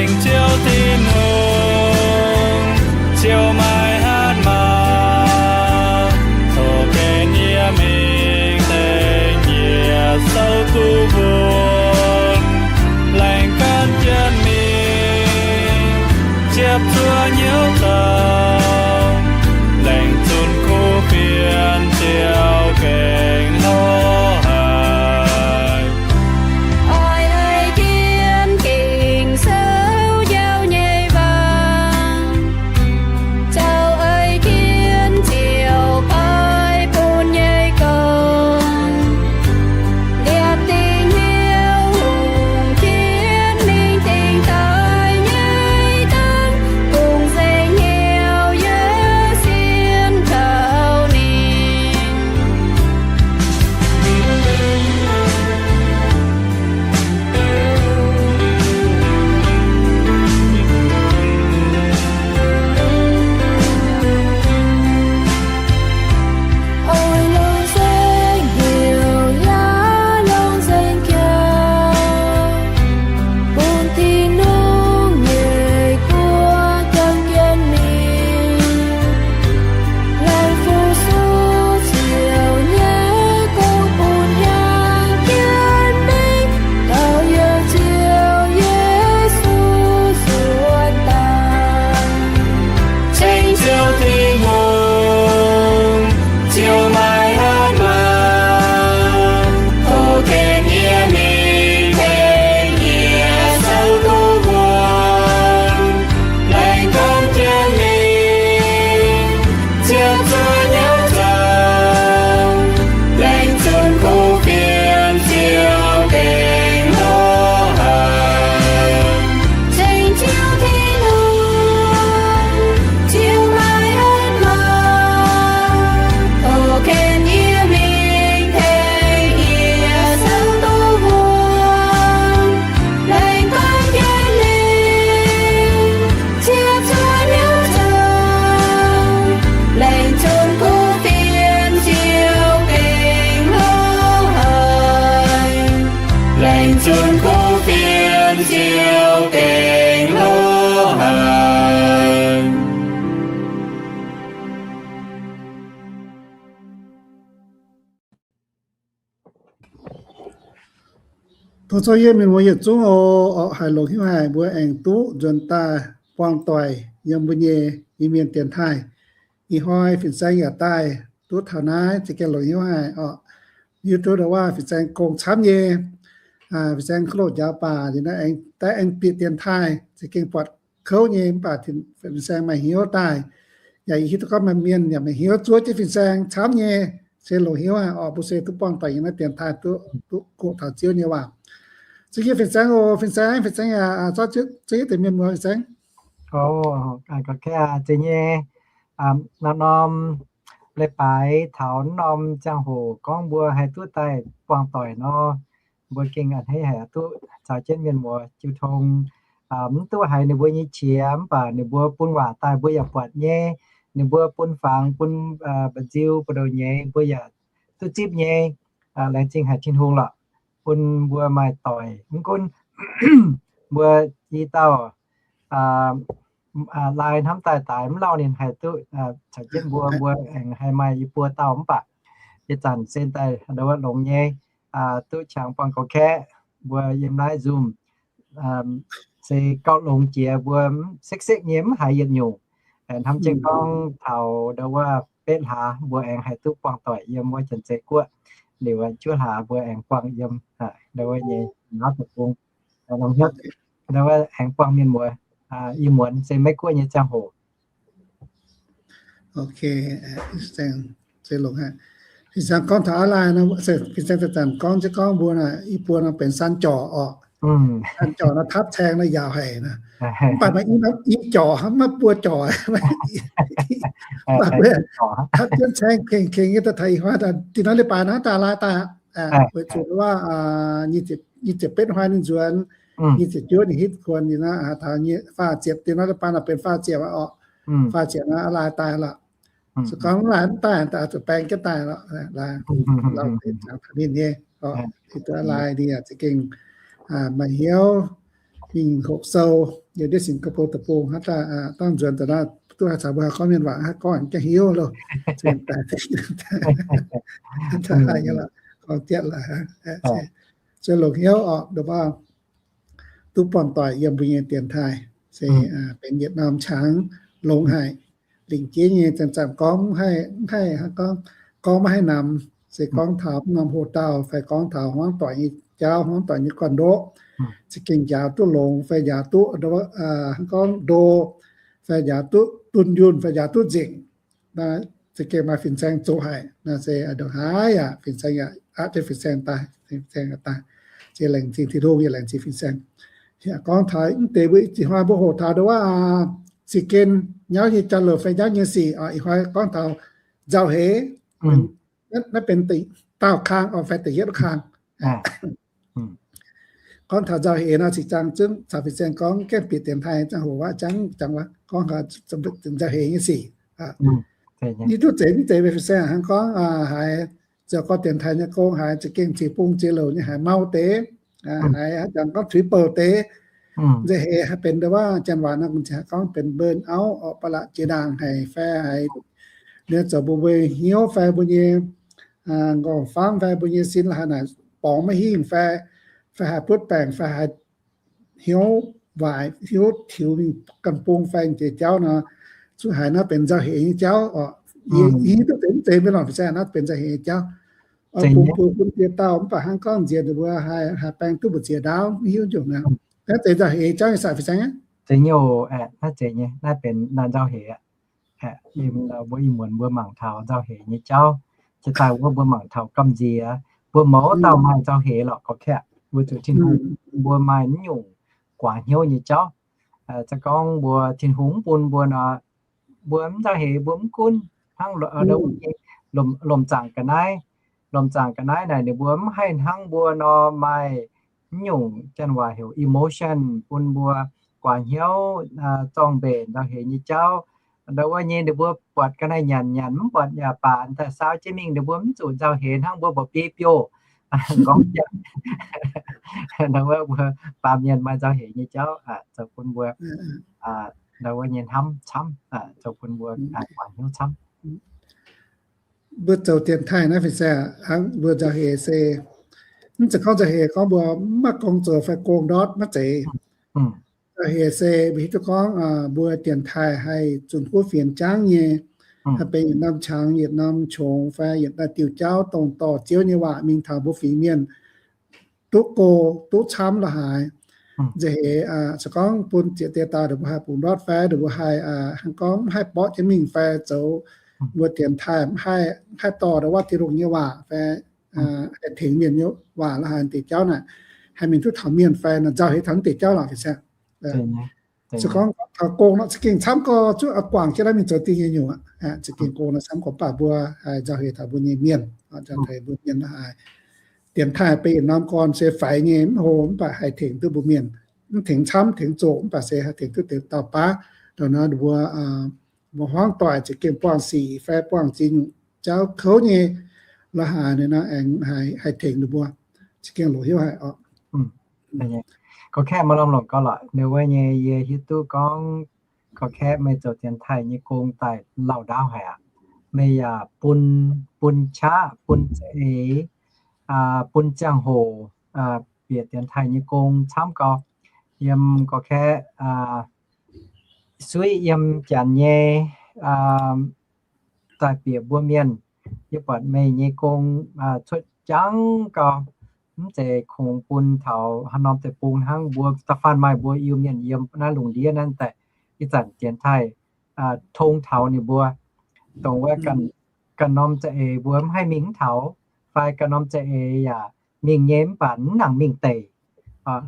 Laengz Ziouv Tin-Hungh, Ziouv maiv hatc maaz, tov gengh yie mingh dengh yietc souv duqv wuonv. Laengz gan jienv mingh, ziepc zuoqv hnyouv zoux, laengz zunc kuv fienx Ziouv gengh hlo haic. Oix ei jienv Ging-Sou njaaux nyei waac, caux ei jienv Ziouv paaiv bun nyei gong, liepc dingc hnyouv hungh jienv mingh dingc daaih nyei dangv, bungx nzengc hnyouv yaac sienx kaux ninh. Oix longc nzengc hnyouv yaac longc nzengc jaax, bun Tin-Hungh nyei guoqv jangx jienv mingh. Laengz fu-sux Ziouv nyei gong bun jangx jienv mingh, taux yiem Ziouv Yesu suonx daaih. Ceng Ziouv Tin-Hungh, Ziouv maiv hatc maaz, tov gengh yie mingh dengh yietc souv duqv wuonv. Laengz gan jienv mingh, ziepc zuoqv hnyouv zoux, laengz zunc kuv fienx Ziouv gengh hlo haic. Ceng Ziouv Tin-Hungh, Ziouv maiv hatc maaz, tov gengh yie mingh dengh yietc souv duqv wuonv. Laengz gan jienv mingh, ziepc zuoqv hnyouv zoux, laengz zunc kuv fienx Ziouv gengh hlo haic. Laengz zunc kuv fienx Ziouv gengh hlo haic. Tov zorqv yie mienh muoz yietc zungv oc, haih longc hnyouv haic mbuo aengx duqv nzuonx daaih buangh doic yiem mbuo nyei Iu-Mienh dienx taaih. Ih hnoi fin-saeng yaac daaih duqv taux naaiv, za'gengh longc hnyouv haic oc. Hiuv duqv ndau waac fin-saeng gong camv nyei. Fin-saeng kuv loz njaaux baac daaih aengx bieqc dienx taaih, za'gengh buatc kouv nyei, mv baac fin-saeng maaih hnyouv daaih. Yaac hiuv duqv gorngv maaih mienh yaac maaih hnyouv zuov jienv fin-saeng camv nyei, se longc hnyouv haic oc. Mbuo se duqv buangh doic yiem naaiv dienx taaih, duqv goqv taux Ziouv nyei waac. Za'gengh fin-saeng oc, fin-saeng, fin-saeng yaac zorqv zuov yietc deix mienh muoz, fin-saeng. Gorngv nyei, norm-norm leiz-baaix taux norm ziangh hoc gorngv mbuo haih duqv daaih buangh doic nor, mbuo gengh a'hneiv haic duqv caux jienv mienh muoz jiu tong. Mv duqv haiz ninh mbuo nyei qiex, mv baac ninh mbuo bun waac daaih mbuo yaac buatc nyei. Ninh mbuo bun fangx, bun mba'nziu, buoz-ndoqv nyei mbuo yaac duqv zipv nyei. Laengz zingh haic Tin-Hungh lorqc, bun mbuo maaih doic. Mv gunv mbuo i dauh lai hnamv daaih daaix mv lauh ninh haih duqv caux jienv mbuo, mbuo aengx haih maaih i buo dauh mv baac ih zanc se daaih ndau wuov longx nyei, duqv qangx buangh goux kaeqv, mbuo yiem naaiv Zoom se gauh longx jiex, mbuo sekv-sekv nyei mv haiz yietc nyungc. Hnamv jienv gorngv taux ndau wuov betv hlaax mbuo aengx haih duqv buangh doic yiem wuov Janx-Zei Guoqv. Liuz juov hlaax mbuo aengx buangh yiem ndau wuov nyei Naauv Deic-Bung, ndau wuov aengx buangh mienh muoz i muonz se Meiv Guoqv nyei ziangh hoc. Fin-saeng gorngv taux aa lai, fin-saeng zanc-zanc gorngv jienv gorngv mbuo naaiv i buo nor benx saan jorc orqc. Saan jorc nor tapv caeng nor yaauc haic nor. Mv baac maaih i jorc, maiv buo jorc. Tapv jienv caeng kengx kengx nyei daaih taux ih hnoi, dinh hnoi leiz-baaix naaiv daaih lai daaih, weic zuqc wuov nyic ziepc betv hnoi ninh nzuonx, nyic ziepc juov ninh hitv kuonx, ninh naaiv taux faah ziepc, dinh hnoi leiz-baaix naaiv benx faah ziepc orqc. Faah ziepc naaiv lai daaih lorqc. Se gorngv lai mv daaih, daaih zuqc baeng jienv daaih lorqc. Ninh nyei, ninh duqv lai ninh za'gengh maaih hnyouv Mingh hoqc sou, yiem ndiev Singapore deic-bung, haaix dauh dangh nzuonx daaih naaiv, duqv haih caux mbuo haih gorngv mienh waac, haih gorngv aengx jangx hiuv loh. Gorngv jienv laaix, se longc hnyouv oc, ndomh baav duqv buangh doic yiem mbuo nyei dienx taaih, se benx yietc norm qangx longx haic. Lingc jeiv nyei zanc-zanc gorngv mv haih, gorngv maiv haih namx, se gorngv taux norm hoc-dauh fai gorngv taux hmuangv doic nyei jauv, hmuangv doic nyei gorn-ndoqv, za'gengh njaaux duqv longx fai njaaux duqv, gorngv ndo, fai njaaux duqv dunh yunh fai njaaux duqv nzengc. Za'gengh maaih fin-saeng zoqc haic. Naaiv se ndongc haaix yaac fin-saeng yaac aqv jienv fin-saeng daaih, fin-saeng daaih. Se laengz zingh Tin-Hungh yaac laengz zingh fin-saeng. Yaac gorngv taux mv deix mbuo ih hnoi mbuo hoqc taux ndongc wuov za'gengh nyauv nyei jauv-louc fai nyauv nyei sic oc. Ih hnoi gorngv taux nzauh heix, naaiv benx dauh kang oc fai da'yietv kang. Gorngv taux nzauh heix nor, cingx ziangh zungv caux fin-saeng gorngv gaengh bieqc dienx taaih ziangh hoc wuov, jangv jangx wuov gorngv nzauh heix nyei sic. Yie duqv zeiz mv zeiz mbuo fin-saeng hnangv gorngv haiz zoux gorx-dienx taaih nyei gong, haiz za'gengh ziex bung ziex louc nyei, haiz mau deix, haiz haaix zanc gorngv tuix bouh deix. Nzauh heix haih benx ndongc wuov janx waac nor, gorngv benx burn out oc, ba'laqc jiex ndaangc haic fai haiz ninh zoux mbuo mbuo hnyouv fai mbuo nyei nqorngv-famv fai mbuo nyei sin la'haaix naaic borngz maiv hingh fai, fai haiz butv baengc fai haiz hnyouv waaic, hnyouv tiux mingh ganh bung fai jiex jauv nor, zungv haiz naaiv benx nzauh heix nyei jauv oc. Yie hiuv duqv zeiz mv zeiz mbuo longc fin-saeng naaiv benx nzauh heix nyei jauv. Bungx bun bun dieh dauh mv baac hnangv gorngv nziex ninh mbuo haih baeng duqv mbu'ziex ndaauv, mv hiuv nyungc naaiv. Naaiv zeiz nzauh heix jauv nyei saah, fin-saeng aqv? Zeiz nyei oc. Naaiv zeiz nyei, naaiv benx naaiv nzauh heix aqv. Mbuo ih muonz mbuo mangc taux nzauh heix nyei jauv. Jiex daaih wuov mbuo mangc taux gamh nziex, mbuo mouz dauh maaih nzauh heix lorqc, gorqv-kaeqv, weic zuqc Tin-Hungh mbuo maaih naaiv nyungc guaax hnyouv nyei jauv. Se gorngv mbuo Tin-Hungh mv bun mbuo nor, mbuo mv nzauh heix, mbuo mv gunv hnangv lomc zaangc ga'naaiv. Lomc zaangc ga'naaiv naaic ninh mbuo mv haih hnangv mbuo nor maaih naaiv nyungc janx waac heuc emotion bun mbuo guaax hnyouv, zorng-mbenc nzauh heix nyei jauv. Ndau wuov nyei ninh mbuo buatc ga'naaiv nyanc nyanc mv buatc yaac baac daaih saau jienv mingh, ninh mbuo mv zuqc nzauh heix hnangv mbuo mba'biei biouv. Gorngv jangx, ndau wuov mbuo baamh mienh maaih nzauh heix nyei jauv zoux bun mbuo ndau wuov nyei hnamv camv, zoux bun mbuo guaax hnyouv camv. Mbuo zoux dienx taaih naaiv fin-saeng hnangv mbuo nzauh heix se, mv zeiz gorngv nzauh heix gorngv mbuo mv maaih gong zoux fai gong ndortv, maiv zeiz. Nzauh heix se mbuo hiuv duqv gorngv mbuo dienx taaih haih zunh kuv fienx jangv nyei, haih benx yietc norm qangx, yietc norm qongx fai yietc norm diuh jauv dongh dorh Ziouv nyei waac mingh taux mbuo fingx mienh duqv go, duqv camv la'haaix. Nzauh heix se gorngv bun ziex dieh dauh ninh mbuo haih bungx ndortv fai ninh mbuo haih hnangv gorngv mv haih mborqv jienv mingh fai zoux mbuo dienx taaih mv haih dorh ndau wuov Tin-Hungh nyei waac fai haih tengx mienh nyei waac la'haaix deix jauv naaic, haih mingh duqv taux mienh fai nzauh heix taux deix jauv lorqc, fin-saeng. Se gorngv taux gong nor za'gengh camv gorx, zuqc guangc jienv naaiv mingh zoux dingh nyei nyungc aqv. Za'gengh gong nor camv gorx, mv baac mbuo haih nzauh heix taux mbuo nyei mienh, nzauh heix mbuo mienh la'haaix. Dienx taaih benx yietc norm gorn se faix nyei, mv hlo, mv baac haih tengx duqv mbuo mienh. Mv tengx camv tengx zoqc, mv baac se haih tengx duqv deix dauh baav. Ndongc naaiv mbuo, mbuo hmuangv doic za'gengh buangh sic fai buangh ziex nyungc jauv kouv nyei la'haaix, ninh nor aengx haih tengx ninh mbuo. Za'gengh longc hnyouv haic oc. Gorngv kaeqv maaih norm longc gau lorqc, ninh wuov nyei yie hiuv duqv gorngv gorngv kaeqv meih zoux dienx taaih nyei gong daaih lauh ndaauv haic aqv. Meih yaac bun, bun qaqv, bun za'eix, bun ziangh hoc bieqc dienx taaih nyei gong camv gau. Yiem gorngv kaeqv suiv yiem janx nyei daaih bieqc mbuo mienh, yie buatc meih nyei gong cuotv jangv gau. Mv zeiz kungx bun taux haaix norm deic-bung hnangv mbuo da'faanh maaih mbuo Iu-Mienh yiem naaiv lungh ndiev naaiv daaih ih zanc dienx taaih tong taux ninh mbuo, dongh wuov ganh norm za'eix mbuo mv haih mingh mv taux, fai ganh norm za'eix yaac mingh nyei mv baac mv nangc mingh deic.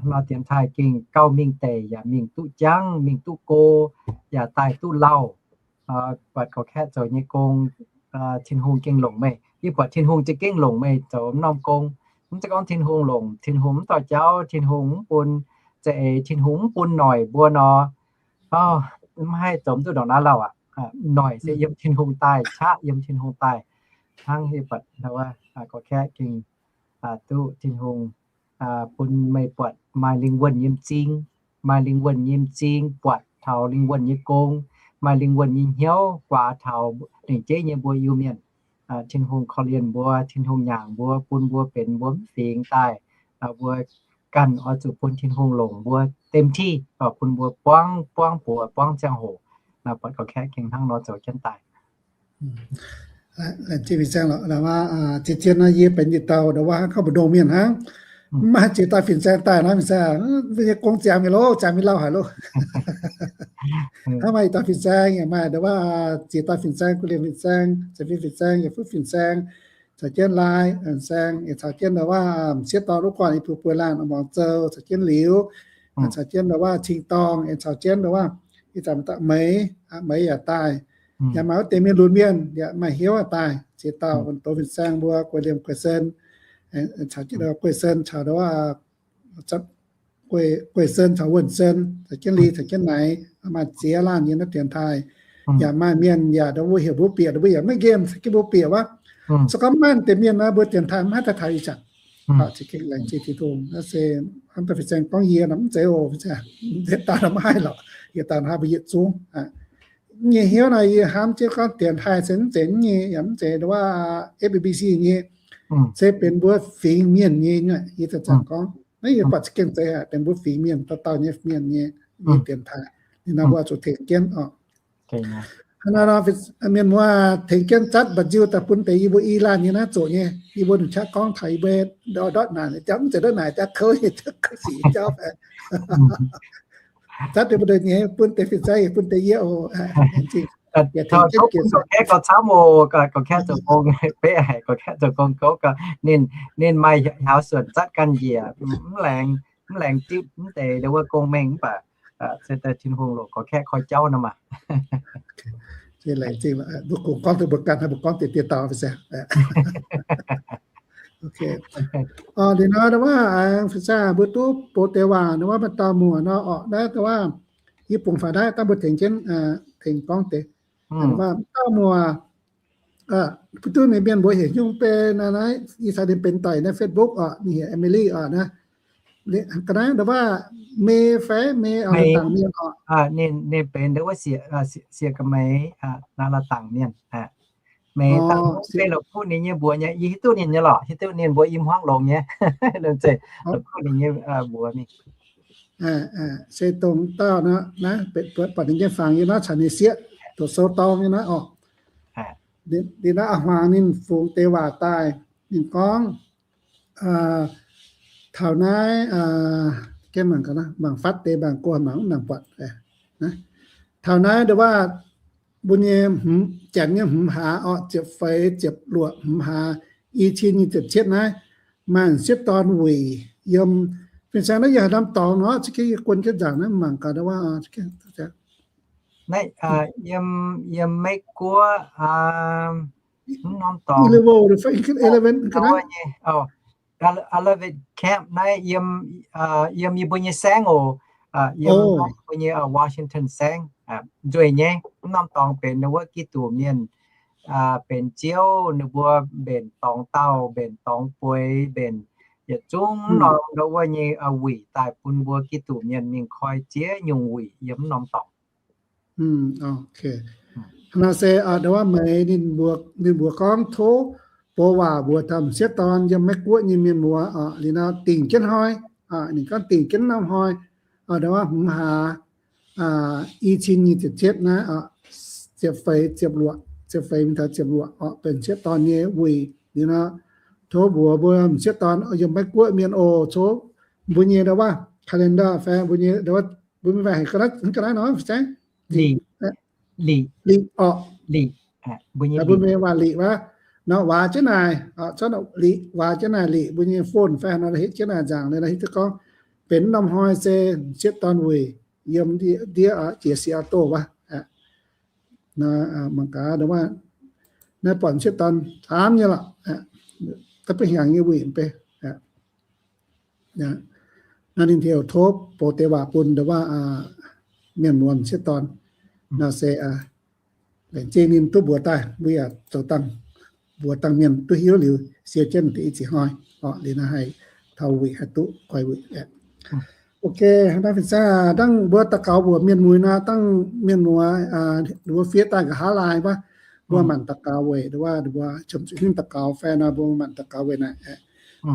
Nor dienx taaih gengh gauh mingh deic yaac mingh duqv jangv, mingh duqv go, yaac daaih duqv lauh. Buatc gorngv kaeqv zoux nyei gong, Tin-Hungh gengh longc meih. Yie buatc Tin-Hungh za'gengh longc meih zoux norm gong. Mv zeiz gorngv Tin-Hungh longc Tin-Hungh mv dorh jauv, Tin-Hungh mv bun za'eix, Tin-Hungh mv bun noic mbuo nor, mv haih zoux duqv ndongc naaiv lauh aqv. Noic se yiem Tin-Hungh daaih, qaqv yiem Tin-Hungh daaih. Hnangv yie buatc gorngv kaeqv gengh duqv Tin-Hungh bun meih buatc maaih lingh wuonh nyei m'zing. maaih lingh wuonh nyei m'zing buatc taux lingh wuonh nyei gong, maaih lingh wuonh nyei hnyouv guaax taux lengc jeiv nyei mbuo Iu-Mienh. Tin-Hungh korv-lienh mbuo, Tin-Hungh nyaangc mbuo, bun mbuo benx mbuo mv fingx daaih, mbuo ganh oix zuqc bun Tin-Hungh longc mbuo เต็มที่, bun mbuo buangv, buangv buoz, buangv ziangh hoc, buatc ga'kaeqv gengh hnangv nor zoux jienv daaih. Laengz zingh fin-saeng lorqc. Zien-zien nor yie benx yietc dauh ndau wuov hnangv gorngv mbu'ndongx mienh hnangv, mv maaih ziex dauh fin-saeng daaih nor, fin-saeng, mbuo nyei gong ziangx mi'aqv loh, ziangx mi'aqv lauh haic loh. Hnangv maaih yietc dauh fin-saeng, yaac maaih ndau wuov ziex dauh fin-saeng, guei liemh fin-saeng, cien-fim fin-saeng, yietc fuqv fin-saeng, caux jienv lai fin-saeng, yaac caux jienv ndau wuov m'sieqv dorn wuov guanh, yie mbuo buo laanh muangx zoux, caux jienv liuz, caux jienv ndau wuov cing-dorngh, yaac caux jienv ndau wuov ih zanc maiv dauh meix, meix yaac daaih. Yaac maaih wuov deix mienh lunx mienh yaac maaih hnyouv daaih, ziex dauh wuonh douz fin-saeng mbuo, guei liemh guei sen, caux jienv guei sen caux ndau wuov guei sen caux wuonh sen, caux jienv li caux jienv naaic, maaih ziex laanh yiem naaiv dienx taaih. Yaac maaih mienh yaac ndau wuov heuc mbuo bieqc, mbuo yaac maiv nqemh, caux jienv mbuo bieqc wuov. Se gorngv maiv maaih deix mienh nor, mbuo dienx taaih mv haih daaih taux ih zanc. Laengz zingh Tin-Hungh. Naaiv se hnamv daaih fin-saeng gorngv yie nor mv zeiz oc, mv zeiz daaih nor maiv haih lorqc, yietc dauh haih mbuo yietc zungv. Nyei hnyouv nor yie hnamv jienv gorngv dienx taaih se mv zeiz nyei, yaac mv zeiz ndau wuov F A B C nyei, se benx mbuo fingx mienh nyei. Yie zanc-zanc gorngv naaiv yie buatc za'gengh zeiz haic, benx mbuo fingx mienh, dauh dauh nyei mienh nyei, nyei dienx taaih. Ninh nor mbuo zuqc tengx jienv oc. Hnangv naaiv nor, mienh muoz tengx jienv zatv mba'nziu daaih bun deix yie mbuo i laanh nyei naaiv zoqc nyei, yie mbuo ninh qaqv gorngv taux yie mbuo ndortv naaic jauv, mv zeiz ndortv naaic jauv, kouv nyei jauv, kouv sic jauv. Zatv deix mbuo nyei, bun deix fin-saeng, bun deix yie oc. Tov bun gorqv-kaeqv gauh camv oc, gorqv-kaeqv zoux gong, beiv haic gorqv-kaeqv zoux gong gouv, ninh, ninh maaih hnyouv suonc zatv ganh njiec, mv laengz, mv laengz dipv mv deix ndau wuov gong-mengh mv baac se daaih Tin-Hungh longc gorqv-kaeqv koi jauv nor maah. Laengz zingh, mbuo kungx gorngv duqv mbuo ganh, mbuo gorngv deix diex dauh fin-saeng. Liuz nor ndau wuov fin-saeng mbuo duqv box deix waac ndau wuov maaih dauh muoc nor orqc, naaiv ndau wuov yie bungx faaux naaiv dangh mbuo tengx jienv, tengx gorngv deix. Dauh muoc, mbuo duqv ninh mienh mbuo heuc nyungc benx naaiv, yie caux ninh benx doic naaiv Facebook orqc, ninh heuc Emily orqc naaiv. Ga'naaiv ndau wuov May fai May, dangc mienh orqc. Ninh, ninh benx ndau wuov Sieqv Ga'meix, naaiv la'dangc mienh. Meix dangh mv zeiz la'kuqv ninh nyei mbuox nyei, yie hiuv duqv ninh nyei lorqc, hiuv duqv ninh mbuo i hmuangv longx nyei, zeiz la'kuqv ninh nyei mbuox mingh. Se dongh dauh naaiv, naaiv buatc ninh nyei fangx yie naaiv caux ninh sieqv doqc sou dorng nyei naaiv orqc. Liuz naaiv a'hmuangx ninh fungx deix waac daaih, ninh gorngv taux naaiv, mangc fatv deix mangc gorn mangc mv nangc buatc. Taux naaiv ndau wuov mbuo nyei janx nyei hmz hlaax orqc, ziepc feix ziepc luoqc hmz hlaax, i cin nyic ziepc cietv naaiv, maaih sieqv dorn wuic yiem, fin-saeng naaiv yie haaix norm dorngx nor, za'gengh yie guon jienv nzaangc naaiv mangc gaax ndau wuov. Naaiv yiem, yiem Meiv Guoqv mv norm dorngx, eleven, eleven camp naaiv yiem, yiem yie mbuo nyei saengv oc, yiem mbuo nyei Washington saengv. Nzueic nyei, mv norm dorngx benx ninh wuov Giduc mienh, benx ziouv, ninh mbuo mbenc dorngx daauh, mbenc dorngx bueix, mbenc yietc zungv norm ndau wuov nyei wuic daaih bun mbuo Giduc mienh mingh koi ziex nyungc wuic yiem mv norm dorngx. Nor se ndau wuov Meix ninh mbuox, ninh mbuox gorngv tov box waac mbuox taux m'sieqv dorn yiem Meiv Guoqv nyei mienh muoz oc, liuz nor dingc jienv hnoi, ninh gorngv dingc jienv norm hnoi, ndau wuov hmz hlaax, i cin nyic ziepc cietv naaiv, ziepc feix ziepc luoqc, ziepc feix mingh taux ziepc luoqc oc, benx m'sieqv dorn nyei wuic. Liuz nor tov mbuox mbuo m'sieqv dorn yiem Meiv Guoqv mienh oc, tov mbuo nyei ndau wuov calendar fai mbuo nyei ndau wuov, mbuo mingh waac haic ga'naaiv nor, liqc, liqc, liqc oc, liqc, mbuo mingh waac liqc wuov, nor waac jienv naaic, liqc waac jienv naaic, liqc mbuo nyei phone fai nor hietv jienv naaic nzaangc, nor hietv jienv gorngv benx norm hnoi se m'sieqv dorn wuic yiem ndiev jiex Seattle wuov. Mangc gaax, naaiv buatc m'sieqv dorn camv nyei lorqc, da'beiv hnyangx nyei wuic mv bei. Naaiv ninh heuc tov box deix waac bun ndau wuov mienh muoz m'sieqv dorn. Nor se laengz zingh ninh duqv mbuox daaih, mbuo yaac zoux dangh mbuox dangh mienh duqv hiuv liuz, siou jienv deix i ziex hnoi oc. Liuz naaiv haih taux wuic, haih duqv koi wuic. Ok, naaiv fin-saeng dangh mbuo daux gaux mbuox mienh mueiz nor, dangh mienh muoz mbuo fiev daaih nqa'haav laaih wuov, mbuo manc daux gaux weic nduov, mbuo ziouc zuqc hingv daux gaux fai nor, mbuo manc daux gaux weic naaic.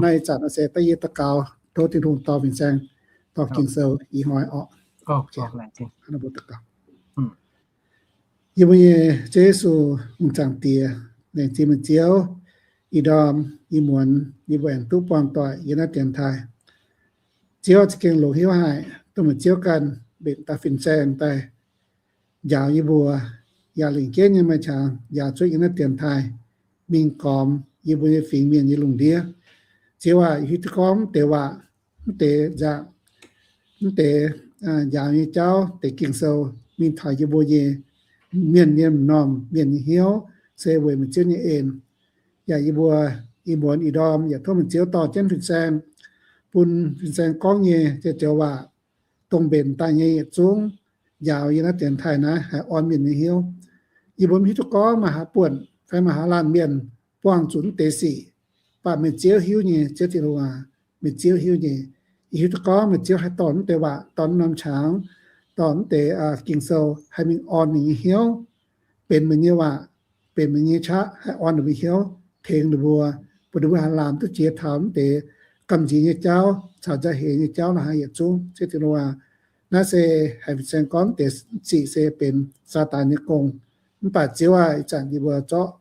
Naaiv ih zanc se da'yietv daux gaux, tov Tin-Hungh dorh fin-saeng, dorh Ging-Sou ih hnoi orqc. Yie mbuo nyei Ziouv Yesu, hungh zaangc Diex, laengz zingh meih Ziouv, ih ndorm ih muonz yie mbuo aengx duqv buangh doic yiem naaiv dienx taaih. Ziouv za'gengh longc hnyouv haic, dongh meih Ziouv ganh mbenc daaih fin-saeng daaih njaaux yie mbuo, yaac lingc jienv nyei maaih qangx njaaux cuotv yiem naaiv dienx taaih mingh gormx yie mbuo nyei fingx mienh nyei lungh ndiev. Ziouv aac, yie hiuv duqv gorngv mv deix waac, mv deix nzangc, mv deix njaaux nyei jauv, deix Ging-Sou mingh taux yie mbuo nyei mienh nyei m'normh mienh nyei hnyouv se weic meih Ziouv nyei en. Yaac yie mbuo ih muonz ih ndorm yaac tov meih Ziouv dorh jienv fin-saeng, bun fin-saeng gorngv nyei joux waac, dongh mbenc daaih nyei yietc zungv njaaux yiem naaiv dienx taaih naaiv haih orn mienh nyei hnyouv. Yie mbuo mv hiuv duqv gorngv maaih haaix buonc fai maaih haaix laanh mienh buangh zuqc mv deix sic, mv baac meih Ziouv hiuv nyei, Ziouv Tin-Hungh aac, meih Ziouv hiuv nyei. Yie hiuv duqv gorngv meih Ziouv haih dorh mv deix waac, dorh norm qangx, dorh mv deix Ging-Sou haih mingh orn ninh nyei hnyouv, benx meih nyei waac, benx meih nyei qaqv haih orn ninh mbuo hnyouv, tengx ninh mbuo, bun ninh mbuo haih laamc duqv jiex taux mv deix gamh nziex nyei jauv caux nzauh heix nyei jauv la'haaix yietc zungv, Ziouv Tin-Hungh aac. Naaiv se haiz fin-saeng gorngv deix sic se benx Saadaan nyei gong. Mv baac Ziouv aac, ih zanc yie mbuo zorqv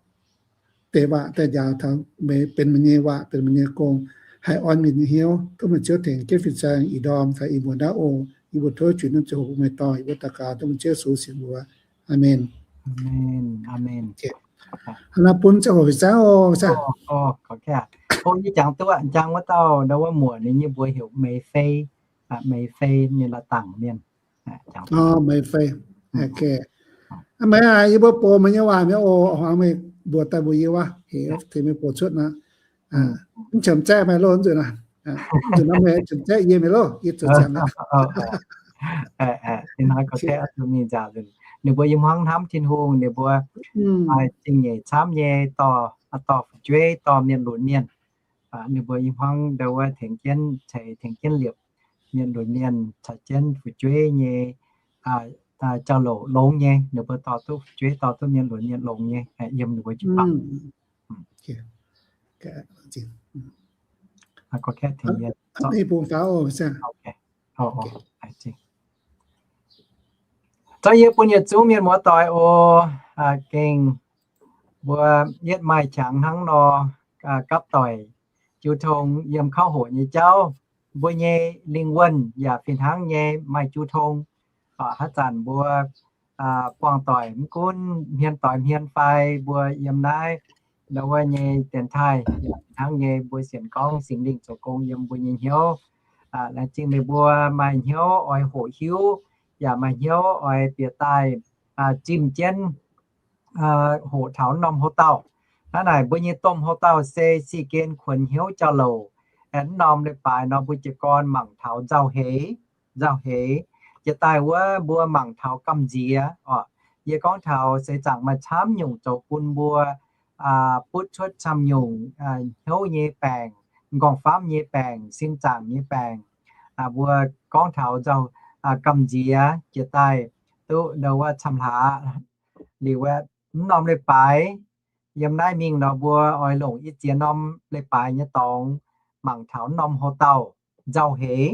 deix waac daaih njaaux taux meih, benx meih nyei waac, benx meih nyei gong, haih orn mienh nyei hnyouv. Tov meih Ziouv tengx jienv fin-saeng ih ndorm caux ih muonz naaiv oc. Yie mbuo tov juix naaiv ziangh hoc bun meih dorh, yie mbuo daux gaux dengv meih Ziouv Yesu singx mbuox. Aamen. Aamen. Hnangv naaiv bun ziangh hoc fin-saeng oc. Ov, yie jangx duqv njang wuov dauh, ndau wuov muoc ninh nyei mbuox heuc Mei Fei, Mei Fei, ninh la'dangc mienh. Mei Fei. Ok. Meih aac, yie mbuo box meih nyei waac mi'aqv oc. Hmuangx meih mbuox daaih mbuox yie wuov, heuc tengx meih box cuotv nor. Mv qiemx zaeqv meih loh, nzunc nor meih qiemx zaeqv yie meih loh, yie zoux ziangx. Ninh mbuo yiem hmuangx hnamv Tin-Hungh, ninh mbuo zingh nyeic camv nyei dorh, dorh fu'jueiv, dorh mienh lunx mienh. Ninh mbuo yiem hmuangx ndau wuov tengx jienv ceix, tengx jienv liepc mienh lunx mienh, caux jienv fu'jueiv nyei jauv-louc longx nyei. Ninh mbuo dorh duqv fu'jueiv, dorh duqv mienh lunx mienh longx nyei, yiem ninh mbuo jiu-baang. Zorqv yie bun yietc zungv mienh muoz-doic oc. Gengh mbuo yietv maaih qangx hnangv nor gapv doic jiu tong yiem kauv hoqc nyei jauv. Mbuo nyei lingh wuonh yaac fih hnangv nyei maaih jiu tong. Haaix zanc mbuo buangh doic mv gunv hmien doix hmien fai mbuo yiem naaiv ndau wuov nyei dienx taaih yaac fih hnangv nyei mbuo sienx gorngv Singx Lingh zoux gong yiem mbuo nyei hnyouv. Laengz zingh meih mbuo maaih hnyouv oix hoqc hiuv, yaac maaih hnyouv oix bieqc daaih zimh jienv hoqc taux norm hlo dauh. Hnangv naaic mbuo nyei domh hlo dauh se sic gen kuonx hnyouv jauv-louc. Aengx norm leiz-baaix nor mbuo jiez gorn mangc taux nzauh-heix, nzauh-heix. Jiex daaih wuov mbuo mangc taux gamh nziex oc. Yie gorngv taux seix zaangc maaih camv nyungc zoux bun mbuo butv cuotv camv nyungc hnyouv nyei baengc, m'nqorngv-famv nyei baengc, sin zaangc nyei baengc. Mbuo gorngv taux nzauh, gamh nziex jiex daaih duqv ndau wuov camv hlaax liuz, mv norm leiz-baaix yiem naaiv mingh nor mbuo oix longc i ziex norm leiz-baaix nyei dorngx mangc taux norm hlo dauh, nzauh-heix.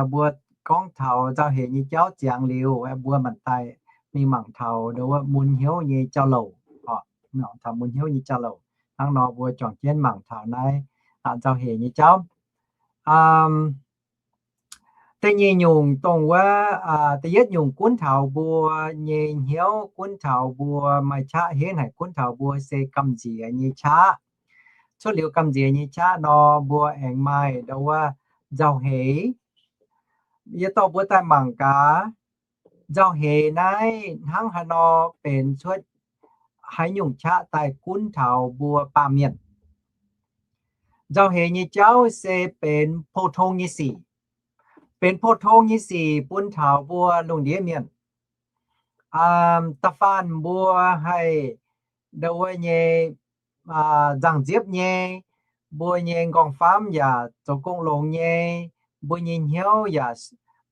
Mbuo gorngv taux nzauh-heix nyei jauv ziangx liuz, mbuo manc daaih mingh mangc taux ndau wuov mun hnyouv nyei jauv-louc. Mangc taux mun hnyouv nyei jauv-louc. Hnangv nor mbuo juangc jienv mangc taux naaiv nzauh-heix nyei jauv. Da'nyeic nyungc dongh wuov, da'yietv nyungc gunv taux mbuo nyei hnyouv, gunv taux mbuo maaih qaqv henv haic, gunv taux mbuo se gamh nziex nyei qaqv. Cuotv liuz gamh nziex nyei qaqv nor, mbuo aengx maaih ndau wuov nzauh-heix. Yie dorh mbuo daaih mangc gaax, nzauh-heix naaiv hnangv haaix nor benx cuotv haaix nyungc qaqv daaih gunv taux mbuo baamh mienh. Nzauh-heix nyei jauv se benx pou-tong nyei sic. Benx pou-tong nyei sic bun taux mbuo lungh ndiev mienh. Da'faanh mbuo haih ndau wuov nyei nzangc-nziepv nyei, mbuo nyei m'nqorngv-famv yaac zoux gong longx nyei, mbuo nyei hnyouv yaac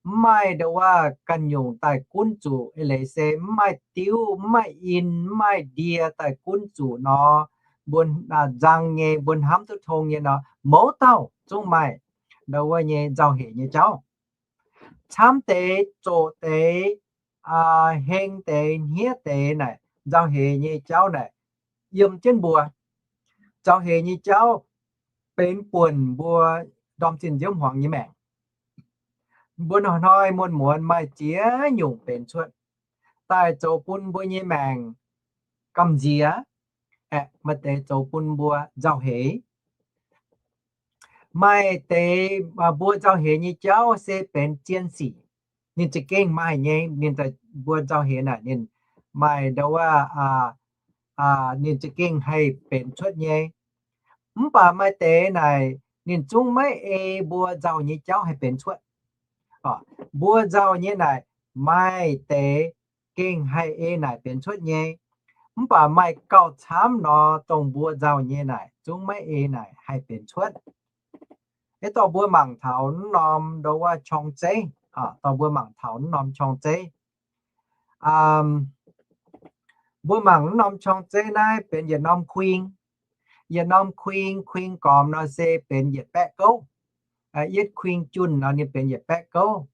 mv maaih ndo wuov ganh nyungc daaih gunv zuqc. Eix leiz se mv maaih diuv, mv maaih in, mv maaih ndie daaih gunv zuqc nor, mbuo nzang nyei, mbuo hnamv duqv tong nyei nor, mouz dauh zungv maaih ndo wuov nyei nzauh hec nyei jauv. Camv deix, zoqc deix, heng deix, hniev deix naaic, nzauh hec nyei jauv naaic yiem jienv mbuo. Nzauh hec nyei jauv benx buonc mbuo ndorm zinh nziouv hmuangx nyei maengc. Mbuo hnoi-hnoi muonz-muonz maaih ziex nyungc benx cuotv, daaih zoux bun mbuo nyei maengc gamh nziex. Aeqv, maaih deix zoux bun mbuo nzauh hec. Maaih deix mbuo nzauh hec nyei jauv se benx zien sic. Ninh za'gengh maaih nyei, ninh, mbuo nzauh hec naaic ninh maaih ndo wuov, ninh za'gengh haih benx cuotv nyei. Mv baac maaih deix naaic ninh zungv maiv ei mbuo nzauh nyei jauv haih benx cuotv. Mbuo nzauh nyei naaic maaih deix gengh haih ei naaic benx cuotv nyei. Mv baac maaih gauh camv nor, dongh mbuo nzauh nyei naaic zungv maiv ei naaic haih benx cuotv. Eix dorh mbuo mangc taux naaiv norm ndo wuov qorng-zeiv, dorh mbuo mangc taux naaiv norm qorng-zeiv. Mbuo mangc naaiv norm qorng-zeiv naaiv benx yietc norm kuing. Yietc norm kuing, kuing gormx nor se benx yietc baeqv gouv. Yietv kuing junh nor ninh benx yietc baeqv gouv.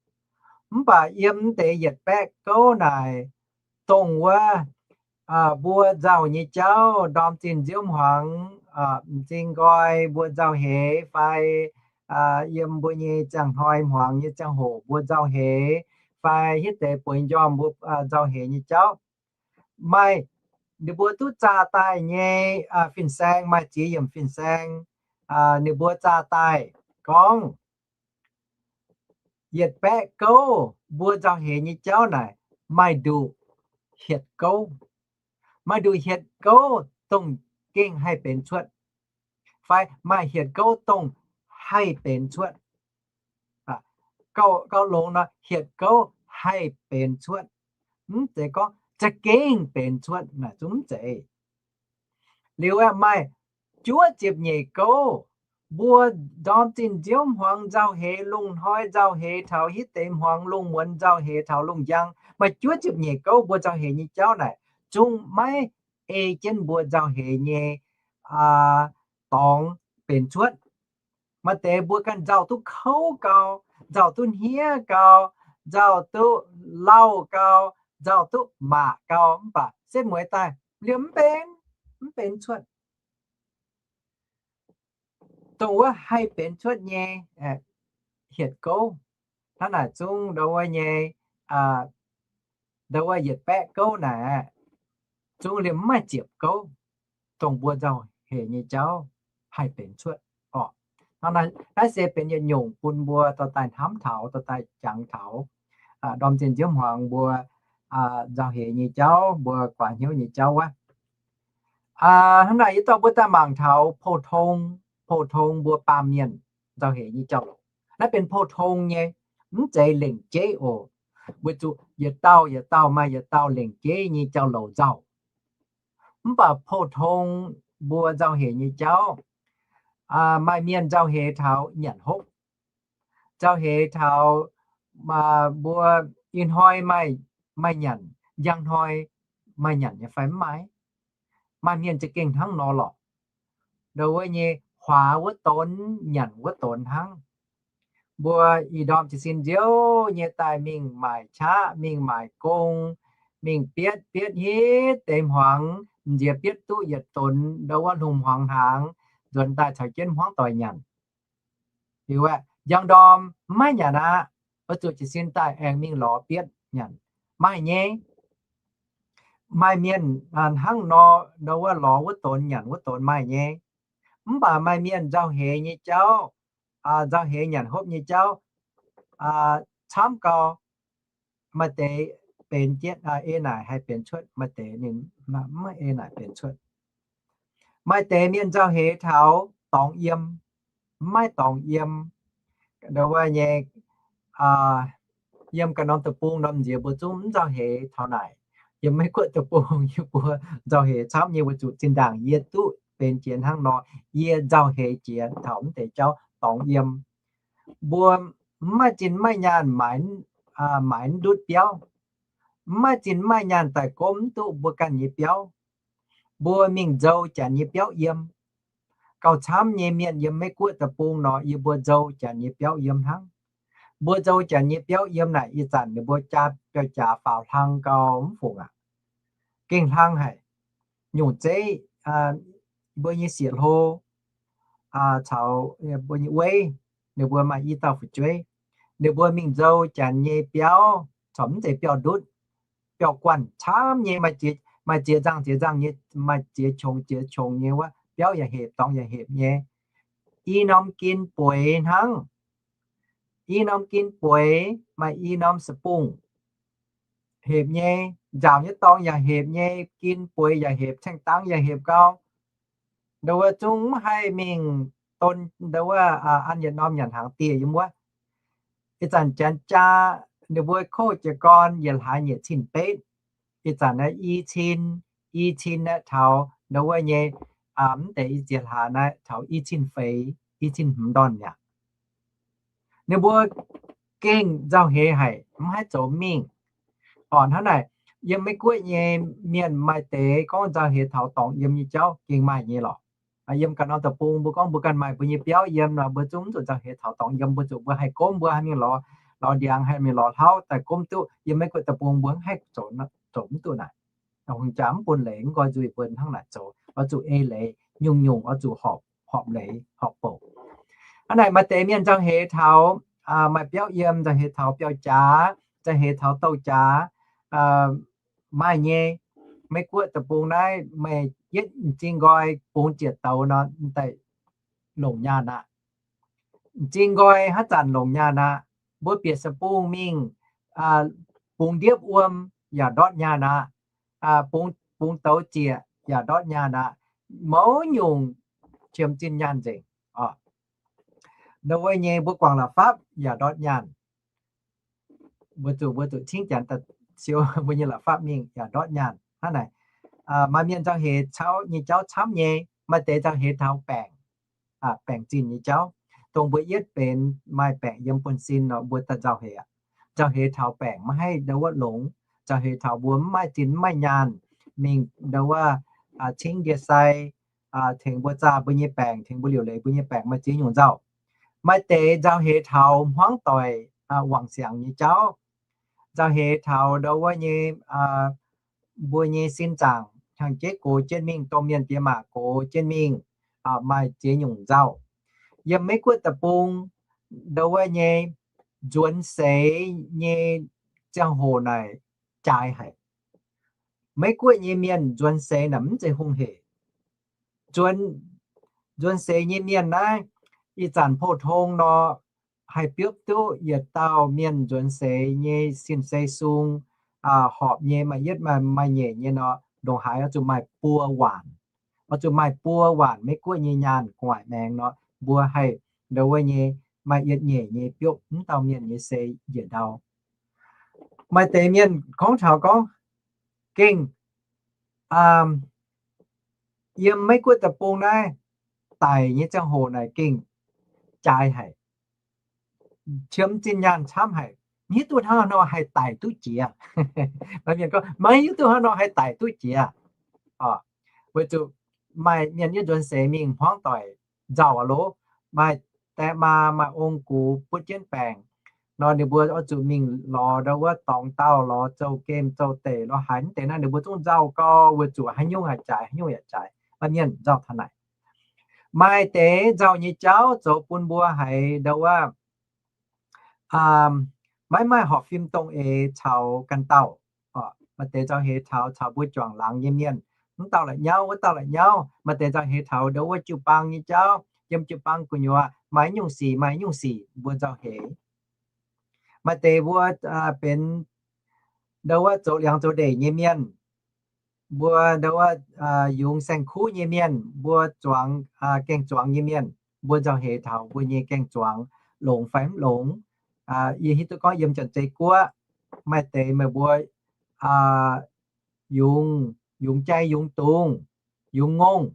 Mv baac yiem deix yietc baeqv gouv naaic, dongh wuov mbuo nzauh nyei jauv, ndorm zinh nziouv hmuangx, m'zing nqoi mbuo nzauh hec fai yiem mbuo nyei ziangh hnoi hmuangx nyei ziangh hoc mbuo nzauh hec, fai hitv deix bueix njormh mbuo nzauh hec nyei jauv, maaih ninh mbuo duqv zaah daaih nyei fin-saeng, maaih ziex yiemc fin-saeng, ninh mbuo zaah daaih gorngv, yietc baeqv gouv mbuo nzauh hec nyei jauv naaic maaih nduqc hietc gouv. Maaih nduqc hietc gouv dongh gengh haih benx cuotv, fai maaih hietc gouv dongh haih benx cuotv. Gauh longx nor, hietc gouv haih benx cuotv. Mv zeiz gorngv za'gengh benx cuotv naaic zungv mv zeiz. Liuz aeqv, maaih juov ziepc nyeic gouv, mbuo ndorm zinh nziouv hmuangx nzauh hec, lungh hnoi nzauh hec taux hitv deix hmuangx, lungh muonz nzauh hec taux lungh njang, maaih juov ziepc nyeic gouv mbuo nzauh hec nyei jauv naaic zungv maiv ei jienv mbuo nzauh hec nyei dorngx benx cuotv. Maaih deix mbuo ganh nzauh duqv kouv gau, nzauh duqv hniev gau, nzauh duqv lauh gau, nzauh duqv maac gau, mv baac setv mueiz daaih liemh mv benx, mv benx cuotv. Dongh wuov haih benx cuotv nyei hietc gouv, hnangv naaic zungv ndo wuov nyei, ndo wuov yietc baeqv gouv naaic, zungv liemh mv maaih ziepc gouv dongh mbuo nzauh hec nyei jauv haih benx cuotv orqc. Hnangv naaiv se benx yietc nyungc bun mbuo dorh daaih hnamv taux, dorh daaih jangx taux ndorm zinh nziouv hmuangx mbuo nzauh hec nyei jauv, mbuo guaax hnyouv nyei jauv wuov. Hnangv naaic yie dorh mbuo daaih mangc taux pou-tong, pou-tong mbuo baamh mienh nzauh hec nyei jauv-louc. Naaiv benx pou-tong nyei, mv zeiz lengc jeiv oc. Weic zuqc yietc dauh yietc dauh maaih yietc dauh lengc jeiv nyei jauv-louc nzauh. Mv baac pou-tong mbuo nzauh hec nyei jauv, maaih mienh nzauh hec taux nyanc hopv, nzauh hec taux mbuo ih hnoi maaih nyanc, njang hnoi maaih nyanc nyei fai mv maaih. Maaih mienh za'gengh hnangv nor lorqc. Ndo wuov nyei huaax wuov donx, nyanc wuov donx hnangv. Mbuo ih ndorm jiez sin nziouv nyei daaih mingh maaic qaqv, mingh maaic gong, mingh bietv, bietv hitv deix hmuangx, m'nziex bietv duqv yietc donx, ndo wuov hlo hmuangx hnaangx, nzuonx daaih caux jienv hmuangv doic nyanc. Liuz aeqv, njang ndorm mv maiv nyanc aqv, oix zuqc jiez sin daaih aengx mingh lorz bietv nyanc. Maaih nyei, maaih mienh hnangv nor, ndo wuov lorz wuov donx nyanc wuov donx maaih nyei. Mv baac maaih mienh nzauh heix nyei jauv, nzauh heix nyanc hopv nyei jauv camv gau. Maaih deix benx jienv ei naaic haih benx cuotv, maaih deix ninh mv ei naaic benx cuotv. Maaih deix mienh nzauh heix taux dorngx yiem, mv maaih dorngx yiem. Ndo wuov nyei, yiem ganh norm deic-bung norm nziex mbuo zungv mv nzauh heix taux naaic. Yiem Meiv Guoqv deic-bung yie mbuo nzauh heix camv nyei weic zuqc zinh ndaangc yie duqv benx jiex hnangv nor, yie nzauh heix jiex taux mv deix jauv dorngx yiem. Mbuo mv maaih zinh mv maaih nyaanh maaiz, maaiz mv ndutv biauv. Mv maaih zinh mv maaih nyaanh daaih gomv mv duqv mbuo ganh nyei biauv. Mbuo mingh nzou janx nyei biauv yiem. Gauh camv nyei mienh yiem Meiv Guoqv deic-bung nor, yie mbuo nzou janx nyei biauv yiem hnangv. Mbuo nzou janx nyei biauv yiem naaic, ih zanc ninh mbuo jaa biauv-jaax faaux hlang gau mv fungc aqv. Gengh hlang haic. Nyungc zeiv, mbuo nyei sieqv-hlo caux mbuo nyei weiv, ninh mbuo maaih i dauh fu'jueiv. Ninh mbuo mingh nzou janx nyei biauv, corc mv zeiz biauv ndutv, biauv guanh camv nyei, maaih ziex nzangh ziex nzangh nyei, maaih ziex qongx ziex qongx nyei wuov, biauv yaac hepc, dorngx yaac hepc nyei. I norm gin bueix hnangv. I norm gin bueix, maaih i norm sa'bungh hepc nyei, nzaaux nyei dorngx yaac hepc nyei, gin bueix yaac hepc, caeng dangx yaac hepc gau. Ndau wuov zungv mv haih mingh don ndau wuov an yietc norm nyanc hnaangx dieh yiem wuov. Ih zanc janx jaa ninh mbuo kouv jiez gorn yietc hlaax nyiec cin betv. Ih zanc naaiv i cin, i cin naaiv taux ndau wuov nyei, mv deix i ziex hlaax naaiv taux i cin feix, i cin hmz ndorn mi'aqv. Ninh mbuo gengh nzauh heix haic, mv haih zoux mingh. Orqc, hnangv naaic, yiem Meiv Guoqv nyei mienh maaih deix gorngv nzauh heix taux dorngx yiem nyei jauv gengh maaih nyei lorqc. Yiem ganh norm deic-bung mbuo gorngv mbuo ganh maaih mbuo nyei biauv yiem nor, mbuo zungv mv zuqc nzauh heix taux dorngx yiem, mbuo zuqc mbuo haih gomv, mbuo haih mingh lorz, lorz ndiangx, haih mingh lorz hlauv daaih gomv duqv. Yiem Meiv Guoqv deic-bung mbuo haih zoux, zoux mv duqv naaic. Hungh jaa mv bun leiz, mv nqoi nzuih mbuo hnangv naaic zoux, oix zuqc ei leiz, nyungc-nyungc oix zuqc horpc, horpc leiz, horpc bouc. Hnangv naaic maaih deix mienh nzauh heix taux maaih biauv yiem, nzauh heix taux biauv-jaax, nzauh heix taux douh-jaax, maaih nyei. Meiv Guoqv deic-bung naaiv meih yietv m'zing nqoi bungx ziec douz nor, m'daaih longc nyaanh aqv. M'zing nqoi haaix zanc longc nyaanh aqv. Mbuo bieqc sa'bungh mingh, bungx ndiepv wuom yaac ndortv nyaanh aqv. Bungx douz ziec yaac ndortv nyaanh aqv. Mouz nyungc qiemx zinh nyaanh nzengc. Ndau wuov nyei mbuo guangc la'fapv yaac ndortv nyaanh. Mbuo zuqc, mbuo zuqc cingv janx daaih siou mbuo nyei la'fapv mingh yaac ndortv nyaanh. Hnangv naaic, maaih mienh nzauh heix taux nyei jauv camv nyei, maaih deix nzauh heix taux baengc, baengc zinh nyei jauv, dongh mbuo yietv benx maaih baengc yiem buonv-sin nor, mbuo daaih nzauh heix aqv. Nzauh heix taux baengc maiv haih ndau wuov longx, nzauh heix taux mbuo mv maaih zinh mv maaih nyaanh mingh ndau wuov cingv ndie-sai, tengx mbuo zaah mbuo nyei baengc, tengx mbuo liuc leiz mbuo nyei baengc, maaih ziex nyungc nzauh. Maaih deix nzauh heix taux hmuangv doic wangc siangx nyei jauv, nzauh heix taux ndau wuov nyei mbuo nyei sin zaangc hnyangx-jeiv gox jienv mingh, domh mienh diex maac gox jienv mingh, maaih ziex nyungc nzauh. Yiem Meiv Guoqv deic-bung ndau wuov nyei nzuonx seix nyei ziangh hoc naaic jaaix haic. Meiv Guoqv nyei mienh nzuonx seix naaic mv zeiz hungh hec. Nzuonx seix nyei mienh naaiv, ih zanc pou-tong nor, haih biopv duqv yietc dauh mienh nzuonx seix nyei sin-sei sung, horpc nyei maaih yietv maaih nyeic nyei nor, ndongc haaix oix zuqc maaih buo waanc. Oix zuqc maaih buo waanc Meiv Guoqv nyei nyaanh gu'nguaaic maengx nor, mbuo haih ndau wuov nyei maaih yietc nyeic nyei biopv mv dauh mienh nyei sei njiec ndau. Maaih deix mienh gorngv taux gorngv gengh yiem Meiv Guoqv deic-bung naaiv daic nyei ziangh hoc naaic gengh jaaix haic, qiemx zinh nyaanh camv haic, maiv hiuv duqv hnangv haaix nor haih daic duqv jiex. Maaih mienh gorngv, maiv hiuv duqv hnangv haaix nor haih daic duqv jiex. Weic zuqc maaih mienh yietv nzuonx seix mingh hmuangv doic nzauh aqv loh. Maaih die maa, maaih ong-gux butv jienv baengc nor, ninh mbuo oix zuqc mingh lorz ndau wuov dorngx dauh, lorz zouv-gemh zouv-deic, lorz haaix nyungc deix naaiv ninh mbuo zungv nzauh gau, weic zuqc haaix nyungc yaac jaaix, haaix nyungc yaac jaaix. Maaih mienh nzauh taux naaic. Maaih deix nzauh nyei jauv zoux bun mbuo haiz ndau wuov maiv maaih horpc fim dongh eix caux ganh dauh. Maaih deix nzauh heix taux caux mbuo juangc laangz nyei mienh, mv dauh la'nyauv wuov dauh la'nyauv. Maaih deix nzauh heix taux ndau wuov jiu-baang nyei jauv, yiem jiu-baang gu'nyuoz maaih nyungc sic, maaih nyungc sic mbuo nzauh heix. Maaih deix mbuo benx ndau wuov zoux liangx zoux ndeic nyei mienh, mbuo ndau wuov yungz saeng-kuv nyei mienh, mbuo zuangx, gaeng-zuangx nyei mienh, mbuo nzauh heix taux mbuo nyei gaeng-zuangx longx fai mv longx. Yie hiuv duqv gorngv yiem Janx-Zei Guoqv maaih deix meih mbuo yungz, yungz jai yungz dungz, yungz ngongh.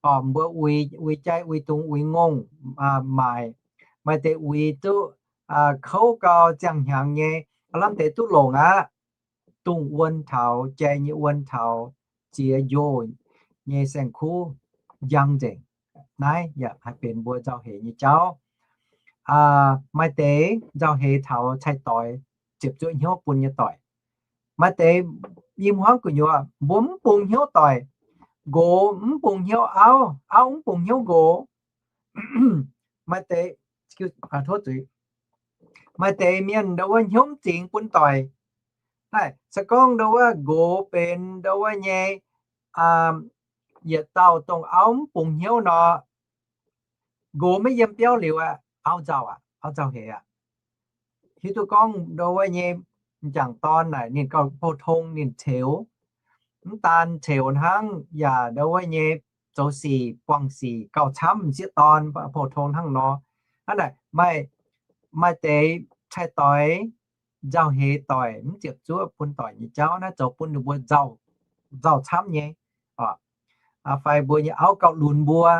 Orqc, mbuo uix jai uix dungz uix ngongh maaic. Maaih deix uix duqv kouv gau ziangh hnyangx nyei, aav lamh deix duqv longc aqv. Dongh wuon taux, jai nyei wuon taux ziex njoh nyei saeng-kuv njang nzengc. Naaiv yaac haih benx mbuo nzauh heix nyei jauv. Maaih deix nzauh heix taux cai-doix ziepc zuoqv hnyouv bun nyei doic. Maaih deix i hmuangv gu'nyuoz mbuo mv bungx hnyouv doic, nqox mv bungx hnyouv auv, auv mv bungx hnyouv nqox. Maaih deix, maaih deix mienh ndo wuov hnyouv mv zingx bun doic. Naaiv se gorngv ndo wuov nqox benx ndo wuov nyei yietc dauh dongh auv mv bungx hnyouv nor, nqox maiv yiem biauv liuz aqv, auv nzauh aqv, auv nzauh heix aqv. Hiuv duqv gorngv ndo wuov nyei m'jangc dorn naaic ninh gauh pou tong ninh ceux, mv daan ceux hnangv yaac ndo wuov nyei zoux sic buangh sic gauh camv, m'sieqv dorn pou tong hnangv nor. Hnangv naaic, maaih deix cai-doix nzauh heix doic mv ziepc zuoqv bun doic nyei jauv naaiv zoux bun ninh mbuo nzauh camv nyei. Fai mbuo nyei auv gauh lunx mbuo,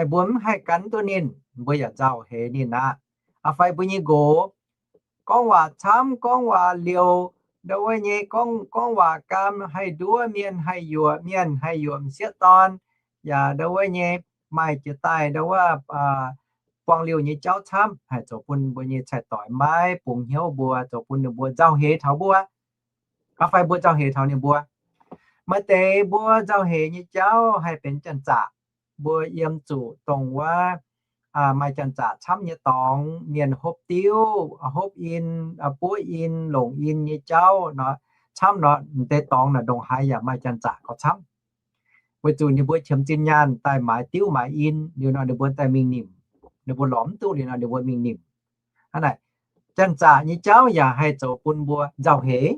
mbuo mv haih gan duqv ninh, mbuo yaac nzauh heix ninh aqv. Fai mbuo nyei nqox gorngv waac camv, gorngv waac liouc, ndo wuov nyei gorngv, gorngv waac gaam, haih nduov mienh, haih yuoqc mienh, haih yuoqc m'sieqv dorn, yaac ndo wuov nyei maaih jiex daaih ndo wuov buang liouh nyei jauv camv, haih zoux bun mbuo nyei cai-doix maiv bungx hnyouv mbuo, zoux bun ninh mbuo nzauh heix taux mbuo, fai mbuo nzauh heix taux ninh mbuo. Maaih deix mbuo nzauh heix nyei jauv haih benx janx-zaqc. Mbuo yiem zuqc dongh wuov maaih janx-zaqc camv nyei dorngx, mienh hopv diuv, hopv in, buov in, longc in nyei jauv nor, camv nor, m'deix dorngx naaic ndongc haaix yaac maaih janx-zaqc gauh camv. Weic zuqc ninh mbuo qiemx zinh nyaanh daaih maaiz diuv maaiz in liuz nor, ninh mbuo daaih mingh nimc. Ninh mbuo lorz mv duqv liuz nor, ninh mbuo mingh nimc. Hnangv naaic, janx-zaqc nyei jauv yaac haih zoux bun mbuo nzauh heix.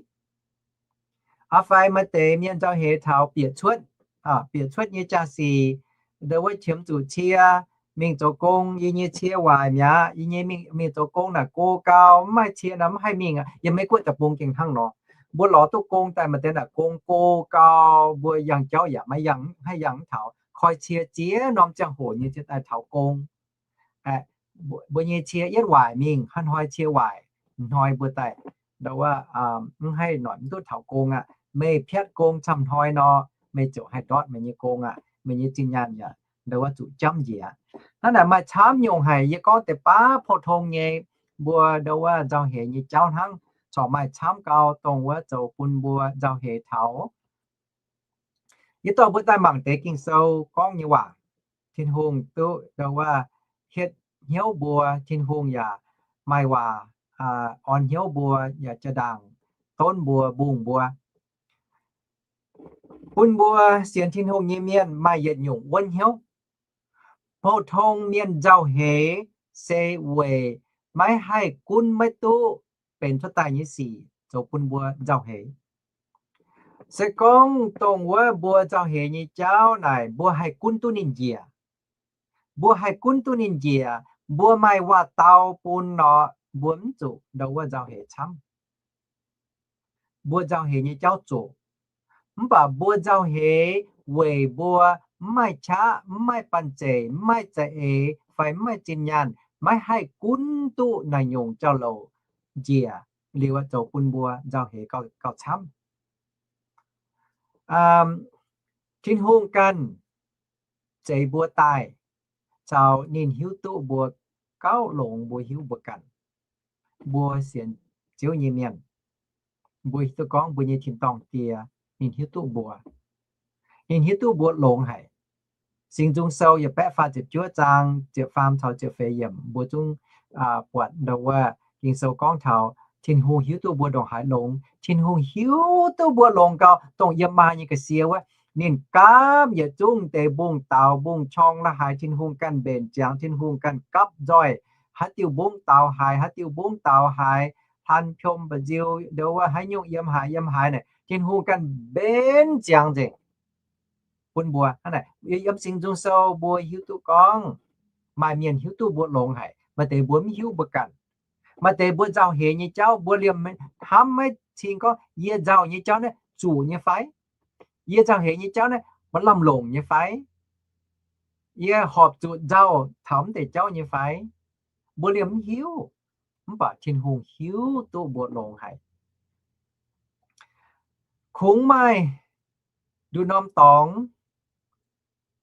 Aa fai maaih deix mienh nzauh heix taux bieqc cuotv, bieqc cuotv nyei jaa-sic, ndo wuov qiemx zuqc cie mingh zoux gong, yie nyei cie waaic mi'aqv, yie nyei mingh zoux gong naaic go gau, mv maaih cie nor mv haih mingh aqv. Yiem Meiv Guoqv deic-bung gengh hnangv nor. Mbuo lorz duqv gong daaih maaih deix naaic gong go gau, mbuo yangh jauv yaac maiv yangh, mv haih yangh mv taux, koi cie ziex norm ziangh hoc nyei cie daaih taux gong. Mbuo nyei cie yietv waaic mingh, hnoi-hnoi cie waaic, hnoi mbuo daaih ndo wuov mv haih noic mv duqv taux gong aqv. Meih piatv gong camv hnoi nor, meih ziouc haih ndortv meih nyei gong aqv. Meih nyei zinh nyaanh yaac ndo wuov zuqc jamv njiec. Hnangv naaic maaih camv nyungc haic, yie gorngv deix baav pou-tong nyei, mbuo ndo wuov nzauh heix nyei jauv hnangv. Corc maaih camv gau dongh wuov zoux bun mbuo nzauh heix taux. Yie dorh mbuo daaih mangc deix Ging-Sou gorngv nyei waac. Tin-Hungh duqv ndo wuov hietv hnyouv mbuo, Tin-Hungh yaac maaih waac orn hnyouv mbuo, yaac jaa-ndaangc donv mbuo, mbungh mbuo, bun mbuo sienx Tin-Hungh nyei mienh maaih yietc nyungc wuonv hnyouv. Pou-tong mienh nzauh heix se weic maiv haih gunv maiv duqv benx cuotv daaih nyei sic zoux bun mbuo nzauh heix. Se gorngv dongh wuov mbuo nzauh heix nyei jauv naaic mbuo haih gunv duqv ninh njiec, mbuo haih gunv duqv ninh njiec, mbuo maaih waac-dau bun nor, mbuo mv zuqc ndo wuov nzauh heix camv. Mbuo nzauh heix nyei jauv zuqc. Mv baac mbuo nzauh heix weic mbuo mv maaih qaqv, mv maaih banh zeic, mv maaih za'eix fai mv maaih zinh nyaanh, maiv haih gunv duqv naaiv nyungc jauv-louc njiec liuz zoux bun mbuo nzauh heix gauh camv. Tin-Hungh ganh zeix mbuo daaih caux ninh hiuv duqv mbuo gauh longx, mbuo hiuv mbuo ganh. Mbuo sienx Ziouv nyei mienh, mbuo hiuv duqv gorngv mbuo nyei tin-dorngh Die, ninh hiuv duqv mbuo. Ninh hiuv duqv mbuo longx haic. Singx Nzung Sou yietc baeqv faah ziepc juov zaang ziepc faam caux ziepc feix yiemc mbuo zungv buatc ndo wuov Ging-Sou gorngv taux Tin-Hungh hiuv duqv mbuo ndongc haaix longx. Tin-Hungh hiuv duqv mbuo longx gau, dongh yiem maa nyei ga'sie wuov, ninh gapv yietc zungv deix mbungv daaux mbungv qorng la'haaix, Tin-Hungh ganh mbenc ziangx, Tin-Hungh ganh gapv nzoih haaix diuh mbungv daaux haaix, haaix diuh mbungv daaux haaix, hlan piom mba'nziu ndo wuov haaix nyungc yiem haaix yiem haaix naaic, Tin-Hungh ganh mbenc ziangx nzengc bun mbuo. Hnangv naaic, yiem Singx Nzung Sou mbuo hiuv duqv gorngv maaih mienh hiuv duqv mbuo longx haic, maaih deix mbuo mv hiuv mbuo ganh. Maaih deix mbuo nzauh heix nyei jauv mbuo liemh hnamv maiv cing gorngv yie nzauh nyei jauv naaiv zuqc nyei fai? Yie nzauh heix nyei jauv naaiv maaih lamh longc nyei fai? Yie horpc zuqc nzauh taux mv deix jauv nyei fai? Mbuo liemh mv hiuv. mv baac Tin-Hungh hiuv duqv mbuo longx haic. Kungx maaih nduqc norm dorngx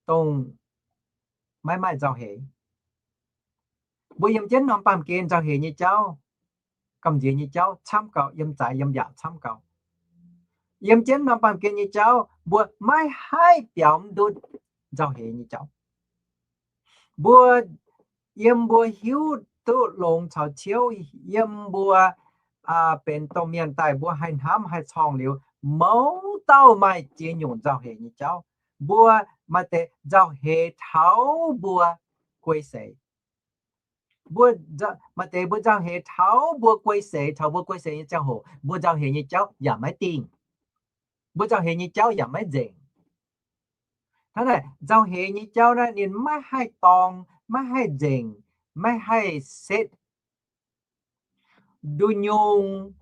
dongh maiv maaih nzauh heix. Mbuo yiem jienv norm baamh gen nzauh heix nyei jauv, gamh nziex nyei jauv camv gauh, yiem zaaix yiem mbiaauc camv gauh. Yiem jienv norm baamh gen nyei jauv mbuo maiv haih biaux mv ndutv nzauh heix nyei jauv. Mbuo yiem mbuo hiuv duqv longx caux ciouv, yiem mbuo benx domh mienh daaih mbuo haih hnamv haih corngh liuz, mouz dauh maaih ziex nyungc nzauh heix nyei jauv. Mbuo maaih deix nzauh heix taux mbuo guei seix. Mbuo maaih deix mbuo nzauh heix taux mbuo guei seix, taux mbuo guei seix nyei ziangh hoc mbuo nzauh heix nyei jauv yaac maiv dingh. Mbuo nzauh heix nyei jauv yaac maiv nzengc. Hnangv naaic, nzauh heix nyei jauv naaiv ninh maiv haih dorng, maiv haih nzengc, maiv haih setv. Nduqc nyungc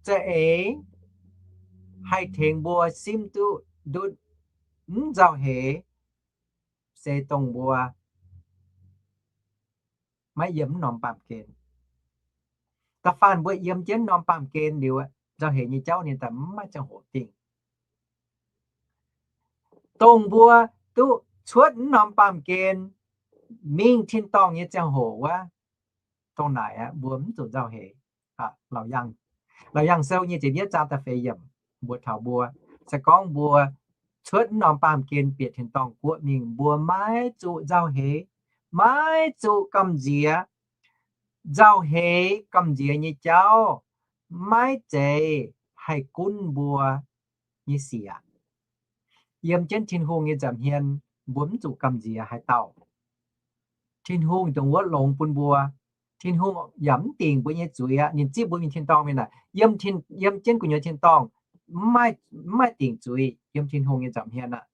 za'eix haih tengx mbuo simv duqv ndutv mv nzauh heix se dongh mbuo maiv yiem mv norm baamh gen. Da'faanh mbuo yiem jienv norm baamh gen liuz, nzauh heix nyei jauv ninh daaih mv maaih ziangh hoc dingh. Dongh mbuo duqv cuotv mv norm baamh gen mingh tin-dorngh nyei ziangh hoc wuov, dongh naaic aqv mbuo mv zuqc nzauh heix. Laauc Yaangh Sou nyei ziepc yietv zaang da'feix yiemc mbuox taux mbuo, se gorngv mbuo cuotv mv norm baamh gen bieqc tin-dorngh guoqv mingh, mbuo maiv zuqc nzauh heix, maiv zuqc gamh nziex. Nzauh heix gamh nziex nyei jauv maiv zeiz haih gunv mbuo nyei sic aqv. Yiem jienv Tin-Hungh nyei nza'hmien, mbuo mv zuqc gamh nziex haaix dauh. Tin-Hungh dongh wuov longx bun mbuo. Tin-Hungh yaac mv dingc mbuo nyei zuiz aqv. Ninh zipv mbuo mingh tin-dorngh mingh naaic, yiem jienv gu'nyuoz tin-dorngh mv maaih dingc zuiz yiem Tin-Hungh nyei nza'hmien aqv.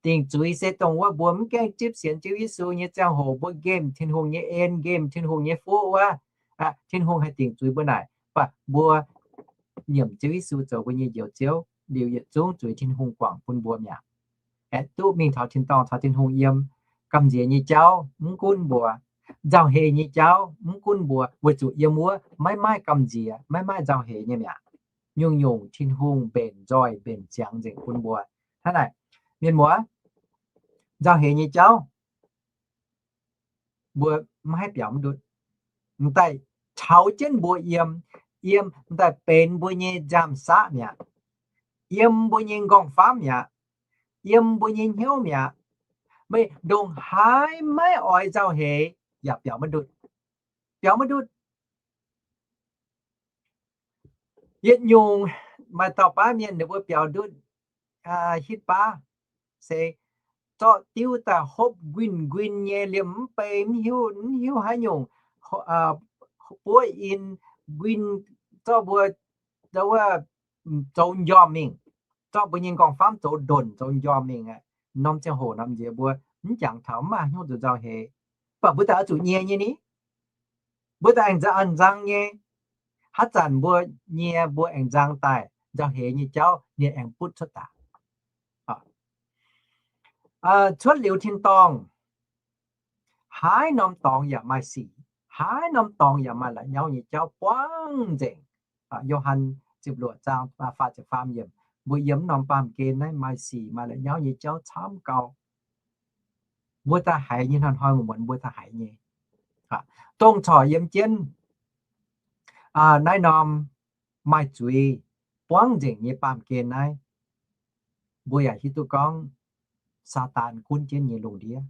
Dingc zuiz se dongh wuov mbuo mv gaengh zipv sienx Ziouv Yesu nyei ziangh hoc, mbuo nqemh Tin-Hungh nyei en, nqemh Tin-Hungh nyei fuqv wuov, Tin-Hungh haih dingc zuiz mbuo naaic. Mv baac mbuo nyiemc Ziouv Yesu zoux mbuo nyei Njoux Ziouv liuz, yietc zungv zuiz Tin-Hungh guangc bun mbuo mi'aqv. Aengx duqv mingh taux tin-dorngh caux Tin-Hungh yiem. Gamh nziex nyei jauv mv gunv mbuo, nzauh heix nyei jauv mv gunv mbuo, weic zuqc yiem wuov maiv maaih gamh nziex, maiv maaih nzauh heix nyei mi'aqv. Nyungc-nyungc Tin-Hungh mbenc nzoih mbenc ziangx nzengc bun mbuo. Hnangv naaic, mienh muoz, nzauh heix nyei jauv mbuo maiv haih biaux mv ndutv. M'daaih taux jienv mbuo yiem, yiem m'daaih benx mbuo nyei nziaamv-saqv mi'aqv, yiem mbuo nyei nqorngv-famv mi'aqv, yiem mbuo nyei hnyouv mi'aqv. Meih ndongc haaix maiv oix nzauh heix yaac biaux maiv ndutv. Biaux maiv ndutv. Yietc nyungc maaih dauh baav mienh ninh mbuo biaux ndutv hitv baav se zorqv diuv daaih hopv nquin nquin nyei, liemh mv bei mv hiuv, mv hiuv haaix nyungc buov in nquin, zorqv mbuo wuov zoux m'njormh mingh, zorqv mbuo nyei nqorngv-famv zoux ndonc zoux m'njormh mingh aqv. Norm ziangh hoc norm nziex mbuo mv jangx taux, mv maaih hnyouv zuqc nzauh heix. Mv baac mbuo daaih oix zuqc nyie nyei ni. Mbuo daaih aengx nzang nyei. Haaix zanc mbuo nyie mbuo aengx nzang daaih, nzauh heix nyei jauv ninh aengx butv cuotv daaih. Cuotv liuz tin-dorngh, haaix norm dorngx yaac maaih sic, haaix norm dorngx yaac maaih la'nyauv nyei jauv buangv nzengc. Yo^han ziepc luoqc zaang faah ziepc faam yiemc, mbuo yiem norm baamh gen naaiv maaih sic maaih la'nyauv nyei jauv camv gau. Mbuo daaih haiz nyei, hnoi-hnoi muonz mbuo daaih haiz nyei. Dongh corc yiem jienv naaiv norm maaih zuiz buangv nzengc nyei baamh gen naaiv, mbuo yaac hiuv duqv gorngv Saadaan gunv jienv nyei lungh ndiev.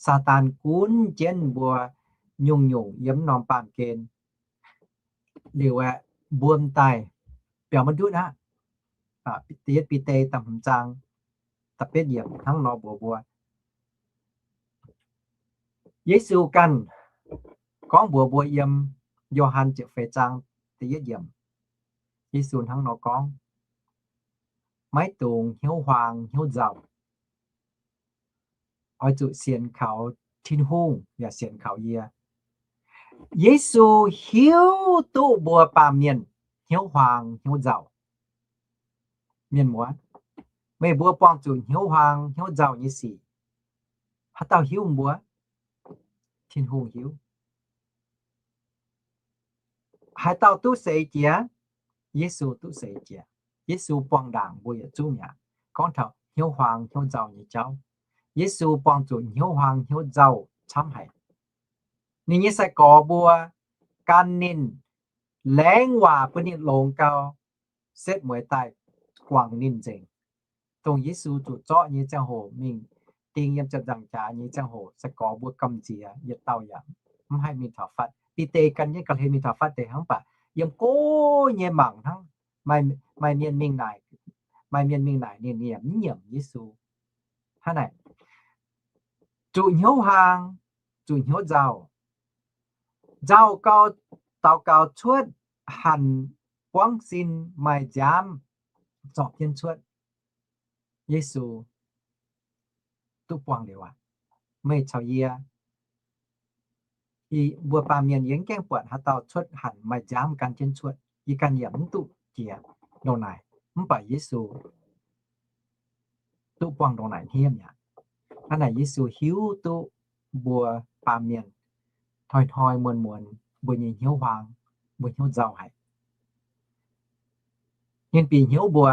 Saadaan gunv jienv mbuo nyungc-nyungc yiem norm baamh gen. Liuz aeqv, mbuo m'daaih biaux maiv ndutv aqv. Da'yietv Bide da'hmz zaang da'betv yiemc hnangv nor mbuox mbuo, Yesu ganh gorngv mbuox mbuo yiem Yo^han ziepc feix zaang da'yietv yiemc, Yesu hnangv nor gorngv, maiv dungx hnyouv huaang hnyouv nzauh. Oix zuqc sienx kaux Tin-Hungh yaac sienx kaux yie. Yesu hiuv duqv mbuo baamh mienh hnyouv huaang hnyouv nzauh. Mienh muoz, meih mbuo buangh zuqc hnyouv huaang hnyouv nzauh nyei sic, haaix dauh hiuv mbuo? Tin-Hungh hiuv. Haaix dauh duqv seix jiex? Yesu duqv seix jiex. Yesu buangh ndaangc mbuo yietc zungv mi'aqv. Gorngv taux hnyouv huaang hnyouv nzauh nyei jauv, Yesu buangh zuqc hnyouv huaang hnyouv nzauh camv haic. Ninh nyei sai-gorx mbuo gan ninh, laengz waac bun ninh longx gau, setv mueiz daaih guangc ninh nzengc. Dongh Yesu zuqc zorqv nyei ziangh hoc mingh ding yiem ziepc nzaangc jaax nyei ziangh hoc, sai-gorx mbuo gamh nziex yietc dauh yaac mv haih mingh taux fatv. Bide gan jienv ga'hlen mingh taux fatv deix hnangv, mv baac yiem go nyei mangc hnangv, maaih mienh mingh naaic, maaih mienh mingh naaic ninh, ninh yaac mv nyiemc Yesu. Hnangv naaic, zuqc hnyouv huaang, zuqc hnyouv nzauh. Nzauh gau, daux gaux cuotv, hanc buangv sin, maaih nziaamv zorpc jienv cuotv. Yesu duqv buangh liuz aqv. Meih caux yie, mbuo baamh mienh yie mv gaengh buatc haaix dauh cuotv hanc maaih nziaamv gan jienv cuotv. Yie ganh yaac mv duqv jiex ndongc naaic, mv baac Yesu duqv buangh ndongc naaic hniev mi'aqv. Hnangv naaic Yesu hiuv duqv mbuo baamh mienh hnoi-hnoi muonz-muonz mbuo nyei hnyouv huaang, mbuo hnyouv nzauh haic. Ninh bieqc hnyouv mbuo.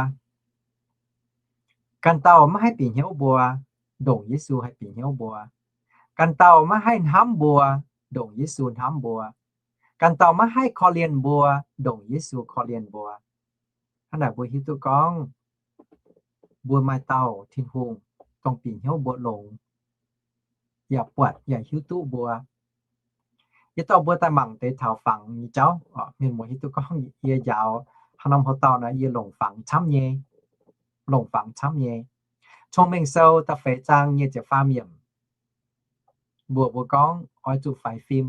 Ganh dauh maiv haih bieqc hnyouv mbuo, ndongc Yesu haih bieqc hnyouv mbuo. Ganh dauh maiv haih hnamv mbuo, ndongc Yesu hnamv mbuo. Ganh dauh maiv haih korv-lienh mbuo, ndongc Yesu korv-lienh mbuo. Hnangv naaic mbuo hiuv duqv gorngv mbuo maaih dauh Tin-Hungh dongh bieqc hnyouv mbuo longx, yaac buatc yaac hiuv duqv mbuo. Yie dorh mbuo daaih mangc deix taux fangx nyei jauv. Mienh muoz hiuv duqv gorngv yie njaaux haaix norm houx-dauh naaic yie longc fangx camv nyei, longc fangx camv nyei. Cong-Mengh Sou da'feix zaang nyic ziepc faam yiemc mbuox mbuo gorngv oix zuqc faix fim,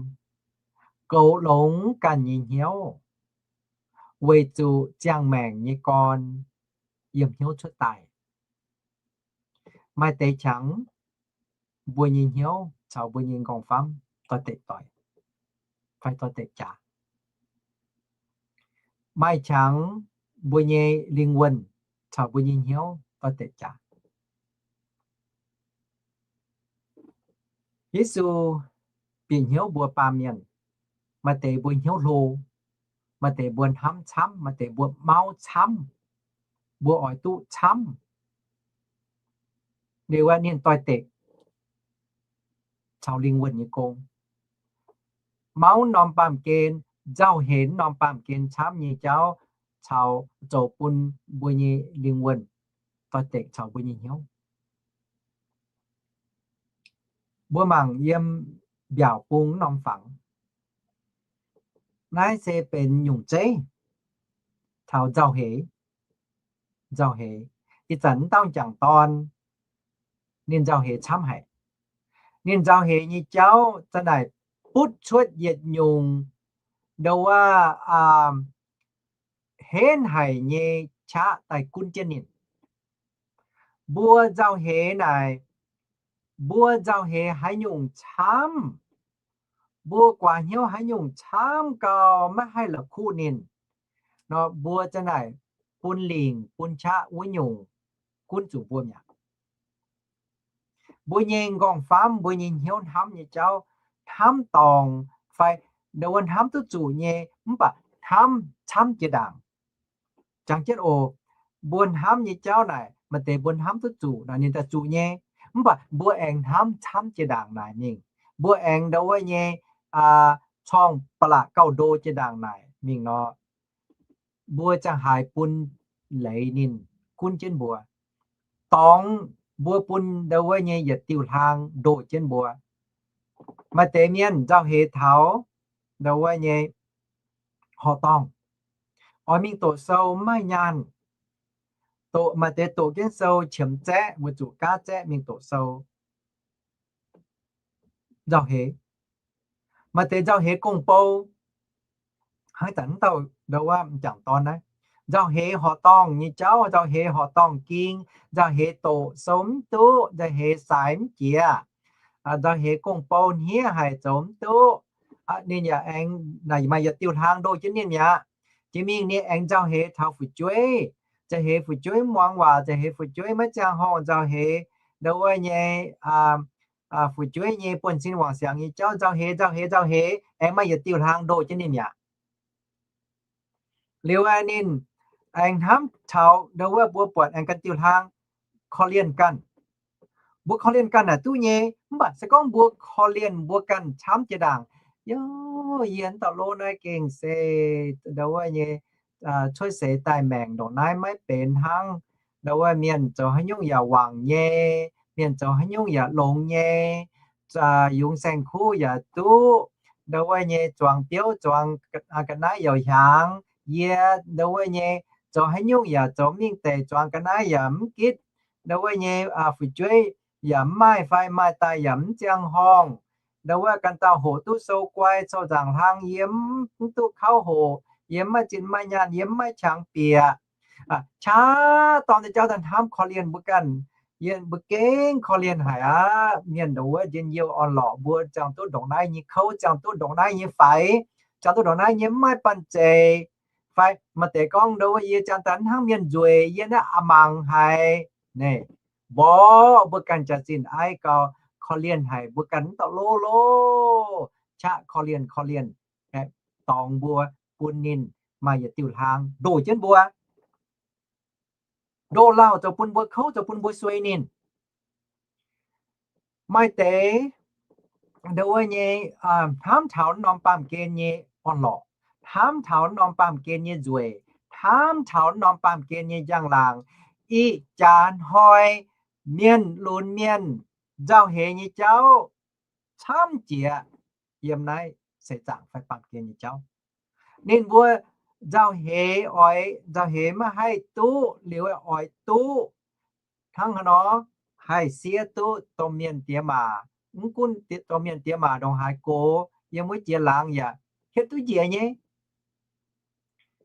goux longx ganh nyei hnyouv, weic zuqc ziangh maengc nyei gorn yiem hnyouv cuotv daaih. Maaih deix qangx mbuo nyei hnyouv caux mbuo nyei nqorngv-famv doix-dekc doic, fai doix-dekc jaax. Maaih qangx mbuo nyei lingh wuonh caux mbuo nyei hnyouv doix-dekc jaax. Yesu bieqc hnyouv mbuo baamh mienh. Maaih deix mbuo hnyouv hlo, maaih deix mbuo hnamv camv, maaih deix mbuo mauv camv, mbuo oix duqv camv. Liuz aqv, ninh doix-dekc caux lingh wuonh nyei gong. Mauv norm baamh gen, nzauh heix norm baamh gen camv nyei jauv caux zoux bun mbuo nyei lingh wuonh doix-dekc caux mbuo nyei hnyouv. Mbuo mangc yiem mbiaauc bung norm fangx. Naaiv se benx nyungc zeiv taux nzauh heix. Nzauh heix. Ih zanc wuov dauh m'jangc dorn, ninh nzauh heix camv haic. Ninh nzauh heix nyei jauv za'naaic butv cuotv yietc nyungc ndo wuov, henv haic nyei qaqv daaih gunv jienv ninh. Mbuo nzauh heix naaic, mbuo nzauh heix haaix nyungc camv, mbuo guaax hnyouv haaix nyungc camv gau maiv haih la'kuqv ninh nor, mbuo za'naaic bun lingc bun qaqv wuov nyungc gunv zuqc mbuo mi'aqv. Mbuo nyei nqorngv-famv, mbuo nyei hnyouv hnamv nyei jauv, hnamv dorngc fai ndo wuov hnamv duqv zuqc nyei, mv baac hnamv camv jiex ndaangc. Jangx jienv oc, mbuo hnamv nyei jauv naaic, maaih deix mbuo hnamv duqv zuqc naaic ninh daaih zuqc nyei, mv baac mbuo aengx hnamv camv jiex ndaangc naaic mingh. Mbuo aengx ndo wuov nyei corng ba'laqc gauh ndo jiex ndaangc naaic mingh nor, mbuo ziangh haaix bun leiz ninh gunv jienv mbuo. Dorngx mbuo bun ndo wuov nyei yietc diuh hlang ndoh jienv mbuo. Maaih deix mienh nzauh heix taux ndo wuov nyei horqc dorngh, oix mingh doqc sou mv maaih nyaanh. Doqc, maaih deix doqc jienv sou qiemx zaeqv, weic zuqc gaav zaeqv mingh doqc sou. Nzauh heix. Maaih deix nzauh heix gong-bou, hnangv zanc wuov dauh ndo wuov m'jangc dorn naaiv, nzauh heix horqc dorngh nyei jauv, nzauh heix horqc dorngh ging, nzauh heix doqc sou mv duqv, nzauh heix saaix mv jiex, nzauh heix gong-bou hniev haic zoux mv duqv. Ninh yaac aengx maaih yietc diuh hlang ndoh jienv ninh mi'aqv. Jiex mingh ninh aengx nzauh heix taux fu'jueiv, nzauh heix fu'jueiv mv muangx waac, nzauh heix fu'jueiv maiv ziangh horngh, nzauh heix ndo wuov nyei fu'jueiv nyei buonv-sin wangc siangx nyei jauv, nzauh heix, nzauh heix, nzauh heix, aengx maaih yietc diuh hlang ndoh jienv ninh mi'aqv. Liuz aeqv, ninh aengx hnamv taux ndau wuov mbuo buatc aengx ganh diuh hlang korv-lienh ganh. Mbuo korv-lienh ganh naaic duqv nyei, mv baac se gorngv mbuo korv-lienh mbuo ganh camv jiex ndaangc, yie dauh lo naaiv gengh se ndau wuov nyei cuotv seix daaih maengc ndongc naaiv maiv benx hnangv. Ndau wuov mienh zoux haaix nyungc yaac wangc nyei, mienh zoux haaix nyungc yaac longx nyei, yungz saeng-kuv yaac duqv, ndau wuov nyei zuangx biouv zuangx ga'naaiv youc hiaangx. Yie ndau wuov nyei zoux haaix nyungc yaac zoux mingh deix zuangx ga'naaiv yaac mv gitv. Ndau wuov nyei fu'jueiv yaac mv maaih fai maaih daaih yaac mv ziangh horngh. Ndau wuov ganh dauh hoqc duqv sou guai, sou nzaangc hlang, yie mv duqv kauv hoqc, yie mv maaih zinh maaih nyaanh, yie mv maaih qangx bieqc. Qaqv dorn nyei jauv daaih hnamv korv-lienh mbuo ganh. Yie mbuo gengh korv-lienh haic aqv. Mienh ndongc wuov njien-youh orn-lorqc, mbuo ziangh duqv ndongc naaiv nyei kouv, ziangh duqv ndongc naaiv nyei faix, ziangh duqv ndongc naaiv nyei mv maaih banh zeic, fai maaih deix gorngv ndau wuov yie ziangh daaih hnangv mienh nzueic, yie naaiv a'mangc haic. Naaiv mborqv mbuo ganh jaax-zinh aiv gau, korv-lienh haic mbuo ganh mv dauh lo loh. Qaqv korv-lienh korv-lienh, dorngx mbuo, bun ninh maaih yietc diuh hlang ndoh jienv mbuo, ndoh lauh zoux bun mbuo kouv, zoux bun mbuo suei ninh. Maaih deix ndau wuov nyei hnamv taux norm baamh gen nyei orn-lorqc, hnamv taux norm baamh gen nyei nzueic, hnamv taux norm baamh gen nyei njang-laangc. Ih jaax hnoi mienh lunx mienh nzauh heix nyei jauv camv jiex yiem naaiv seix zaangc fai baamh gen nyei jauv. Ninh mbuo nzauh heix oix nzauh heix maiv haih duqv liuz oix duqv hnangv haaix nor haih siev duqv domh mienh diex maac. Mv gunv domh mienh diex maac ndongc haaix gox, yiem wuov jiex laangz yaac hietv duqv njiec nyei,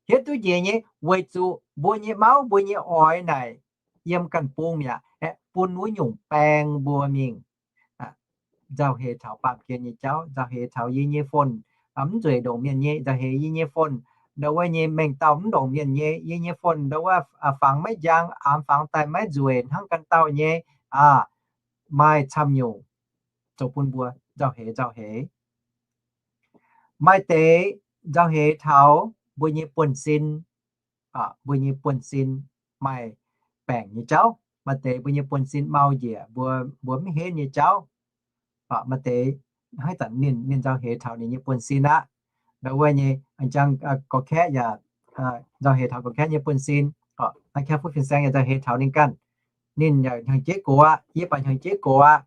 hietv duqv njiec nyei, weic zuqc mbuo nyei mauv, mbuo nyei oix naaic yiem ganh bung yaac aeqv, bun wuov nyungc baeng mbuo mingh. Nzauh heix taux baamh gen nyei jauv, nzauh heix taux yie nyei phone mv nzueic ndongc mienh nyei, nzauh heix yie nyei phone ndau wuov nyei mengh dauh mv ndongc mienh nyei, yie nyei phone ndau wuov fangx maiv njang, aamx fangx daaih maiv nzueic hnangv ganh dauh nyei. Aa, maaih camv nyungc zoux bun mbuo nzauh heix nzauh heix. Maaih deix nzauh heix taux mbuo nyei buonv-sin, mbuo nyei buonv-sin maaih baengc nyei jauv. Maaih deix mbuo nyei buonv-sin mau njiec, mbuo, mbuo mv henv nyei jauv. Maaih deix hnangv zanc ninh, ninh nzauh heix taux ninh nyei buonv-sin aqv. Ndau wuov nyei, njang gorx-kaeqv yaac nzauh heix taux gorx-kaeqv nyei buonv-sin. Naaiv Kaeqv-Fuqv Fin-Saeng yaac nzauh heix taux ninh ganh. Ninh yaac hnyangx-jeiv gox aqv, yie baac hnyangx-jeiv gox aqv.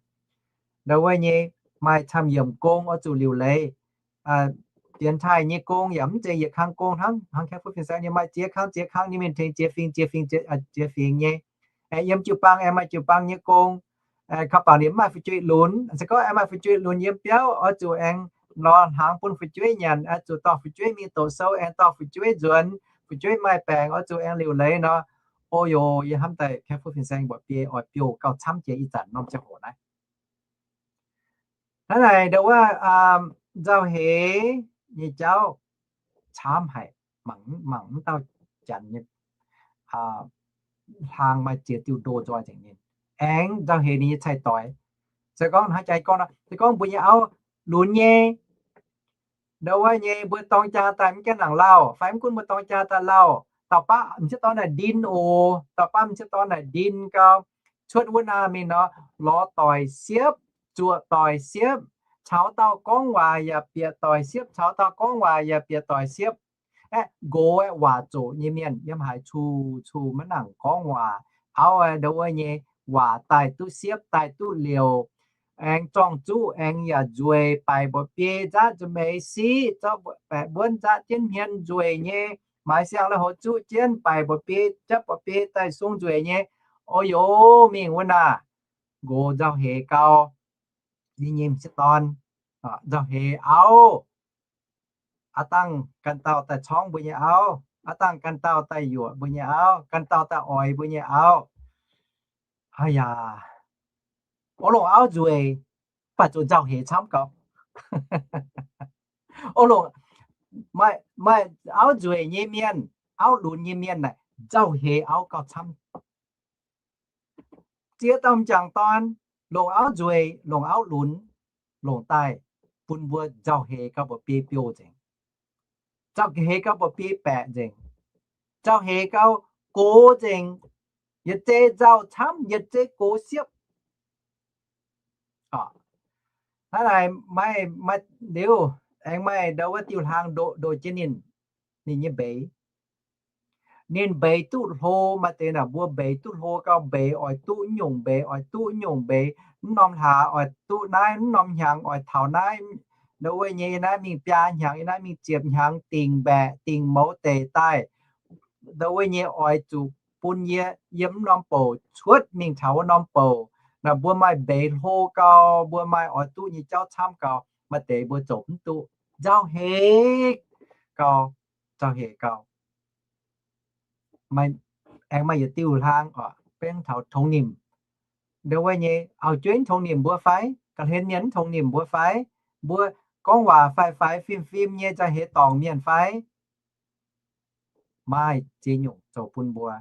Ndau wuov nyei, maaih camv yiemc gong oix zuqc liuc leiz. Dienx taaih nyei gong yaac mv zeiz yietc kang gong hnangv. Hnangv Kaeqv-Fuqv Fin-Saeng ninh maaih ziex kang ziex kang, ninh mingh tengx ziex fingx ziex fingx ziex fingx nyei. Aengx yiem jiu-baang aengx maaih jiu-baang nyei gong. Kaux bangc ninh mv maaih fu'jueiv lunx, se gorngv aengx maaih fu'jueiv lunx yiem biauv, oix zuqc aengx lorz hnaangx bun fu'jueiv nyanc, oix zuqc dorh fu'jueiv mingh doqc sou, aengx dorh fu'jueiv nzuonx, fu'jueiv maaih baengc, oix zuqc aengx liuc leiz nor. O yoc, yie hnamv daaih Kaeqv-Fuqv Fin-Saeng mbuoqc biei oix biouv gauh camv jiex ih zanc norm ziangh hoc naaiv. Hnangv naaic ndau wuov nzauh heix nyei jauv camv haic, mangc mv dauh janx nyei hlang maaih ziex diuh ndo nzoih nzengc ninh. Aengx nzauh heix ninh nyei cai-doix. Se gorngv hnangv jaax gorngv, se gorngv mbuo nyei auv lunx nyei, ndau wuov nyei mbuo dorng jaa daaih mv gaengh nangc lauh, fai mv gunv mbuo dorng jaa daaih lauh, dauh baav m'sieqv dorn naaic ndin oc, dauh baav m'sieqv dorn naaic ndin gau, cuotv wuov naaic mingh nor, lorz doic siepv, zuoqc doic siepv, caux dauh gorngv waac yaac bieqc doic siepv, caux dauh gorngv waac yaac bieqc doic siepv. Aeqv, nqox aeqv, waac zoqc nyei mienh yiem haaix, cu, cu maiv nangc gorngv waac. Auv aeqv, ndau wuov nyei waac daaih duqv siepv, daaih duqv liouc, aengx zorng-zuqv aengx yaac nzueic, baaic mba'biei nzaqv nza'meix siqv, zorqv baeqc mbuonv nzaqv jienv hmien nzueic nyei, maaiz siang-laauh houx zuqv jienv, baaic mba'biei, japv mba'biei daaih sung nzueic nyei. O yoc, mingh wuov naaic, nqox nzauh heix gau, ninh nyei m'sieqv dorn nzauh heix auv, aav dangh ganh dauh daaih corngv mbuo nyei auv, aav dangh ganh dauh daaih yuoqc mbuo nyei auv, ganh dauh daaih oix mbuo nyei auv. Aa yaac, o longc auv nzueic, mv baac zuqc nzauh heix camv gau. O longc, maaih, maaih auv nzueic nyei mienh, auv lunx nyei mienh naaic nzauh heix auv gauh camv. Ziex dauh m'jangc dorn longc auv nzueic, longc auv lunx, longc daaih bun mbuo nzauh heix gauh mba'biei biouv nzengc, nzauh heix gauh mba'biei baeqc nzengc. Nzauh heix gau, gox nzengc. Yietc zei nzauh camv, yietc zei gox siepv. Hnangv naaic, maaih, maaih liuz, aengx maaih ndau wuov diuh hlaang ndoh, ndoh jienv ninh, ninh nyei mbeix. Ninh mbeix duqv hlo, maaih deix naaic mbuo mbeix duqv hlo gau, mbeix oix duqv nyungc, mbeix oix duqv nyungc, mbeix mv norm hlaax oix duqv naaiv, mv norm hnyangx oix taux naaiv, ndau wuov nyei yie naaiv mingh biaa hnyangx, yie naaiv mingh ziepc hnyangx, dingc mbaeqc dingc mouz deic daaih. Ndau wuov nyei oix zuqc bun yie yiem mv norm bouc cuotv mingh taux wuov norm bouc. Naaic mbuo maaih mbeix hlo gau, mbuo maaih oix duqv nyei jauv camv gau, maaih deix mbuo zoux mv duqv. Nzauh heix gau, nzauh heix gau. Aengx maaih yietc diuh hlaang oc, bengv taux tongx nimc. Ndau wuov nyei auv-jueiv tongx nimc mbuo fai? Ga'hlen mienh tongx nimc mbuo fai? Mbuo gorngv waac faix-faix fim-fim nyei nzauh heix dorngc mienh fai? Maaih ziex nyungc zoux bun mbuo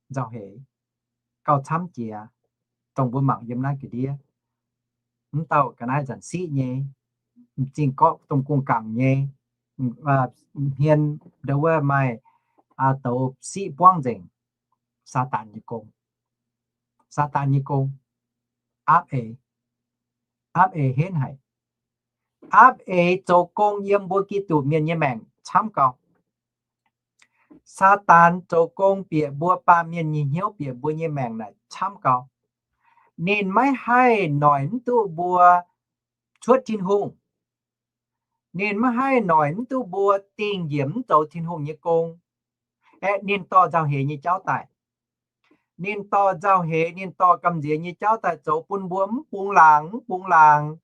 nzauh heix gauh camv jiex, dongh mbuo mangc yiem naaiv ga'ndiev. Mv dauh ga'naaiv nzanc siqv nyei, m'zing gorqv domh gong-gaangc nyei, hmien ndau wuov maaih douz siqv buangv nzengc. Saadaan nyei gong. Saadaan nyei gong aapv eix, aapv eix henv haic. Aapv eix zoux gong yiem mbuo Giduc mienh nyei maengc camv gau. Saadaan zoux gong bieqc mbuo baamh mienh nyei hnyouv, bieqc mbuo nyei maengc naaic camv gau. Ninh maiv haih noic mv duqv mbuo cuotv Tin-Hungh. Ninh maiv haih noic mv duqv mbuo dingh njiec mv zoux Tin-Hungh nyei gong. Aeqv, ninh dorh nzauh heix nyei jauv daaih. Ninh dorh nzauh heix, ninh dorh gamh nziex nyei jauv daaih zoux bun mbuo mv bungx laangc, mv bungx laangc.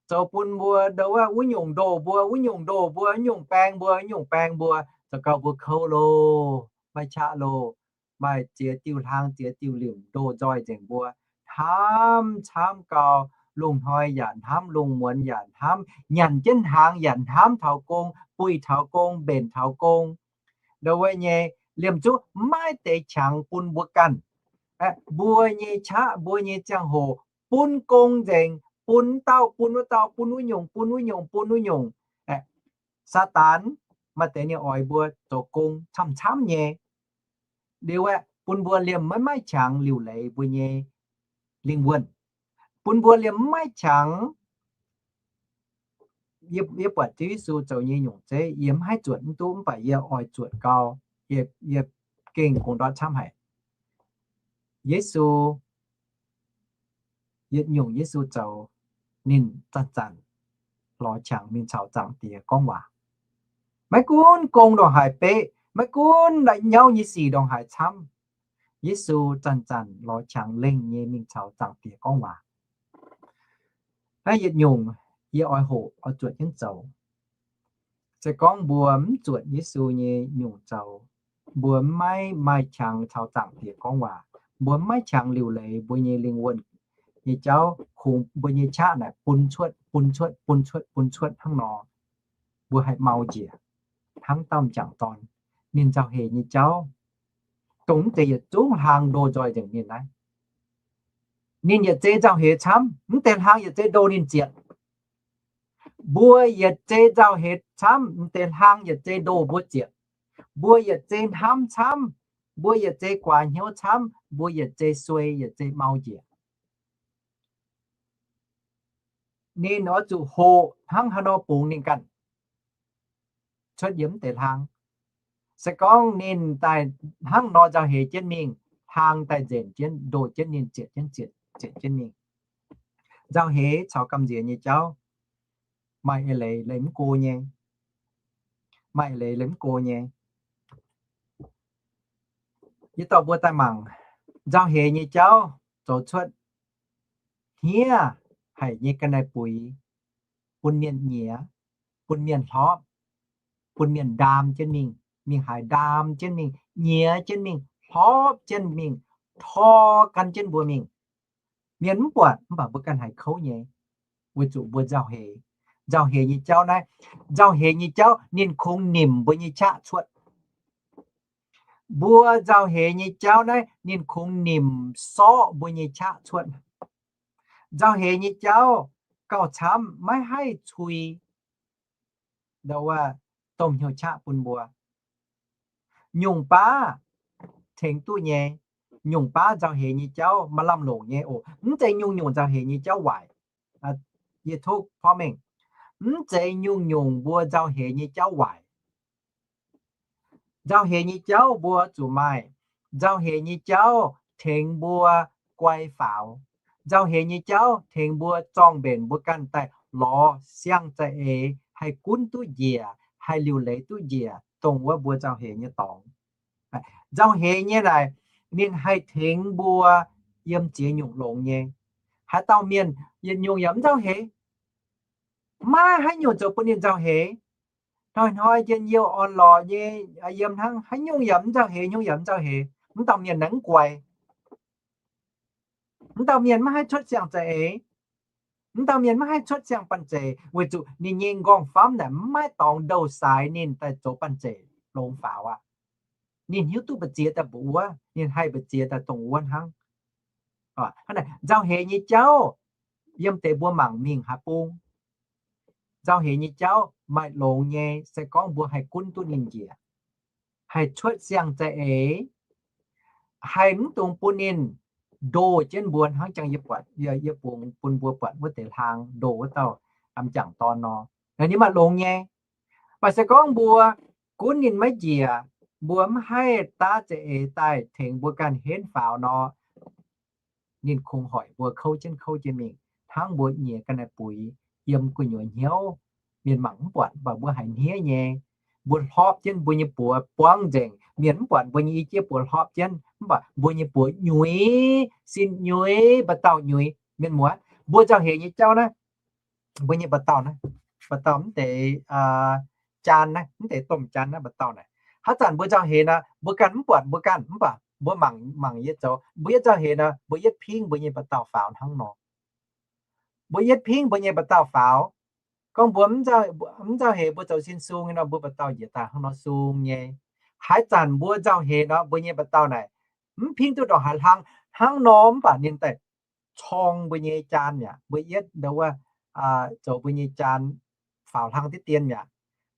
Zoux bun mbuo ndau wuov, wuov nyungc ndoh mbuo, wuov nyungc ndoh mbuo, wuov nyungc baeng mbuo, wuov nyungc baeng mbuo, zoux gau mbuo kouv loh, maiv qaqv loh. Maaih ziex diuh hlang, ziex diuh limc ndoh nzoih nzengc mbuo. Hnamv camv gau, lungh hnoi yaac hnamv, lungh muonz yaac hnamv, nyanc jienv hnaangx yaac hnamv taux gong, buih taux gong, mbenc taux gong. Ndau wuov nyei, liemh zuqc maiv deix qangx bun mbuo ganh. Mbuo nyei qaqv, mbuo nyei ziangh hoc bun gong nzengc, bun dauh, bun wuov dauh, bun wuov nyungc, bun wuov nyungc, bun wuov nyungc. Saadaan maaih deix ninh oix mbuo zoux gong camv-camv nyei. Liuz aeqv, bun mbuo liemh maiv maaih qangx liuc leiz mbuo nyei lingh wuonh. Bun mbuo liemh maiv maaih qangx. Yie, yie buatc Ziouv Yesu zoux nyei nyungc zeiv, yie mv haih zuotc mv duqv, mv baac yie oix zuotc gau. Yie, yie gengh gong ndortv camv haic. Yesu, yietc nyungc Yesu zoux, ninh zanc-zanc lorz qangx mingh caux Zaangc Diex gorngv waac. Maiv gunv gong ndongc haaix beqv, maiv gunv nyauv nyei sic ndongc haaix camv, Yesu zanc-zanc lorz qangx lengh nyei mingh caux Zaangc Diex gorngv waac. Naaiv yietc nyungc yie oix hoqc oix zuotc jienv zoux. Se gorngv mbuo mv zuotc Yesu nyei nyungc zoux, mbuo maiv maaih qangx caux Zaangc Diex gorngv waac, mbuo maiv maaih qangx liuc leiz mbuo nyei lingh wuonh nyei jauv, kungx mbuo nyei qaqv naaic bun cuotv, bun cuotv, bun cuotv, bun cuotv hnangv nor, mbuo haih mau njiec hnangv dauh m'jangc dorn. Ninh nzauh heix nyei jauv, dongh mv deix yietc zungv hlang ndoh nzoih nzengc ninh naaiv. Ninh yietc zei nzauh heix camv, mv deix hlang yietc zei ndoh ninh zietc. Mbuo yietc zei nzauh heix camv, mv deix hlang yietc zei ndoh mbuo zietc. Mbuo yietc zei hnamv camv, mbuo yietc zei guaax hnyouv camv, mbuo yietc zei suei, yietc zei mau njiec. Ninh oix zuqc hoqc hnangv haaix nor bungx ninh ganh cuotv yiem mv deix hlang. Se gorngv ninh daaih hnangv nor nzauh heix jienv mingh, hlang daaih nzenc jienv, ndoh jienv ninh, zietc jienv, zietc, zietc jienv mingh. Nzauh heix caux gamh nziex nyei jauv maaih eix leiz, leiz mv go nyei. Maaih eix leiz, leiz mv go nyei. Yie dorh mbuo daaih mangc nzauh heix nyei jauv zoux cuotv hniev haic nyei ga'naaiv-buix, bun mienh nyiex, bun mienh hlorpv, bun mienh ndaam jienv mingh, mingh haaix ndaam jienv mingh, nyiex jienv mingh, hlorpv jienv mingh, tor gan jienv mbuo mingh. Mienh mv buatc, mv baac mbuo ganh haiz kouv nyei, weic zuqc mbuo nzauh heix. Nzauh heix nyei jauv naaiv, nzauh heix nyei jauv ninh kungx nimc mbuo nyei qaqv cuotv. Mbuo nzauh heix nyei jauv naaiv ninh kungx nimc sorqv mbuo nyei qaqv cuotv. Nzauh heix nyei jauv gauh camv, maiv haih cui ndau wuov domh hnyouv qaqv bun mbuo. nyungc baav tengx duqv nyei, nyungc baav nzauh heix nyei jauv maaih lamh longc nyei oc. Mv zeiz nyungc-nyungc nzauh heix nyei jauv waaic. Yie tov porv mengh, mv zeiz nyungc-nyungc mbuo nzauh heix nyei jauv waaic. Nzauh heix nyei jauv mbuo zuqc maaih. Nzauh heix nyei jauv tengx mbuo guai faaux. Nzauh heix nyei jauv tengx mbuo zorng mbenc mbuo ganh daaih lorz siang-za'eix haih gunv duqv njiec, haih liuc leiz duqv njiec dongh wuov mbuo nzauh heix nyei dorngx. Nzauh heix nyei naaic, ninh haih tengx mbuo yiem ziex nyungc longx nyei. Haaix dauh mienh yietc nyungc yaac mv nzauh heix, maiv haaix nyungc zoux bun ninh nzauh heix. Hnoi-hnoi njien-youh orn-lorqc nyei yiem hnangv, haaix nyungc yaac mv nzauh heix, haaix nyungc yaac mv nzauh heix. Mv dauh mienh naaic mv guaix. Mv dauh mienh maiv haih cuotv siang-za'eix. Mv dauh mienh maiv haih cuotv siang-banh zeic, weic zuqc ninh nyei nqorngv-famv naaic maiv dorngx douh saaix ninh daaih zoux banh zeic longx faaux aqv. Ninh hiuv duqv mbu'ziex daaih mbuoqc wuov, ninh haih mbu'ziex daaih dongh wuov hnangv. Nzauh heix nyei jauv yiem deix mbuo mangc mingh haaix bung. Nzauh heix nyei jauv maaih longx nyei se gorngv mbuo haih gunv duqv ninh njiec, haih cuotv siang-za'eix, haih mv dungx bun ninh ndoh jienv mbuo hnangv jangx yie buatc, yie, yie bungx bun mbuo buatc wuov deix hlaang ndoh wuov dauh m'jangc dorn nor. Ninh maaih longx nyei. Mv baac se gorngv mbuo gunv ninh maiv njiec, mbuo mv haih daav za'eix daaih tengx mbuo ganh henv faaux nor, ninh kungx hoic mbuo kouv jienv kouv jienv mingh, hnangv mbuo nyei ga'naaiv buix yiem gu'nyuoz hnyouv. Mienh mangc mv buatc, mv baac mbuo haiz hniev nyei. Mbuo hlorpv jienv mbuo nyei buoz buangv nzengc. Mienh mv buatc mbuo nyei i jieqv buoz hlorpv jienv, mv baac mbuo nyei buoz nyuiz, sin nyuiz, mba'dauh nyuiz. Mienh muoz, mbuo nzauh heix nyei jauv naaiv, mbuo nyei mba'dauh naaiv, mba'dauh mv deix jaan naaiv, mv deix domh jaan naaiv mba'dauh naaic. Haaix zanc mbuo nzauh heix nor, mbuo ganh mv buatc mbuo ganh, mv baac mbuo mangc, mangc yietv zoux. Mbuo yietv nzauh heix nor, mbuo yietv pingv mbuo nyei mba'dauh faaux hnangv nor. Mbuo yietv pingv mbuo nyei mba'dauh faaux. Gorngv mbuo mv nzauh heix, mbuo zoux sin sung nyei nor, mbuo mba'dauh njiec daaih hnangv nor sung nyei. Haaix zanc mbuo nzauh heix nor, mbuo nyei mba'dauh naaic mv pingv duqv ndongc haaix hlang hnangv nor, mv baac ninh daaih corng mbuo nyei jaan mi'aqv. Mbuo yietv ndo wuov zoux mbuo nyei jaan faaux hlang diqv dien mi'aqv.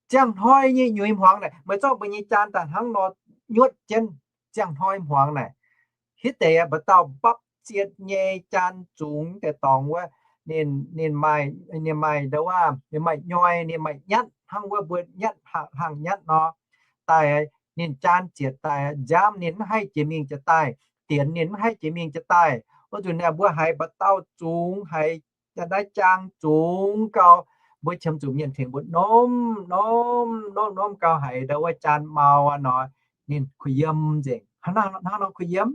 Ziangh hnoi nyei nyuiz hmuangx naaic, meih zorqv mbuo nyei jaan daaih hnangv nor nyuotv jienv. Ziangh hnoi hmuangx naaic, hitv deix mba'dauh mbapv zietc nyei jaan zungx deix dorngx wuov, ninh, ninh maaih, ninh maaih ndo wuov, ninh maaih nyoi, ninh maaih nyatv hnangv wuov mbuo nyatv hlang nyatv nor. Daaih ninh jaan zietc daaih, nziaamv ninh mv haih jiex mingh jiex daaih, dienx ninh mv haih jiex mingh jiex daaih. Wuov nzunc naaic mbuo haiz mba'dauh zungx, haiz naaiv jaang zungx gau, mbuo qiemx zuqc mienh tengx mbuo norm norm norm norm gau, haiz ndo wuov jaan mau aqv nor, ninh kuh yiem nzengc. Hnangv nor kuh yiem,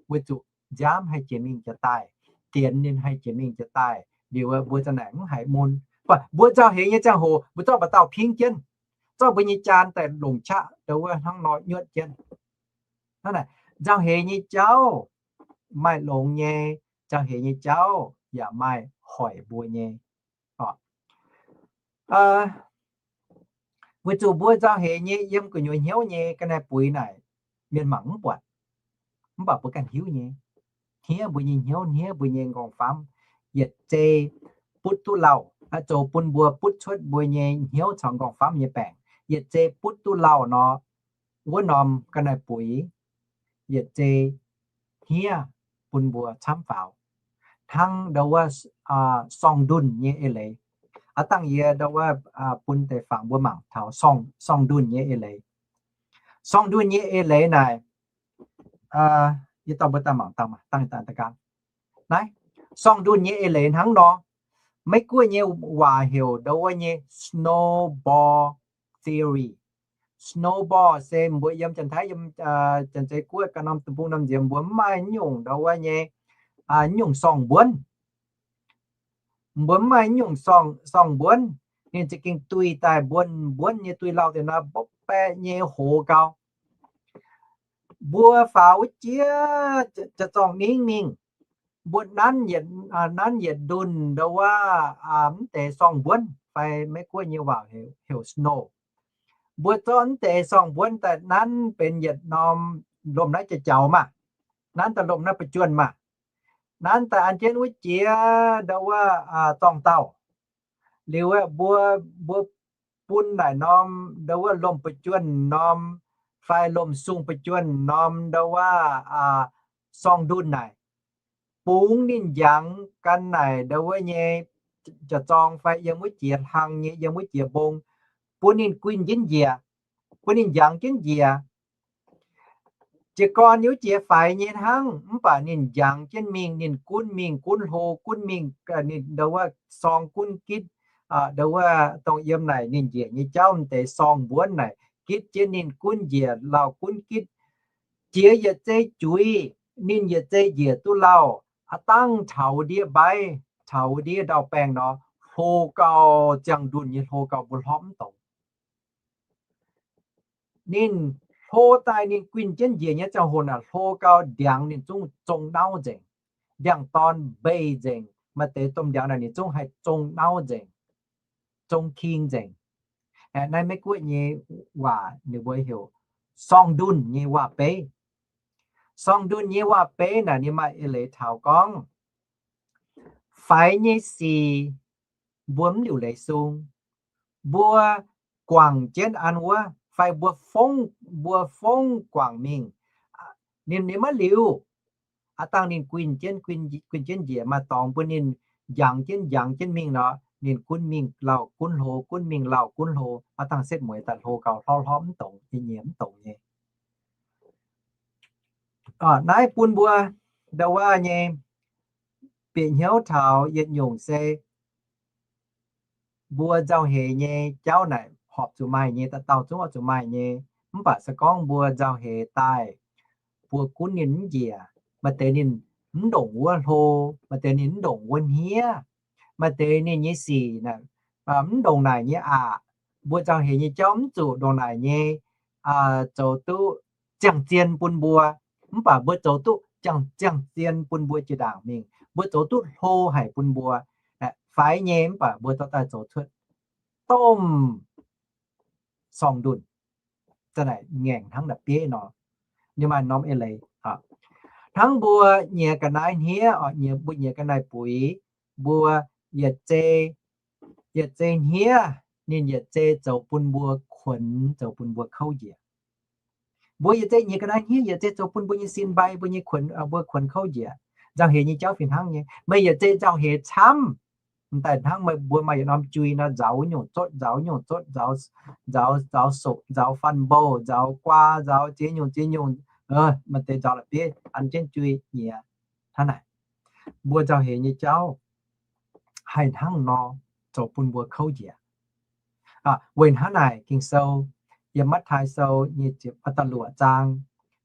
weic zuqc nziaamv haih jiex mingh jiex daaih, dienx ninh haih jiex mingh jiex daaih. Liuz mbuo za'naaic mv haiz mun. Mv baac mbuo nzauh heix nyei ziangh hoc, mbuo zorqv mba'dauh pingv jienv, zorqv mbuo nyei jaan daaih longc qaqv ndo wuov hnangv nor nyuotv jienv. Hnangv naaic, nzauh heix nyei jauv maaih longx nyei, nzauh heix nyei jauv yaac maaih hoic mbuo nyei. Weic zuqc mbuo nzauh heix nyei yiem gu'nyuoz hnyouv nyei ga'naaiv buix naaic, mienh mangc mv buatc, mv baac mbuo ganh hiuv nyei. Hniev mbuo nyei hnyouv, hniev mbuo nyei nqorngv-famv, yietc zei butv duqv lauh, zoux bun mbuo butv cuotv mbuo nyei hnyouv caux nqorngv-famv nyei baengc. Yietc zei butv duqv lauh nor, wuov norm ga'naaiv buix yietc zei hniev bun mbuo camv faaux. Hnangv ndo wuov sorng-ndunh nyei eix-leiz. Aav dangh yie ndo wuov bun deix fangx mbuo mangc taux sorng-ndunh nyei eix-leiz. Sorng-ndunh nyei eix-leiz naaic, yie dorh mbuo daaih mangc dangh, dangh daaih da'gang. Naaiv, sorng-ndunh nyei eix-leiz hnangv nor, Meiv-Guoqv nyei waac heuc ndo wuov nyei snowball theory. Snowball se mbuo yiem Janx-Taiv, yiem Janx-Zei Guoqv ganh norm deic-bung norm nziemx mbuo mv maaih nyungc ndo wuov nyei, nyungc sorng-mbuonv. Mbuo mv maaih nyungc sorng-mbuonv, ninh za'gengh duih daaih mbuonv-mbuonv nyei, duih lauh deix nor mbopv baeqc nyei hoz gau. Mbuo faaux wuov jiex jaax-zorng ningv mingh, mbuo nanv yietc, nanv yietc ndunh ndo wuov mv deix sorng-mbuonv fai Meiv-Guoqv nyei waac heuc snow. Mbuo zorqv mv deix sorng-mbuonv daaih nanv benx yietc norm lomh naaiv jaux maah, nanv daaih lomh naaiv ba'juonh maah, nanv daaih an jienv wuov jiex ndo wuov zorng-dauh. Liuz mbuo, mbuo bun naaic norm ndo wuov lomh ba'juonh norm fai lomh sung ba'juonh norm ndau wuov sorng-ndunh naaic, bungx ninh njangx gan naaic ndau wuov nyei jaax-zorng fai yiem wuov jiex hlang nyei, yiem wuov jiex mbong, bun ninh guinh jienv njiec, bun ninh njangx jienv njiec. Jiez gorn yiem wuov jiex faix nyei hnangv, mv baac ninh njangx jienv mingh, ninh gunv mingh gunv hlo, gunv mingh, ninh ndau wuov sorng gunv gitv, ndau wuov dongh yiem naaic ninh njiec nyei jauv m'deix sorng mbuonv naaic gitv jienv ninh gunv njiec lauh gunv gitv. Jiex yietc zei juiz, ninh yietc zei njiec duqv lauh, aav dangh taux ndiev mbaiv, taux ndiev ndau-baengh nor, hlo gau, ziangh ndunh nyei hlo gau, mbuo hlorpv mv dongz. Ninh hlo daaih ninh guinh jienv njiec nyei ziangh hoc naaic, hlo gau ndiangx ninh zungv zong nauv nzengc, ndiangx-dorn mbeix nzengc, maaih deix domh ndiangx naaic ninh zungv haih zong nauv nzengc, zong king nzengc. Naaiv Meiv Guoqv nyei waac ninh mbuo heuc sorng-ndunh nyei waac-beiv. Sorng-ndunh nyei waac-beiv naaic ninh maaih eix leiz taux gorngv, faix nyei sic mbuo mv liuc leiz sung, mbuo guangc jienv an wuov, fai mbuo fongv, mbuo fongv guangc mingh, ninh, ninh maiv liuz. Aav dangh ninh guinh jienv, guinh jienv njiec, maaih dorngx bun ninh njangx jienv, njangx jienv mingh nor, ninh gunv mingh lauh gunv hlo, gunv mingh lauh gunv hlo, aav dangh setv mueiz daaih hlo gau, hlorpv hlorpv mv dongz, nyiex nyiex mv dongz nyei. Naaiv bun mbuo ndau wuov nyei bieqc hnyouv taux yietc nyungc se mbuo nzauh heix nyei jauv naaic horpc zuqc maaih nyei, dauh dauh zungv oix zuqc maaih nyei. Mv baac se gorngv mbuo nzauh heix daaih, mbuo gunv ninh mv njiec, maaih deix ninh mv ndongc wuov hlo, maaih deix ninh mv ndongc wuov hniev, maaih deix ninh nyei sic mv ndongc naaic nyei aqc. Mbuo nzauh heix nyei jauv mv zuqc ndongc naaic nyei zoux duqv ziangh zien bun mbuo, mv baac mbuo zoux duqv ziangh, ziangh zien bun mbuo jiex ndaangc mingh, mbuo zoux duqv hlo haic bun mbuo, faix nyei, mv baac mbuo dorh daaih zoux cuotv domh sorng-ndunh. Za'naaic ngaengc hnangv la'bieiv nor, ninh maaih norm eix leiz. Hnangv mbuo nyiex ga'naaiv hniev, mbuo nyiex ga'naaiv buix, mbuo yietc zei, yietc zei hniev, ninh yietc zei zoux bun mbuo kuonx, zoux bun mbuo kouv njiec. Mbuo yietc zei nyiex ga'naaiv hniev, yietc zei zoux bun mbuo nyei sin mbai, mbuo nyei kuonx, mbuo kuonx kouv njiec. Nzauh heix nyei jauv fih hnangv nyei. Meih yietc zei nzauh heix camv, m'daaih hnangv meih mbuo maaih yietc norm jui nor, nzauz nyungc zotv, nzauz nyungc zotv, nzauz, nzauz, nzauz soqc, nzauz faan mbouh, nzauz guaa, nzauz ziex nyungc ziex nyungc, maaih deix nzauz la'bieiv an jienv jui nyiex. Hnangv naaic, mbuo nzauh heix nyei jauv haih hnangv nor zoux bun mbuo kouv njiec. Weic hnangv naaic, Ging-Sou yiem Matv^taai Sou nyic ziepc, da'luoqc zaang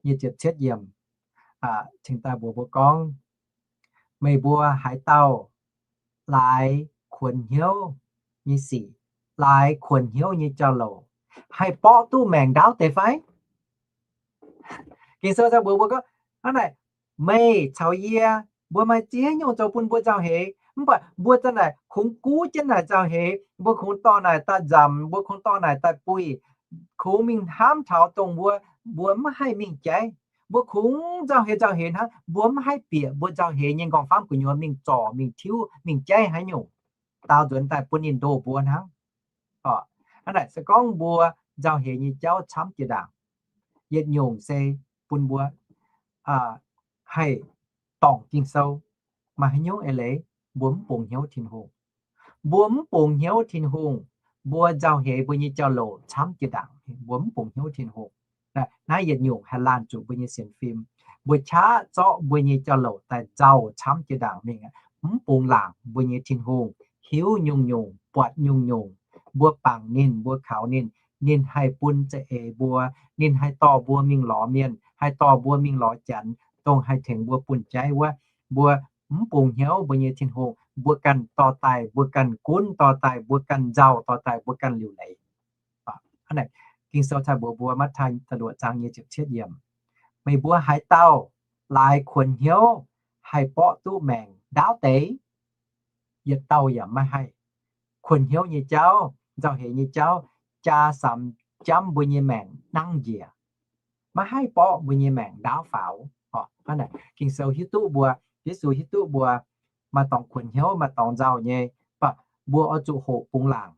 nyic ziepc cietv yiemc, cingx daaih mbuox mbuo gorngv, meih mbuo haaix dauh laaix kuonx hnyouv nyei sic, laaix kuonx hnyouv nyei jauv-louc, haih borqv duqv maengc ndaauv deix fai? Ging-Sou daaih mbuox mbuo gorngv, hnangv naaic, meih caux yie, mbuo maaih ziex nyungc zoux bun mbuo nzauh heix, mv baac mbuo za'naaic kungx guv jienv naaic nzauh heix, mbuo kungx dorh naaic daaih nzamc, mbuo kungx dorh naaic daaih buih, kungx mingh hnamv taux dongh mbuo, mbuo mv haih mingh jaiv. Mbuo kungx nzauh heix nzauh heix hnangv, mbuo mv haih bieqc mbuo nzauh heix nyei nqorngv-famv gu'nyuoz mingh zorc, mingh tiuv, mingh jaiv haaix nyungc, daaux nzuonx daaih bun ninh ndoh mbuo hnangv. Hnangv naaic se gorngv mbuo nzauh heix nyei jauv camv jiex ndaangc, yietc nyungc se bun mbuo haih dorngc Ging-Sou. Maaih haaix nyungc eix leiz mbuo mv bungx hnyouv Tin-Hungh? Mbuo mv bungx hnyouv Tin-Hungh, mbuo nzauh heix mbuo nyei jauv-louc camv jiex ndaangc, mbuo mv bungx hnyouv Tin-Hungh. Naaiv yietc nyungc haih laanh zuqc mbuo nyei sienx fim. Mbuo qaqv zorqv mbuo nyei jauv-louc daaih nzauh camv jiex ndaangc mingh, mv bungx laangc mbuo nyei Tin-Hungh, hiuv nyungc-nyungc, buatc nyungc-nyungc. Mbuo bangc ninh, mbuo kaux ninh, ninh haih bun za'eix mbuo, ninh haih dorh mbuo mingh lorz mienh, haih dorh mbuo mingh lorz Janx, dongh haih tengx mbuo bunh jaiv wuov. Mbuo mv bungx hnyouv mbuo nyei Tin-Hungh, mbuo ganh dorh daaih, mbuo ganh gunv dorh daaih, mbuo ganh nzauh dorh daaih, mbuo ganh liuc leiz. Hnangv naaic, Ging-Sou cai mbuox mbuo, Matv^taai da'luoqc zaang nyic ziepc cietv yiemc, meih mbuo haaix dauh laaix kuonx hnyouv haih borqv duqv maengc ndaauv deix? Yietc dauh yaac maiv haih. Kuonx hnyouv nyei jauv, nzauh heix nyei jauv, jaa samx jamv mbuo nyei maengc nangv njiec, maiv haih borqv mbuo nyei maengc ndaauv faaux. Hnangv naaic, Ging-Sou hiuv duqv mbuo, Yesu hiuv duqv mbuo, maaih dorngx kuonx hnyouv, maaih dorngx nzauh nyei, mv baac mbuo oix zuqc hoqc bungx laangc.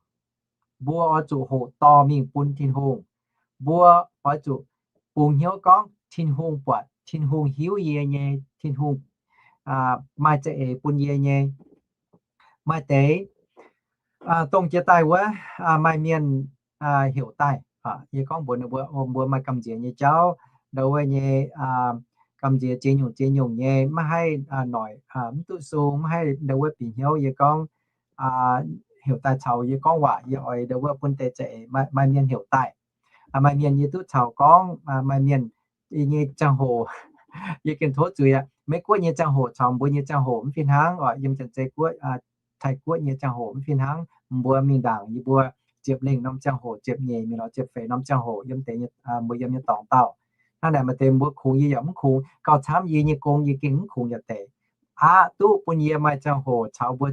Mbuo oix zuqc hoqc dorh mingh bun Tin-Hungh. Mbuo oix zuqc bungx hnyouv gorngv Tin-Hungh buatc, Tin-Hungh hiuv yie nyei, Tin-Hungh maaih za'eix bun yie nyei. Maaih deix dongh jiex daaih wuov maaih mienh heuc daaih, yie gorngv mbuox ninh mbuo, mbuo maaih gamh nziex nyei jauv, ndau wuov nyei gamh nziex ziex nyungc ziex nyungc nyei, maiv haih noic, mv duqv sung, maiv haih ndau wuov bieqc hnyouv. Yie gorngv heuc daaih caux yie gorngv waac, yie oix ndau wuov bun deix za'eix maaih mienh heuc daaih. Maaih mienh yie duqv caux gorngv, maaih mienh nyei ziangh hoc, yie gengh tov zuiz aqv. Meiv Guoqv nyei ziangh hoc caux mbuo nyei ziangh hoc mv fih hnangv oc. Yiem Janx-Zei Guoqv, Taiv Guoqv nyei ziangh hoc mv fih hnangv. Mbuo mingh ndaangc yie mbuo ziepc lengh norm ziangh hoc, ziepc nyeic mingh lorz ziepc feix norm ziangh hoc yiem deix, mbuo yiem nyei dorngx dauh. Hnangv naaic maaih deix mbuo kungx yie yaac mv kungx, gauh camv yie nyei gong yie gengh mv kungx yietc deix. Aqv duqv bun yie maaih ziangh hoc caux mbuo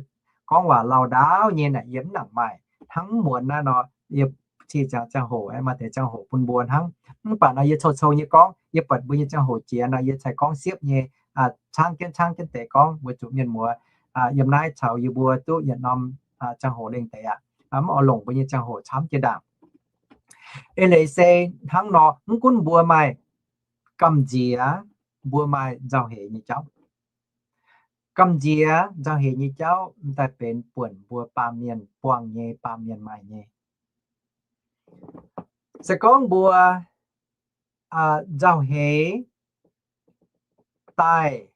gorngv waac lauh ndaauv nyei naaic yie mv nangc maaih. Hnangv mv muonz naaiv nor, yie cih ziangx ziangh hoc, maaih deix ziangh hoc bun mbuo hnangv. Mv baac nor yie cou-cou nyei gorngv, yie buatc mbuo nyei ziangh hoc jiex nor yie cingx gorngv siepv nyei, caangv jienv caangv jienv deix gorngv weic zuqc mienh muoz yiem naaiv caux yie mbuo duqv yietc norm ziangh hoc lengh deix aqv. Mv oix longc mbuo nyei ziangh hoc camv jiex ndaangc. Eix leiz se hnangv nor, mv gunv mbuo maaih gamh nziex, mbuo maaih nzauh heix nyei jauv. Gamh nziex nzauh heix nyei jauv m'daaih benx buonc mbuo baamh mienh buangh nyei, baamh mienh maaih nyei. Se gorngv mbuo nzauh heix daaih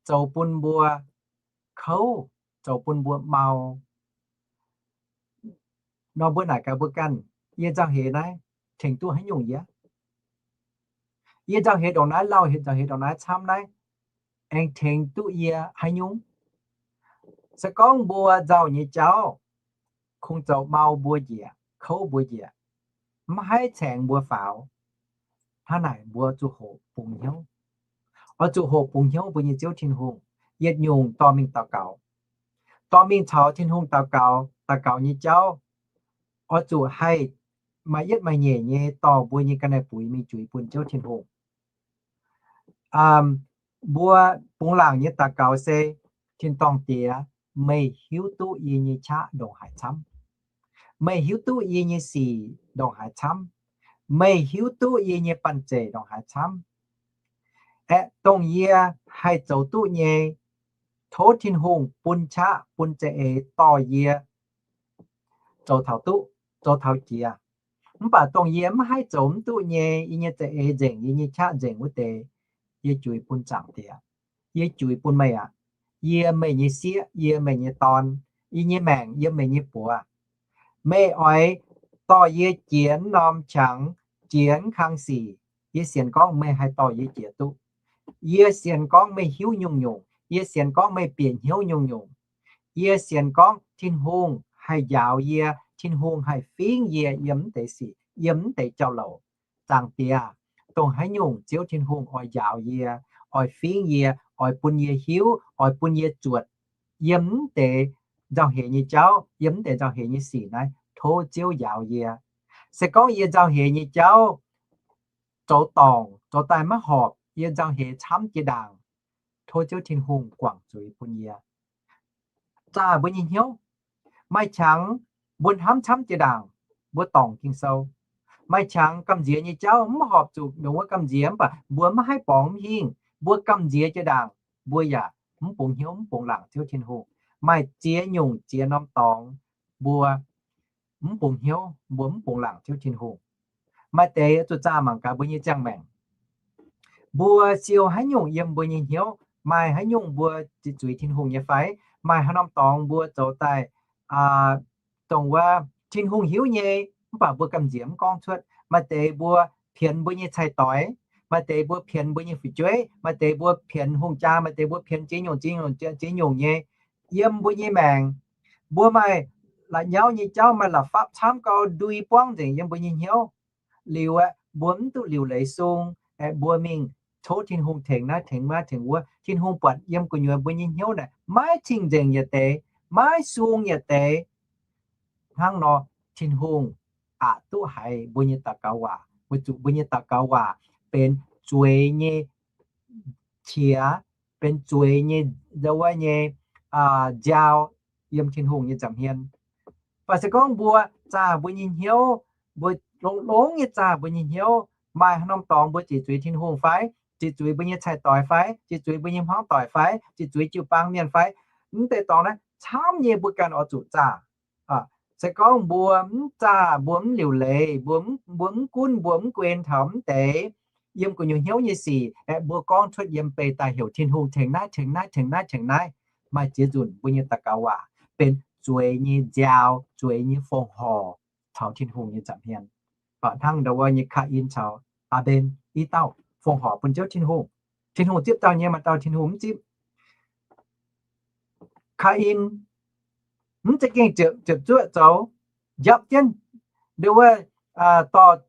zoux bun mbuo kouv, zoux bun mbuo mau nor, mbuo naaic gaax mbuo ganh, yie nzauh heix naaiv tengx duqv haaix nyungc yie? Yie nzauh heix ndongc naaiv, lauh heix nzauh heix ndongc naaiv camv naaiv, aengx tengx duqv yie haaix nyungc? Se gorngv mbuo nzauh nyei jauv kungx zoux mau mbuo njiec, kouv mbuo njiec, mv haih caengx mbuo faaux, hnangv naaic mbuo zuqc hoqc bungx hnyouv. Oix zuqc hoqc bungx hnyouv mbuo nyei Ziouv Tin-Hungh, yietc nyungc dorh mingh daux gaux. Dorh mingh caux Tin-Hungh daux gaux. Daux gaux nyei jauv oix zuqc haih maaih yietv maaih nyeic nyei dorh mbuo nyei ga'naaiv-buix mingh juix bun Ziouv Tin-Hungh. Mbuo bungx laangc nyei daux gaux se, Tin-dorngh Diex, meih hiuv duqv yie nyei qaqv ndongc haaix camv. Meih hiuv duqv yie nyei sic ndongc haaix camv. Meih hiuv duqv yie nyei banh zeic ndongc haaix camv. Aeqv, dongh yie haih zoux duqv nyei, tov Tin-Hungh bun qaqv bun za'eix dorh yie zoux taux duqv, zoux taux jiex. Mv baac dongh yie mv haih zoux mv duqv nyei, yie nyei za'eix nzengc, yie nyei qaqv nzengc wuov deix, yie juix bun Zaangc Diex. Yie juix bun meih aqv. Yie meih nyei sieqv, yie meih nyei dorn, yie nyei maengc yiem meih nyei buoz. Meih oix dorh yie jiex norm qangx, jiex kang sic, yie sienx gorngv meih haih dorh yie jiex duqv. Yie sienx gorngv meih hiuv nyungc-nyungc. Yie sienx gorngv meih bieqc hnyouv nyungc-nyungc. Yie sienx gorngv Tin-Hungh haih njaaux yie, Tin-Hungh haih fingx yie yiem mv deix sic, yiem mv deix jauv-louc. Zaangc Diex, dongh haaix nyungc Ziouv Tin-Hungh oix njaaux yie, oix fingx yie, oix bun yie hiuv, oix bun yie zuotc yiem mv deix nzauh heix nyei jauv, yiem mv deix nzauh heix nyei sic naaiv, tov Ziouv njaaux yie. Se gorngv yie nzauh heix nyei jauv zoux dorngc, zoux daaih maiv horpc, yie nzauh heix camv jiex ndaangc, tov Ziouv Tin-Hungh guangc zuiz bun yie. Zaah mbuo nyei hnyouv. Maaih qangx mbuo hnamv camv jiex ndaangc, mbuo dorngc Ging-Sou. Maaih qangx gamh nziex nyei jauv mv horpc zuqc ndongc wuov gamh nziex, mv baac mbuo maiv haih borngz mv hingh. Mbuo gamh nziex jiex ndaangc, mbuo yaac mv bungx hnyouv, mv bungx laangc Ziouv Tin-Hungh. Maaih ziex nyungc ziex norm dorngx mbuo mv bungx hnyouv, mbuo mv bungx laangc Ziouv Tin-Hungh. Maaih deix zuqc zaah mangc gaax mbuo nyei ziangh maengc. Mbuo siou haaix nyungc yiem mbuo nyei hnyouv? Maaih haaix nyungc mbuo zuqc zuiz Tin-Hungh nyei fai? Maaih haaix norm dorngx mbuo zoux daaih dongh wuov Tin-Hungh hiuv nyei, mv baac mbuo gamh nziex mv gorngv cuotv? Maaih deix mbuo pienx mbuo nyei cai-doix, maaih deix mbuo pienx mbuo nyei fu'jueiv, maaih deix mbuo pienx hungh jaa, maaih deix mbuo pienx ziex nyungc ziex nyungc ziex nyungc nyei yiem mbuo nyei maengc. Mbuo maaih la'nyauv nyei jauv, maaih la'fapv camv gau, ndui buangv nzengc yiem mbuo nyei hnyouv. Liuz aeqv, mbuo mv duqv liuc leiz sung, aeqv, mbuo mingh tov Tin-Hungh tengx naaiv tengx wuov tengx wuov. Tin-Hungh buatc yiem gu'nyuoz mbuo nyei hnyouv naaic maiv cing-nzengc yietc deix, maiv sung yietc deix. Hnangv nor, Tin-Hungh aqc duqv haiz mbuo nyei daux gaux waac, weic zuqc mbuo nyei daux gaux waac benx zueiz nyei qiex, benx zueiz nyei ndau wuov nyei nziaaux yiem Tin-Hungh nyei nza'hmien. Mv baac se gorngv mbuo zaah mbuo nyei hnyouv, mbuo longx-longx nyei zaah mbuo nyei hnyouv, Maaih haaix norm dorngx mbuo ziqc zuiz Tin-Hungh fai? Ziqc zuiz mbuo nyei cai-doix fai? Ziqc zuiz mbuo nyei hmuangv doic fai? Ziqc zuiz jiu-baang mienh fai? Mv deix dorngx naaiv camv nyei mbuo ganh oix zuqc zaah. Se gorngv mbuo mv zaah, mbuo mv liuc leiz, mbuo mv, mbuo mv gunv, mbuo mv guen taux mv deix yiem gu'nyuoz hnyouv nyei sic, aeqv, mbuo gorngv cuotv yiem beih daaih heuc Tin-Hungh tengx naaiv, tengx naaiv, tengx naaiv, tengx naaiv, maaih ziex nzunc mbuo nyei daux gaux waac benx zueiz nyei nziaaux, zueiz nyei fongc horc taux Tin-Hungh nyei nza'hmien. Baac hnangv ndau wuov nyei Kaa^in caux Aa^mben i dauh fongc horc bun Ziouv Tin-Hungh. Tin-Hungh zipv dauh nyei, maaih dauh Tin-Hungh mv zipv. Kaa^in mv za'gengh ziepc, ziepc zuoqv zoux, njapv jienv ndau wuov, dorh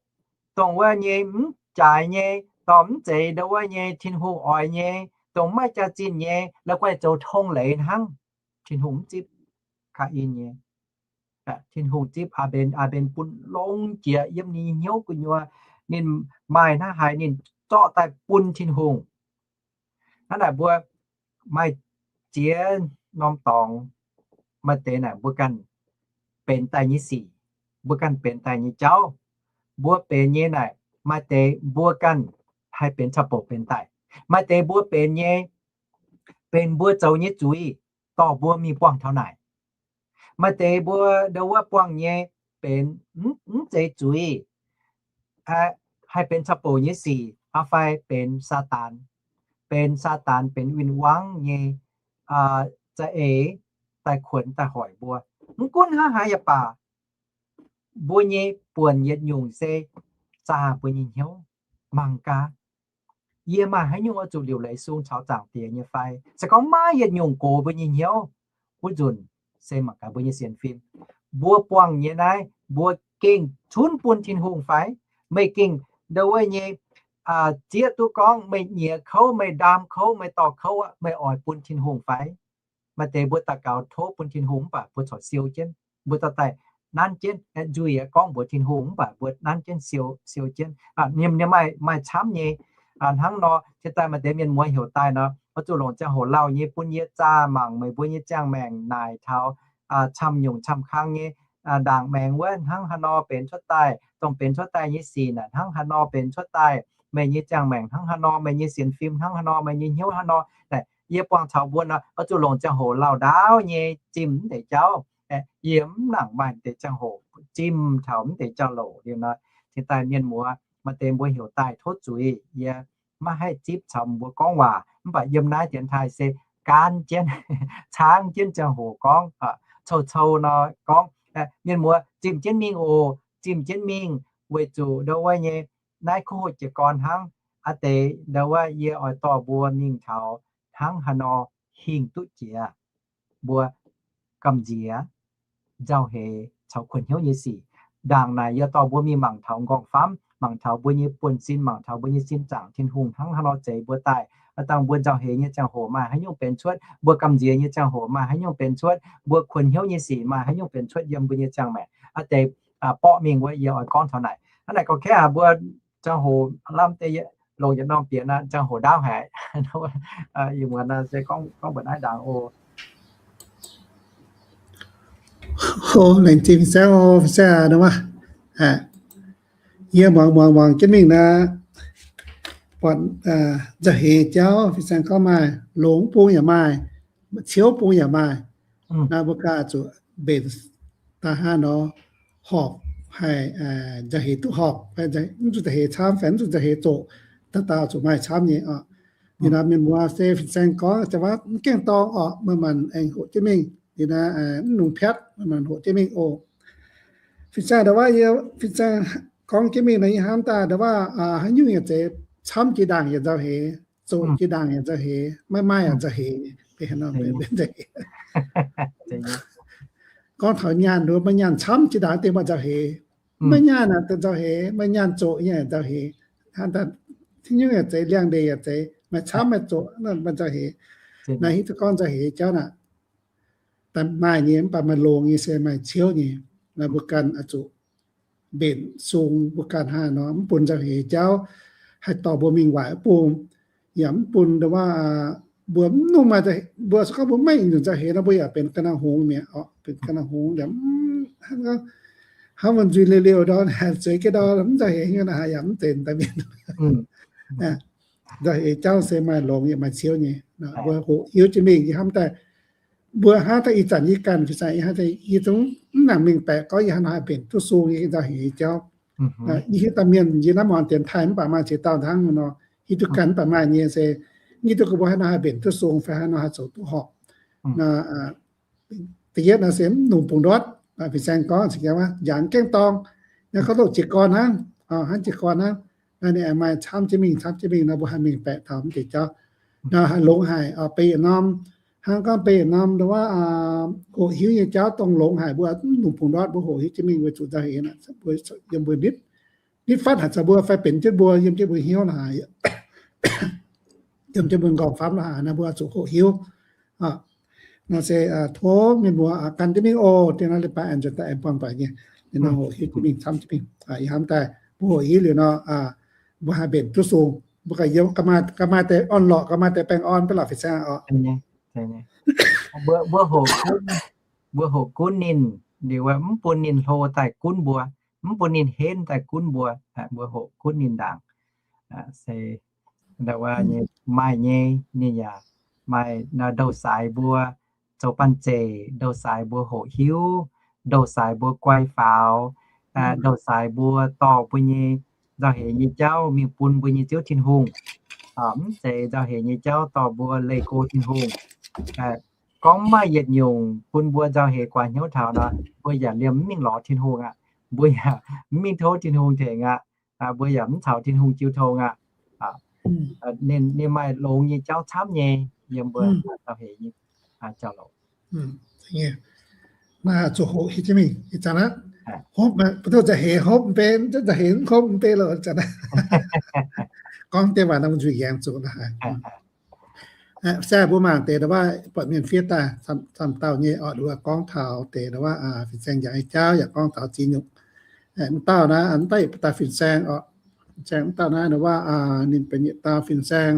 dongh wuov nyei mv jaaix nyei, dorh mv zeiz ndau wuov nyei Tin-Hungh oix nyei, dongh maiv jaax-zinh nyei, la'guaih zoux tong leiz hnangv. Tin-Hungh mv zipv Kaa^in nyei. Tin-Hungh zipv Aa^mben. Aa^mben bun longx jiex yiem ninh nyei hnyouv gu'nyuoz, ninh maaih hnangv haaix ninh zorqv daaih bun Tin-Hungh. Hnangv naaic mbuo maaih ziex norm dorngx, maaih deix naaic mbuo ganh benx daaih nyei sic, mbuo ganh benx daaih nyei jauv. Mbuo benx nyei naaic maaih deix mbuo ganh haih benx caux bouc benx daaih. Maaih deix mbuo benx nyei, benx mbuo zoux nyei zuiz dorh mbuo mingh buangh taux naaic. Maaih deix mbuo ndau wuov buangh nyei benx mv zeiz zuiz, haih benx caux bouc nyei sic, fai benx Saadaan, benx Saadaan benx win-wangv nyei za'eix daaih kuonx daaih hoic mbuo. Mv gunv hnangv haaix yaac baac, mbuo nyei buonc yietc nyungc se zaah mbuo nyei hnyouv mangc gaax, yie maaih haaix nyungc oix zuqc liuc leiz sung caux Zaangc Diex nyei fai? Se gorngv maaih yietc nyungc gox mbuo nyei hnyouv, wuov nzunc se mangc gaax mbuo nyei sienx fim. Mbuo buangh nyei naaiv mbuo gengh cunv bun Tin-Hungh fai? Meih gengh ndau wuov nyei zieqv duqv gorngv meih nyiex kouv, meih ndaam kouv, meih dorh kouv aqv, meih oix bun Tin-Hungh fai? Maaih deix mbuo daux gaux tov bun Tin-Hungh mv baac mbuo corc siou jienv. Mbuo dorh daaih nanv jienv, nzuih gorngv mbuox Tin-Hungh mv baac mbuo nanv jienv siou, siou jienv. Ninh maaih, maaih camv nyei. Hnangv nor, ciex daaih maaih deix mienh muoz heuc daaih nor, oix zuqc longc ziangh hoc lauh nyei bun yie zaah mangc meih mbuo nyei ziangh maengc naaic taux camv nyungc camv kang nyei ndaangc maengx wuov hnangv haaix nor benx cuotv daaih, dongh benx cuotv daaih nyei sic naaic hnangv haaix nor benx cuotv daaih, meih nyei ziangh maengc hnangv haaix nor, meih nyei sienx fim hnangv haaix nor, meih nyei hnyouv hnangv haaix nor. Naaic yie buangh caux mbuo nor, oix zuqc longc ziangh hoc lauh ndaauv nyei zimh mv deix jauv. Yie mv nangc maaih deix ziangh hoc zimh taux mv deix jauv-louc liuz nor, cingx daaih mienh muoz maaih deix mbuo heuc daaih tov zuiz, yie maiv haih zipv caux mbuo gorngv waac. Mv baac yiem naaiv dienx taaih se gaanv jienv, caangv jienv ziangh hoc gorngv, cou-cou nor gorngv. Mienh muoz zimh jienv mingh oc, zimh jienv mingh, weic zuqc ndau wuov nyei naaiv kuv hoqc jiez gorn hnangv. Aa deix ndau wuov yie oix dorh mbuo mingh taux hnangv haaix nor hingh duqv jiex, mbuo gamh nziex, nzauh heix caux kuonx hnyouv nyei sic. Ndaangc naaic yie dorh mbuo mingh mangc taux nqorngv-famv, mangc taux mbuo nyei buonv-sin, mangc taux mbuo nyei sin zaangc Tin-Hungh hnangv haaix nor zeix mbuo daaih. Dangh mbuo nzauh heix nyei ziangh hoc maaih haaix nyungc benx cuotv, mbuo gamh nziex nyei ziangh hoc maaih haaix nyungc benx cuotv, mbuo kuonx hnyouv nyei sic maaih haaix nyungc benx cuotv yiem mbuo nyei ziangh maengc. Aa deix borqv mingh wuov yie oix gorngv taux naaic. Hnangv naaic gorngv kaav aac, mbuo ziangh hoc lamh deix longc yietc norm bieqc aqv, ziangh hoc ndaauv haic. Ih muonz se gorngv, gorngv mbuox naaiv ndaangc oc. Laengz zingh fin-saeng oc, fin-saeng aac, yie muangx muangx muangx jienv mingh naaic, buatc nzauh heix jauv fin-saeng gorngv maaih, longx bung yaac maaih, ciouv bung yaac maaih. Naaiv mbuo ganh zuqc mbenc daaih hnangv nor, horpc haih nzauh heix duqv horpc, mv zuqc nzauh heix camv fai mv zuqc nzauh heix zoqc, dauh dauh zuqc maaih camv nyei oc. Liuz naaiv mienh muoz se fin-saeng gorngv, mv gaengh dorngx oc, meih maanc aengx hoqc jienv mingh. Liuz naaiv mv nungx piatv, meih maanc hoqc jienv mingh oc. Fin-saeng ndau wuov yie, fin-saeng gorngv jienv mingh nor, yie hnamv daaih ndau wuov haaix nyungc yaac zeiz, camv jiex ndaangc yaac nzauh heix, zoqc jiex ndaangc yaac nzauh heix, maiv maaih yaac nzauh heix, benx nzauh heix. Gorngv taux nyaanh, maiv nyaanh camv jiex ndaangc deix maaih nzauh heix, maiv nyaanh naaic deix nzauh heix, maiv nyaanh zoqc nyei nzauh heix. Hnangv daaih haaix nyungc yaac zeiz, liangx-ndeic yaac zeiz, maaih camv maaih zoqc maaih nzauh heix. Naaiv hiuv duqv gorngv nzauh heix jauv naaic, maaih nyei mv baac maaih longx nyei se maaih ciouv nyei. Naaiv mbuo ganh oix zuqc mbenc sung mbuo ganh hnangv nor, mv bun nzauh heix jauv haih dorh mbuo mingh waaic bung, yaac mv bun ndau wuov mbuo mv nungx maaih, mbuo se gorngv mbuo maiv nzauh heix nor, mbuo yaac benx ga'naaiv hngongx mi'aqv oc, benx ga'naaiv hngongx yaac mv, hnangv gorngv hnangv wuonh nzuih liouh liouh ndor, zueiz jienv ndor, mv nzauh heix nyei, naaiv haaix yaac mv zeiz daaih mienh. Nzauh heix jauv se maaih longx yaac maaih ciouv nyei. Mbuo hoqc hiuv jienv mingh, yie hnamv daaih, mbuo hnangv daaih ih zanc yie ganh fih zanc yie hnangv daaih yie zungv mv nangc mengh baeqc gorngv yie haaix nor haih mbenc duqv sung nyei nzauh heix jauv. Yie hiuv daaih mienh yie naaiv muangx dienx taaih mv baac maaih ziex dauh hnangv nor, hiuv duqv ganh mv baac maaih nyei se, hiuv duqv gorngv mbuo haaix nor haih mbenc duqv sung fai haaix nor haih zoux duqv horpc. Da'yietv nor se mv longc bungx ndortv, fin-saeng gorngv njaaux gaengh dorng, naaiv gorngv doqc jiez gorn hnangv, hnangv jiez gorn hnangv. Naaiv ninh maaih camv jienv mingh, camv jienv mingh nor mbuo haih mengh baeqc taux mv deix jauv. Nor haih longx haic, beiv yietc norm, hnangv gorngv beiv yietc norm ndau wuov hoqc hiuv nyei jauv dongh longx haic, mbuo mv longc bungx ndortv, mbuo hoqc hiuv jienv mingh weic zuqc nzauh heix, yiem mbuo nitv fatv haic, zoux mbuo fai benx jienv mbuo, yiem jienv mbuo hnyouv lorqc haic, yiem jienv mbuo nqorngv famv lorqc haic, naaiv mbuo zuqc hoqc hiuv. Nor se tov mienh muoz gan jienv mingh oc. Dien naaiv leiz-baaix aengx nzuonx daaih aengx buangh doic nyei, ninh nor hoqc hiuv jienv mingh, camv jienv mingh. Ih hnamv daaih mbuo hoqc hiuv liuz nor, mbuo haih mbenc duqv sung, mbuo gauh maaih deix orn-lorqc, gauh maaih deix baengh orn, beiv lorqc fin-saeng oc. Mbuo hoqc, mbuo hoqc gunv ninh liuz, mv bun ninh hlo daaih gunv mbuo, mv bun ninh henv daaih gunv mbuo, mbuo hoqc gunv ninh ndaangc. Se ndau wuov nyei maaih nyei, ninh yaac maaih ndouh saaix mbuo zoux banh zeic, ndouh saaix mbuo hoqc hiuv, ndouh saaix mbuo guai faaux, ndouh saaix mbuo dorh mbuo nyei nzauh heix nyei jauv mingh bun mbuo nyei Ziouv Tin-Hungh. Mv zeiz nzauh heix nyei jauv dorh mbuo leih go Tin-Hungh. Gorngv mv maaih yietc nyungc bun mbuo nzauh heix guaax hnyouv taux nor, mbuo yaac liemh mv mingh lorz Tin-Hungh aqv. Mbuo yaac mv mingh tov Tin-Hungh tengx aqv. Mbuo yaac mv caux Tin-Hungh jiu tong aqv. Ninh, ninh maaih longx nyei jauv camv nyei yiem mbuo nzauh heix nyei jauv-louc. Naaiv zuqc hoqc hiuv jienv mingh ih zanc aqv. Hopv, mv duqv nzauh heix hopv mv bei, nzauh heix mv hopv mv bei loh ih zanc aqv. Gorngv deix waac nor nzuih yaengx zuqc naaiv. Saah mbuo mangc deix ndau wuov buatc mienh fiev daaih camv dauh nyei oc, ndau wuov gorngv taux deix ndau wuov fin-saeng njaaux nyei jauv yaac gorngv taux ziex nyungc. Mv dauh naaiv, mv dauh yietc dauh fin-saeng oc. Fin-saeng mv dauh naaiv ndau wuov ninh benx yietc dauh fin-saeng.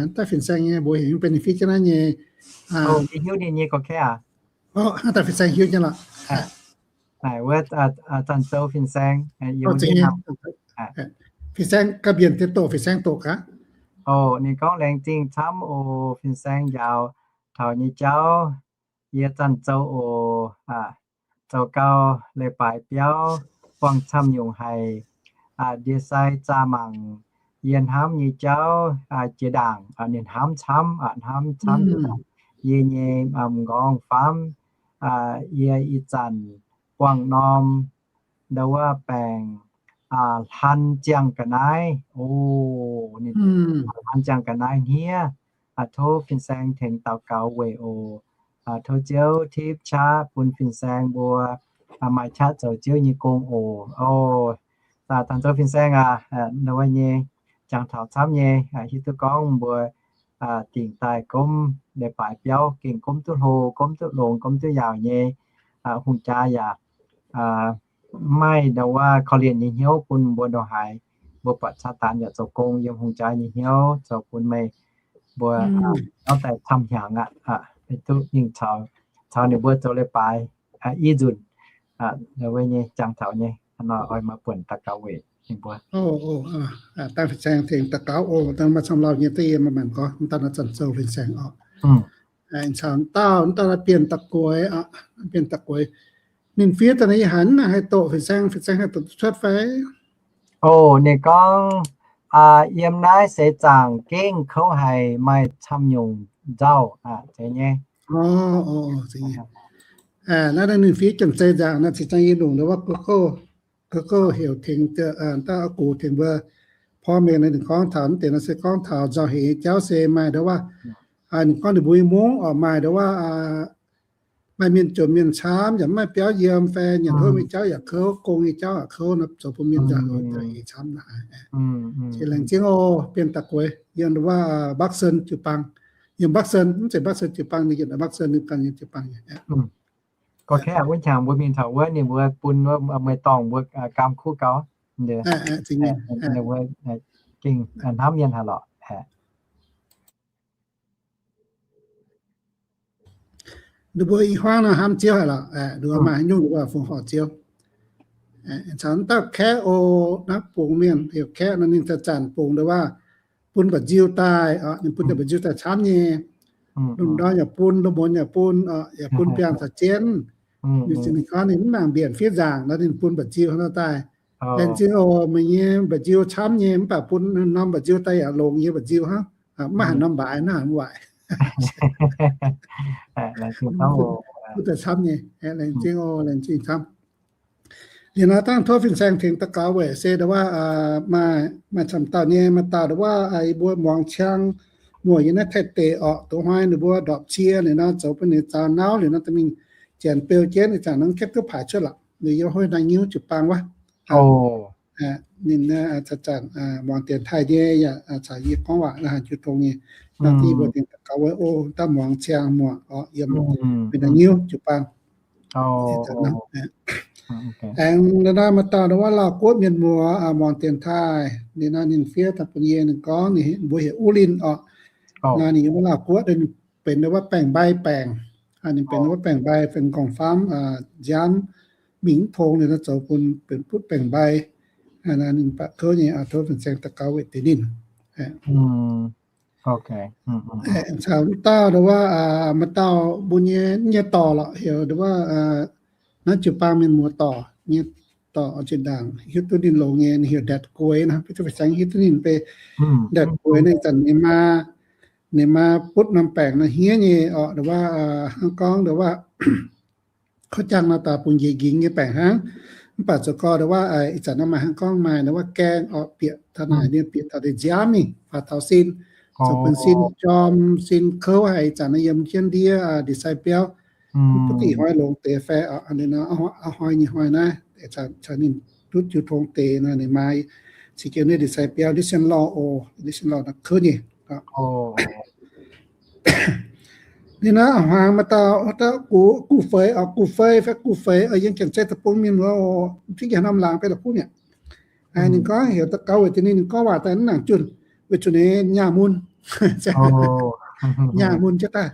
Mv dauh fin-saeng nyei mbuox heuc mv benx ninh fiev jienv naaiv nyei. Hiuv ninh nyei ga'kaeqv aqv. Hnangv dauh fin-saeng hiuv nyei lorqc. Naaic wuov Zanc Zou fin-saeng. Fin-saeng ga'mbienc deix doqc, fin-saeng doqc gaax. Oc, ninh gorngv laengz zingh camv oc, fin-saeng njaaux taux nyei jauv. Yie Zanc Zou oc. Zoux gau leiz-baaix biauv buangh camv nyungc haic. Ndie-sai zaah mangc yie hnamv nyei jauv jiex ndaangc. Ninh hnamv camv, hnamv camv yie nyei m'nqorngv famv. Yie ih zanc buangh norm ndau wuov baengc hlan ziangh ga'naaiv. O, ninh hlan ziangh ga'naaiv hniev. Tov fin-saeng tengx daux gaux weic oc. Tov Ziouv tipv qaqv bun fin-saeng mbuo maaih qaqv zoux Ziouv nyei gong oc. O, Zanc Zou fin-saeng aac, ndau wuov nyei jangx taux camv nyei, hiuv duqv gorngv mbuo dingc daaih gomv leiz-baaix biauv gengh gomv duqv hlo, gomv duqv longx, gomv duqv yaauc nyei. Hungh jaax yaac maiv ndau wuov korv-lienh nyei hnyouv bun mbuo ndongc haaix. Mbuo buatc Saadaan yaac zoux gong yiem hungh jaax nyei hnyouv zoux bun meih mbuo nor daaih camv hnyangx aqv. Duqv mingh caux ninh mbuo zoux leiz-baaix i nzunc. Ndau wuov nyei jangx taux nyei, nor oix maaih buonc daux gaux weic ninh mbuo. Dangh fin-saeng tengx daux gaux oc. Dangh maaih camv lauh nyei deix yie maaih maengc gorngv mv dauh naaiv Zanc Zou fin-saeng oc. Caux dauh, dauh naaiv Bienh Da'gueix, Bienh Da'gueix. Ninh fiev daaih naaiv yie haiz mv nangc haih doqc, fin-saeng, fin-saeng haih doqc duqv cuotv fai? O, ninh gorngv yiem naaiv seix zaangc gengh kouv haic, maaih camv nyungc nzauh aqv, zeiz nyei. Naaiv ninh fiev Janx-Zei nzaangc naaiv, cingx daaih yie longc ndau wuov Google, Google heuc tengx, dauh oix gux tengx mbuo porv mengh naaiv. Ninh gorngv taux mv deix naaiv se gorngv taux nzauh heix nyei jauv se maaih ndau wuov, ninh gorngv ninh mbuo nyei mungv oc, maaih ndau wuov maaih mienh jomc mienh camv, yaac mv maaih biauv yiem fai nyanc hopv nyei jauv yaac kouv, gong nyei jauv yaac kouv nor, zoux bun mienh nzauh heix camv naaic. Laengz zingh oc, Bienh Da'gueix, yiem ndau wuov Bắc Sơn jiu-baang, yiem Bắc Sơn, mv zeiz Bắc Sơn jiu-baang, ninh yietc Bắc Sơn ninh ganh nyei jiu-baang. Gorngv kangv wuov qangx mbuo mingh taux wuov ninh mbuo bun wuov meih dorngh mbuo gaam kuv gau. Gengh hnamv mienh haic lorqc. ninh mbuo i hmuangv nor hnamv Ziouv haic lorqc, ninh mbuo maaih haaix nyungc ninh mbuo fungx horc Ziouv. Caux dauh Kaeqv oc, naaiv bungx mienh heuc Kaeqv nor, ninh zanc-zanc bungx nduov waac bun mba'nziu daaih, ninh bun mba'nziu daaih camv nyei. Lungh ndorm yaac bun, lungh muonz yaac bun, yaac bun biangh caux jienv. Ninh gorngv ninh mv nangc mbienc fiev nzaangc nor, ninh bun mba'nziu nor daaih. Laengz zingh oc, meih nyei mba'nziu camv nyei, mv baac bun norm mba'nziu daaih yaac longx yie mba'nziu hnangv. Mv maaih haaix norm mbaaix, mv maaih haaix norm waaic. Bun daaih camv nyei. Laengz zingh oc, laengz zingh camv. Liuz nor dangh tov fin-saeng tengx daux gaux weic se nduov waac maaih camv dauh nyei, maaih dauh nduov waac yie mbuo muangx ciang muoc yiem naaiv Taiv deic orqc, dongh hnoi ninh mbuo ndorpc cie liuz nor zoux bun ninh zaux nauv liuz nor, da'mingh janx beu jienv, ih zanc nor gaeqv duqv paaix cuotv lorqc. Liuz yiem hoi naaiv nyiuv jiu-baang wuov. Ninh zanc-zanc muangx dienx taaih nyei yaac caux yie gorngv waac naaiv haaix jiu tong nyei. Dangh yie mbuo tengx daux gaux weic o, dangh muangx ciang muoc orqc, yiem naaiv nyiuv jiu-baang. Aengx naaiv maaih dauh nduov waac Laauh Guoqv mienh muoz muangx dienx taaih, ninh naaiv ninh fiev daaih bun yie, ninh gorngv ninh mbuo heuc Uqv Linh orqc. Naaiv ninh yiem wuov Laauh Guoqv, ninh benx nduov waac baeng-mbai baengc. Ninh benx nduov waac baeng-mbai, benx gorngv-faam, nziaamv mingh mv tong, ninh naaiv zoux bun benx butv baeng-mbai. Ninh mbatc kouv nyei, tov fin-saeng daux gaux weic deix ninh. Caux dauh nduov waac maaih dauh mbuo nyei, nyei dorc lorqc, heuc nduov waac naaiv jiu-baang mienh muoz dorc nyei, dorc oix zinh ndaangc hiuv duqv ninh longx nyei, ninh heuc Ndatc Gueix nor, fin-saeng hiuv duqv ninh bei. Ndatc Gueix naaiv zanc ninh maa, ninh maa butv norm baengc nor hniev nyei orqc, nduov waac hnangv gorngv nduov waac kouv jangx nor daaih bungx njiec nqingx nyei baengc hnangv. Mv baac zoux gorngv nduov waac ih zanc nor maaih hnangv gorngv maaih nduov waac gaeng orqc, bieqc taux naaic ninh bieqc taux deix nziaamv mingh faaux taux sin, zoux bun sin jorm, sin kouv haic. Ih zanc nor yiem jienv ndiev ndie-sai biauv, mv baac ih hnoi longx deix fai orqc, hnoi nyei hnoi naaiv caux ninh duqv jiu tong deix nor, ninh maa cingx jienv ndie-sai biauv, ndiev sin lorh oc, ndiev sin lorh nor kouv nyei. Ninh naaiv hmuangx maaih dauh, guv feix orqc, guv feix fai guv feix, yiem Janx-Zei deic-bung mienh muoz oc, zungv yiem norm laangz bei la'kuqv mi'aqv. Ninh gorngv heuc daux gaux weic deix ninh, ninh gorngv waac daaih mv nangc junh, weic zuqc ninh nyaah mun. Nyaah mun jienv daaih,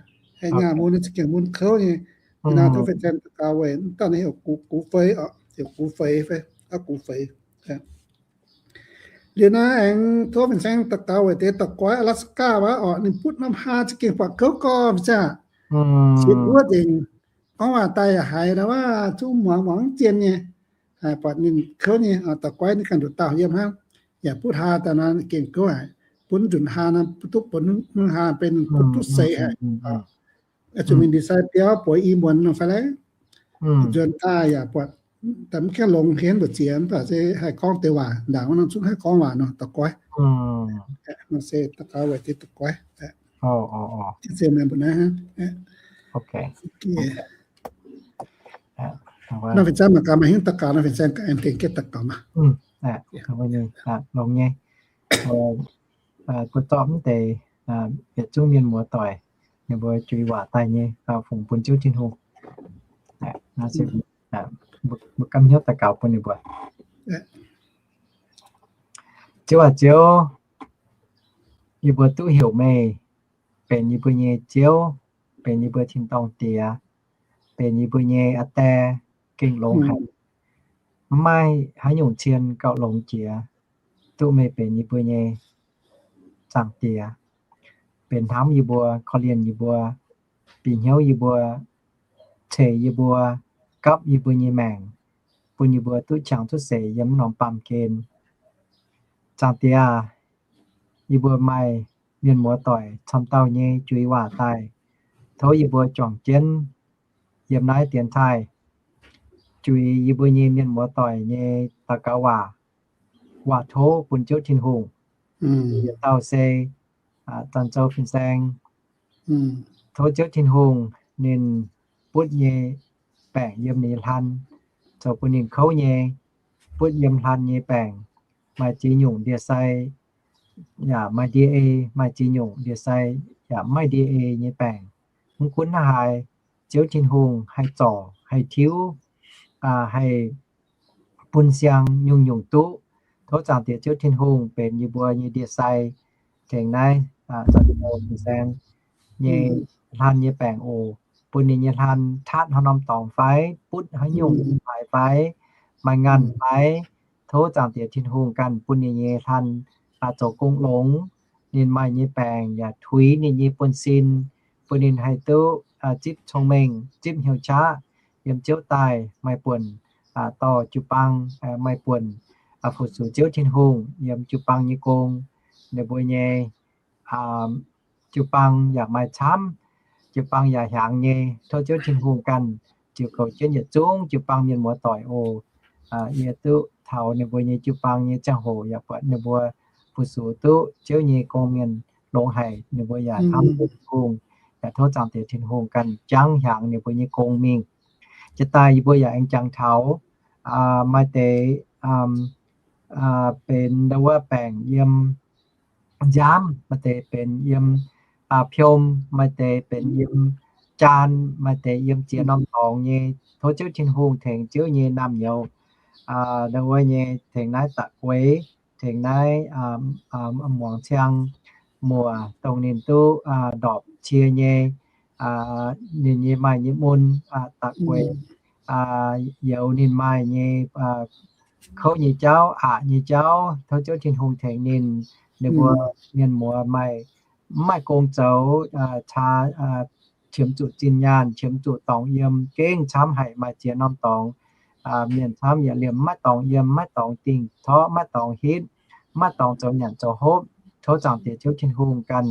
nyaah mun, za'gengh mun kouv nyei. Ninh naaiv tov fin-saeng daux gaux weic dauh naaiv heuc guv feix orqc, heuc guv feix fai guv feix. Liuz naaiv aengx tov fin-saeng daux gaux weic deix dorc Guaiv Alaska wuov orqc, ninh butv norm haa za'gengh buatc kouv gorqv ziangh. Qiex wuov nzengc, gorngv waac daaih yaac haiz nduov waac zungv muangx muangx mv zien nyei. Buatc ninh kouv nyei, dorc Guaiv ninh ganh nduqc dauh yiem hnangv, yaac butv haa daaih nor gengh kouv haic. Butv nzunc haa nor, butv duqv buonc hnangv haa benx butv duqv seix haic. Zuqc mingh ndie-sai biauv bueix i muonz nor fai lai, nzuonx daaih yaac buatc daaih mv gaengh longx henv mbu'ziex, mv baac se haih gorngv deix waac, ndaangc wuov nor zungv haih gorngv waac nor, dorc Guaiv. Nor se daux gaux weic deix dorc Guaiv. Nor fin-saeng mangc gaax maaih haaix nyungc daux gaux nor, fin-saeng aengx tengx jienv daux gaux maah. Longx nyei. Buo zorqv mv deix yietc zungv mienh muoz-doic ninh mbuo juix waac daaih nyei, fungx bun Ziouv Tin-Hungh. Mbuo gamh hnyouv daux gaux bun ninh mbuo. Ziouv aac, Ziouv, yie mbuo duqv heuc meih benx yie mbuo nyei Ziouv, benx yie mbuo tin-dorngh Diex, benx yie mbuo nyei aa Die, gengh longx haic. Mv maaih haaix nyungc cien gauh longx jiex duqv meih benx yie mbuo nyei Zaangc Diex, benx hnamv yie mbuo, korv-lienh yie mbuo, bieqc hnyouv yie mbuo, ceix yie mbuo, gapv yie mbuo nyei maengc, bun yie mbuo duqv qangx cuotv seix yiem norm baamh gen. Zaangc Diex aac, yie mbuo maaih mienh muoz-doic camv dauh nyei juix waac daaih. Tov yie mbuo juangc jienv yiem naaiv dienx taaih juix yie mbuo nyei mienh muoz-doic nyei daux gaux waac, waac tov bun Ziouv Tin-Hungh. Yietc dauh se Zanc Zou Fin-Saeng. Tov Ziouv Tin-Hungh ninh butv nyei baengc yiem ninh nyei hlan zoux bun ninh kouv nyei, butv yiem hlan nyei baengc, maaih ziex nyungc ndie-sai yaac maaih ndie-ei, maaih ziex nyungc ndie-sai yaac maaih ndie-ei nyei baengc. Mv gunv haaix, Ziouv Tin-Hungh haih zorc, haih tiuv, haih bun siang nyungc-nyungc duqv. Tov Zaangc Diex Ziouv Tin-Hungh benx yie mbuo nyei ndie-sai tengx naaiv Zanc Zou Fin-Saeng nyei hlan nyei baengc oc. bun ninh nyei hlan tatv haaix norm dorngx fai butv haaix nyungc haaix fai maaih nganh fai, tov Zaangc Diex Tin-Hungh ganh bun ninh nyei hlan zoux gong longx. Ninh maaih nyei baengc yaac tuix ninh nyei buonv-sin, bun ninh haih duqv zipv cong-mengh, zipv hnyouv qaqv yiem Ziouv daaih, maaih buonc dorh jiu-baang, maaih buonc fu-sux Ziouv Tin-Hungh yiem jiu-baang nyei gong. Ninh mbuo nyei jiu-baang yaac maaih camv, jiu-baang yaac hiaangx nyei. Tov Ziouv Tin-Hungh ganh ziux goux jienv yietc zungv jiu-baang mienh muoz-doic oc. Yie duqv taux ninh mbuo nyei jiu-baang nyei ziangh hoc yaac buatc ninh mbuo fu-sux duqv Ziouv nyei gong mienh longx haic. Ninh mbuo yaac hnamv Tin-Hungh, yaac tov Zaangc Diex Tin-Hungh ganh jangv hiaangx ninh mbuo nyei gong mingh. Jiex daaih yie mbuo yaac aengx jangx taux maaih deix benx ndau wuov baengc yiem nziaamv, maaih deix benx yiem piom, maaih deix benx yiem jaan, maaih deix yiem ziex norm dorngx nyei. Tov Ziouv Tin-Hungh tengx Ziouv nyei naamh nyouz, ndau wuov nyei tengx naaiv da'gueix, tengx naaiv muangx ciang muoc, dongh ninh duqv ndorpc cie nyei, ninh nyei maaih nyei mun da'gueix, youz ninh maaih nyei kouv nyei jauv, aqc nyei jauv. Tov Ziouv Tin-Hungh tengx ninh, ninh mbuo mienh muoz maaih, mv maaih gong zoux, caa, qiemx zuqc zinh nyaanh, qiemx zuqc dorngx yiem, gengh camv haic, maaih ziex norm dorngx. Mienh camv yaac liemh maiv dorngx yiem, maiv dorngx dingh torqv, maiv dorngx hitv, maiv dorngx zoux nyanc zoux hopv. Tov Zaangc Diex Ziouv Tin-Hungh ganh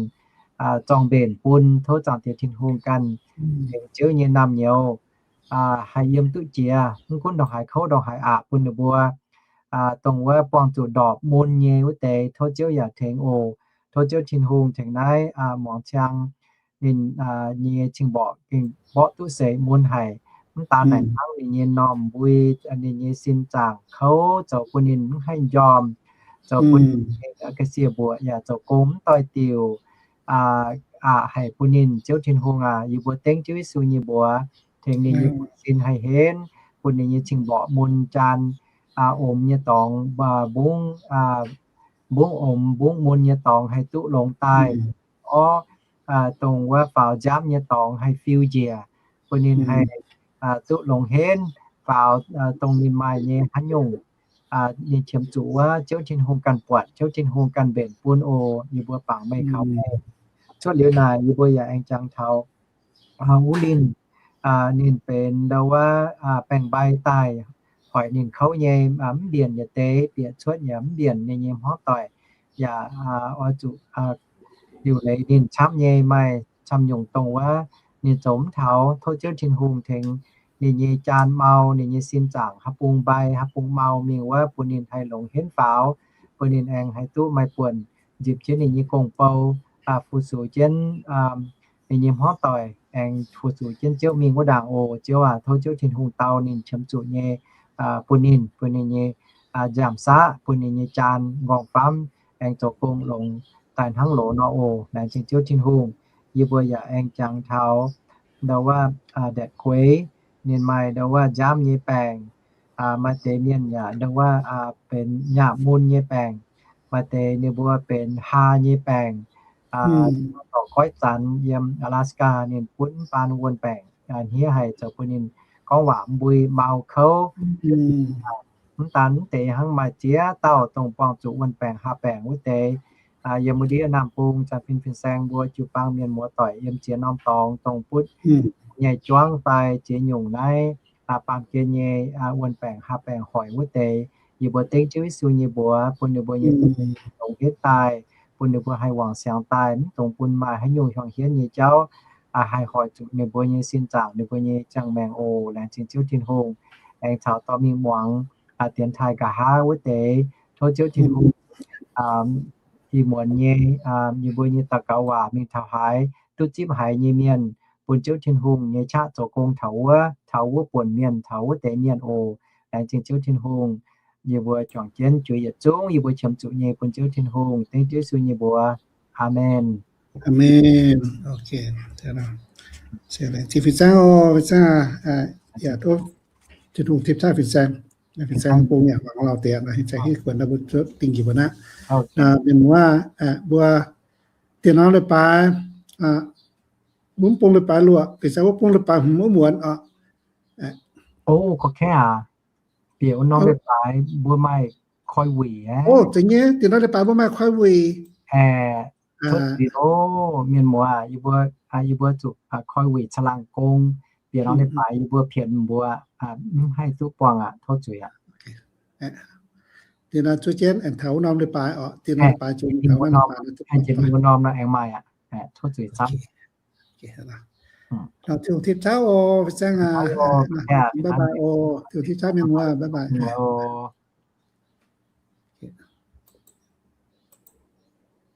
zorng mbenc bun. Tov Zaangc Diex Tin-Hungh ganh tengx Ziouv nyei naamh nyouz haih yiem duqv jiex, mv gunv ndongc haaix kouv ndongc haaix aqc bun ninh mbuo. Dongh wuov buangh zuqc ndorpc mun nyei wuov deix, tov Ziouv yaac tengx oc. Tov Ziouv Tin-Hungh tengx naaiv muangx ciang ninh nyei cing-mborqc gengh mborqv duqv seix mun haic. Mv daan naaic hnangv, ninh nyei normh mbui, ninh nyei sin zaangc kouv zoux bun ninh mv haih njormh, zoux bun ninh ga'sie mbuoqc yaac zoux gong mv doix-diuc, aqc haic bun ninh. Ziouv Tin-Hungh aac, yie mbuo dengv Ziouv Yesu nyei mbuox tengx ninh nyei buonv-sin haih henv, bun ninh nyei cing-mborqc mun jaan, omx nyei dorngx, mbungv, mbungv omx mbungv mun nyei dorngx haih duqv longx daaih. Orv, dongh wuov faaux nziaamv nyei dorngx haih fiu njiec, bun ninh haih duqv longx henv faaux dongh ninh maaih nyei haaix nyungc, ninh qiemx zuqc wuov, Ziouv Tin-Hungh ganh buatc, Ziouv Tin-Hungh ganh mbenc bun oc. Yie mbuo bangc meih kaux meih. Cuotv liuz naaic yie mbuo yaac aengx jangx taux wuov linh, ninh benx ndau wuov baeng-mbai daaih hoic ninh kouv nyei, mv mbienc yietc deix, bieqc cuotv yaac mv mbienc ninh nyei hmuangv doic, yaac oix zuqc liuc leiz ninh camv nyei. Maaih camv nyungc dongh wuov ninh zoux mv taux. Tov Ziouv Tin-Hungh tengx ninh nyei jaan mau, ninh nyei sin zaangc haaix bung mbai haaix bung mau mingh wuov, bun ninh haih longx henv faaux, bun ninh aengx haih duqv maaih buonc nzipc jienv ninh nyei gong-bou, fu-sux jienv ninh nyei hmuangv doic, aengx fu-sux jienv Ziouv mingh wuov ndaangc oc. Ziouv aac, tov Ziouv Tin-Hungh dau ninh qiemx zuqc nyei bun ninh, bun ninh nyei nziaamv-saqv, bun ninh nyei jaan nqorngv-famv aengx zoux gong longx daaih hnangv loz nor oc. Laengz zingh Ziouv Tin-Hungh. Yie mbuo yaac aengx jangx taux ndau wuov ndatc gueix, ninh maaih ndau wuov nziaamv nyei baengc, maaih deix mienh yaac ndau wuov benx nyaah mun nyei baengc, maaih deix ninh mbuo benx haa nyei baengc. Dorh goiv zanc yiem Alaska ninh bun mv baan wuon-baengc hniev haic, zoux bun ninh gorngv waac mbui mau kouv. Mv daan mv deix hnangv, maaih ziex dauh dongh buangh zuqc wuon-baengc haa baengc wuov deix. Yiem wuov ndiev Naamh Bung, Zanc Fin, Fin-Saeng mbuo jiu-baang mienh muoz-doic yiem ziex norm dorngx dongh butv nyei juangv fai ziex nyungc naaiv baamh gen nyei wuon-baengc haa baengc hoic wuov deix, yie mbuo dengv Ziouv Yesu nyei mbuox bun ninh mbuo nyei longx hietv daaih, bun ninh mbuo haih wangc siangx daaih, mv dungx bun maaih haaix nyungc hiuang hienv nyei jauv haih hoic zuqc ninh mbuo nyei sin zaangc, ninh mbuo nyei ziangh maengc oc. Laengz zingh Ziouv Tin-Hungh. Aengx caux dorh mingh muangx dienx taaih nqa'haav wuov deix, tov Ziouv Tin-Hungh ih muonz nyei yie mbuo nyei daux gaux waac mingh taux haaix, duqv zipv haaix nyei mienh, bun Ziouv Tin-Hungh nyei qaqv zoux gong taux wuov, taux wuov buonc mienh, taux wuov deix mienh oc. Laengz zingh Ziouv Tin-Hungh. Yie mbuo juangc jienv juix yietc zungv yie mbuo qiemx zuqc nyei bun Ziouv Tin-Hungh, dengv Ziouv Yesu nyei mbuox. Aamen. Aamen. Ok. Laengz zingh fin-saeng oc, fin-saeng aac. Yaac tov Tin-Hungh tipv taaih fin-saeng. Fin-saeng bung yaac mangc lauh diex, fin-saeng hitv kuonx naaiv mbuo dingh njiec mbuo naaiv. Mienh muoz, mbuo dieh norm leiz-baaix Mbuo mv bung leiz-baaix luoqc, bieqc caux wuov bung leiz-baaix hmz wuov muonz oc. O, gorngv kaiv aac. Bieqc wuov norm leiz-baaix mbuo maaih koi wuic aqv. O, zeiz nyei, diex norm leiz-baaix mbuo maaih koi wuic. Aeqv, tov zuiz oc, mienh muoz, yie mbuo, yie mbuo zuqc koi wuic caangh laangh gong. Bieqc norm leiz-baaix yie mbuo pienx mbuo, mv haih duqv buangh aqv, tov zuiz aqv. Diex nor zuov jienv aengx taux wuov norm leiz-baaix oc, diex norm leiz-baaix, aengx jiex wuov norm nor aengx maaih aqv. Tov zuiz camv. Tov Tin-Hungh tipv caux oc, fai zaangv aqv. Bye bye oc, Tin-Hungh tipv caux mienh muoz, bye bye.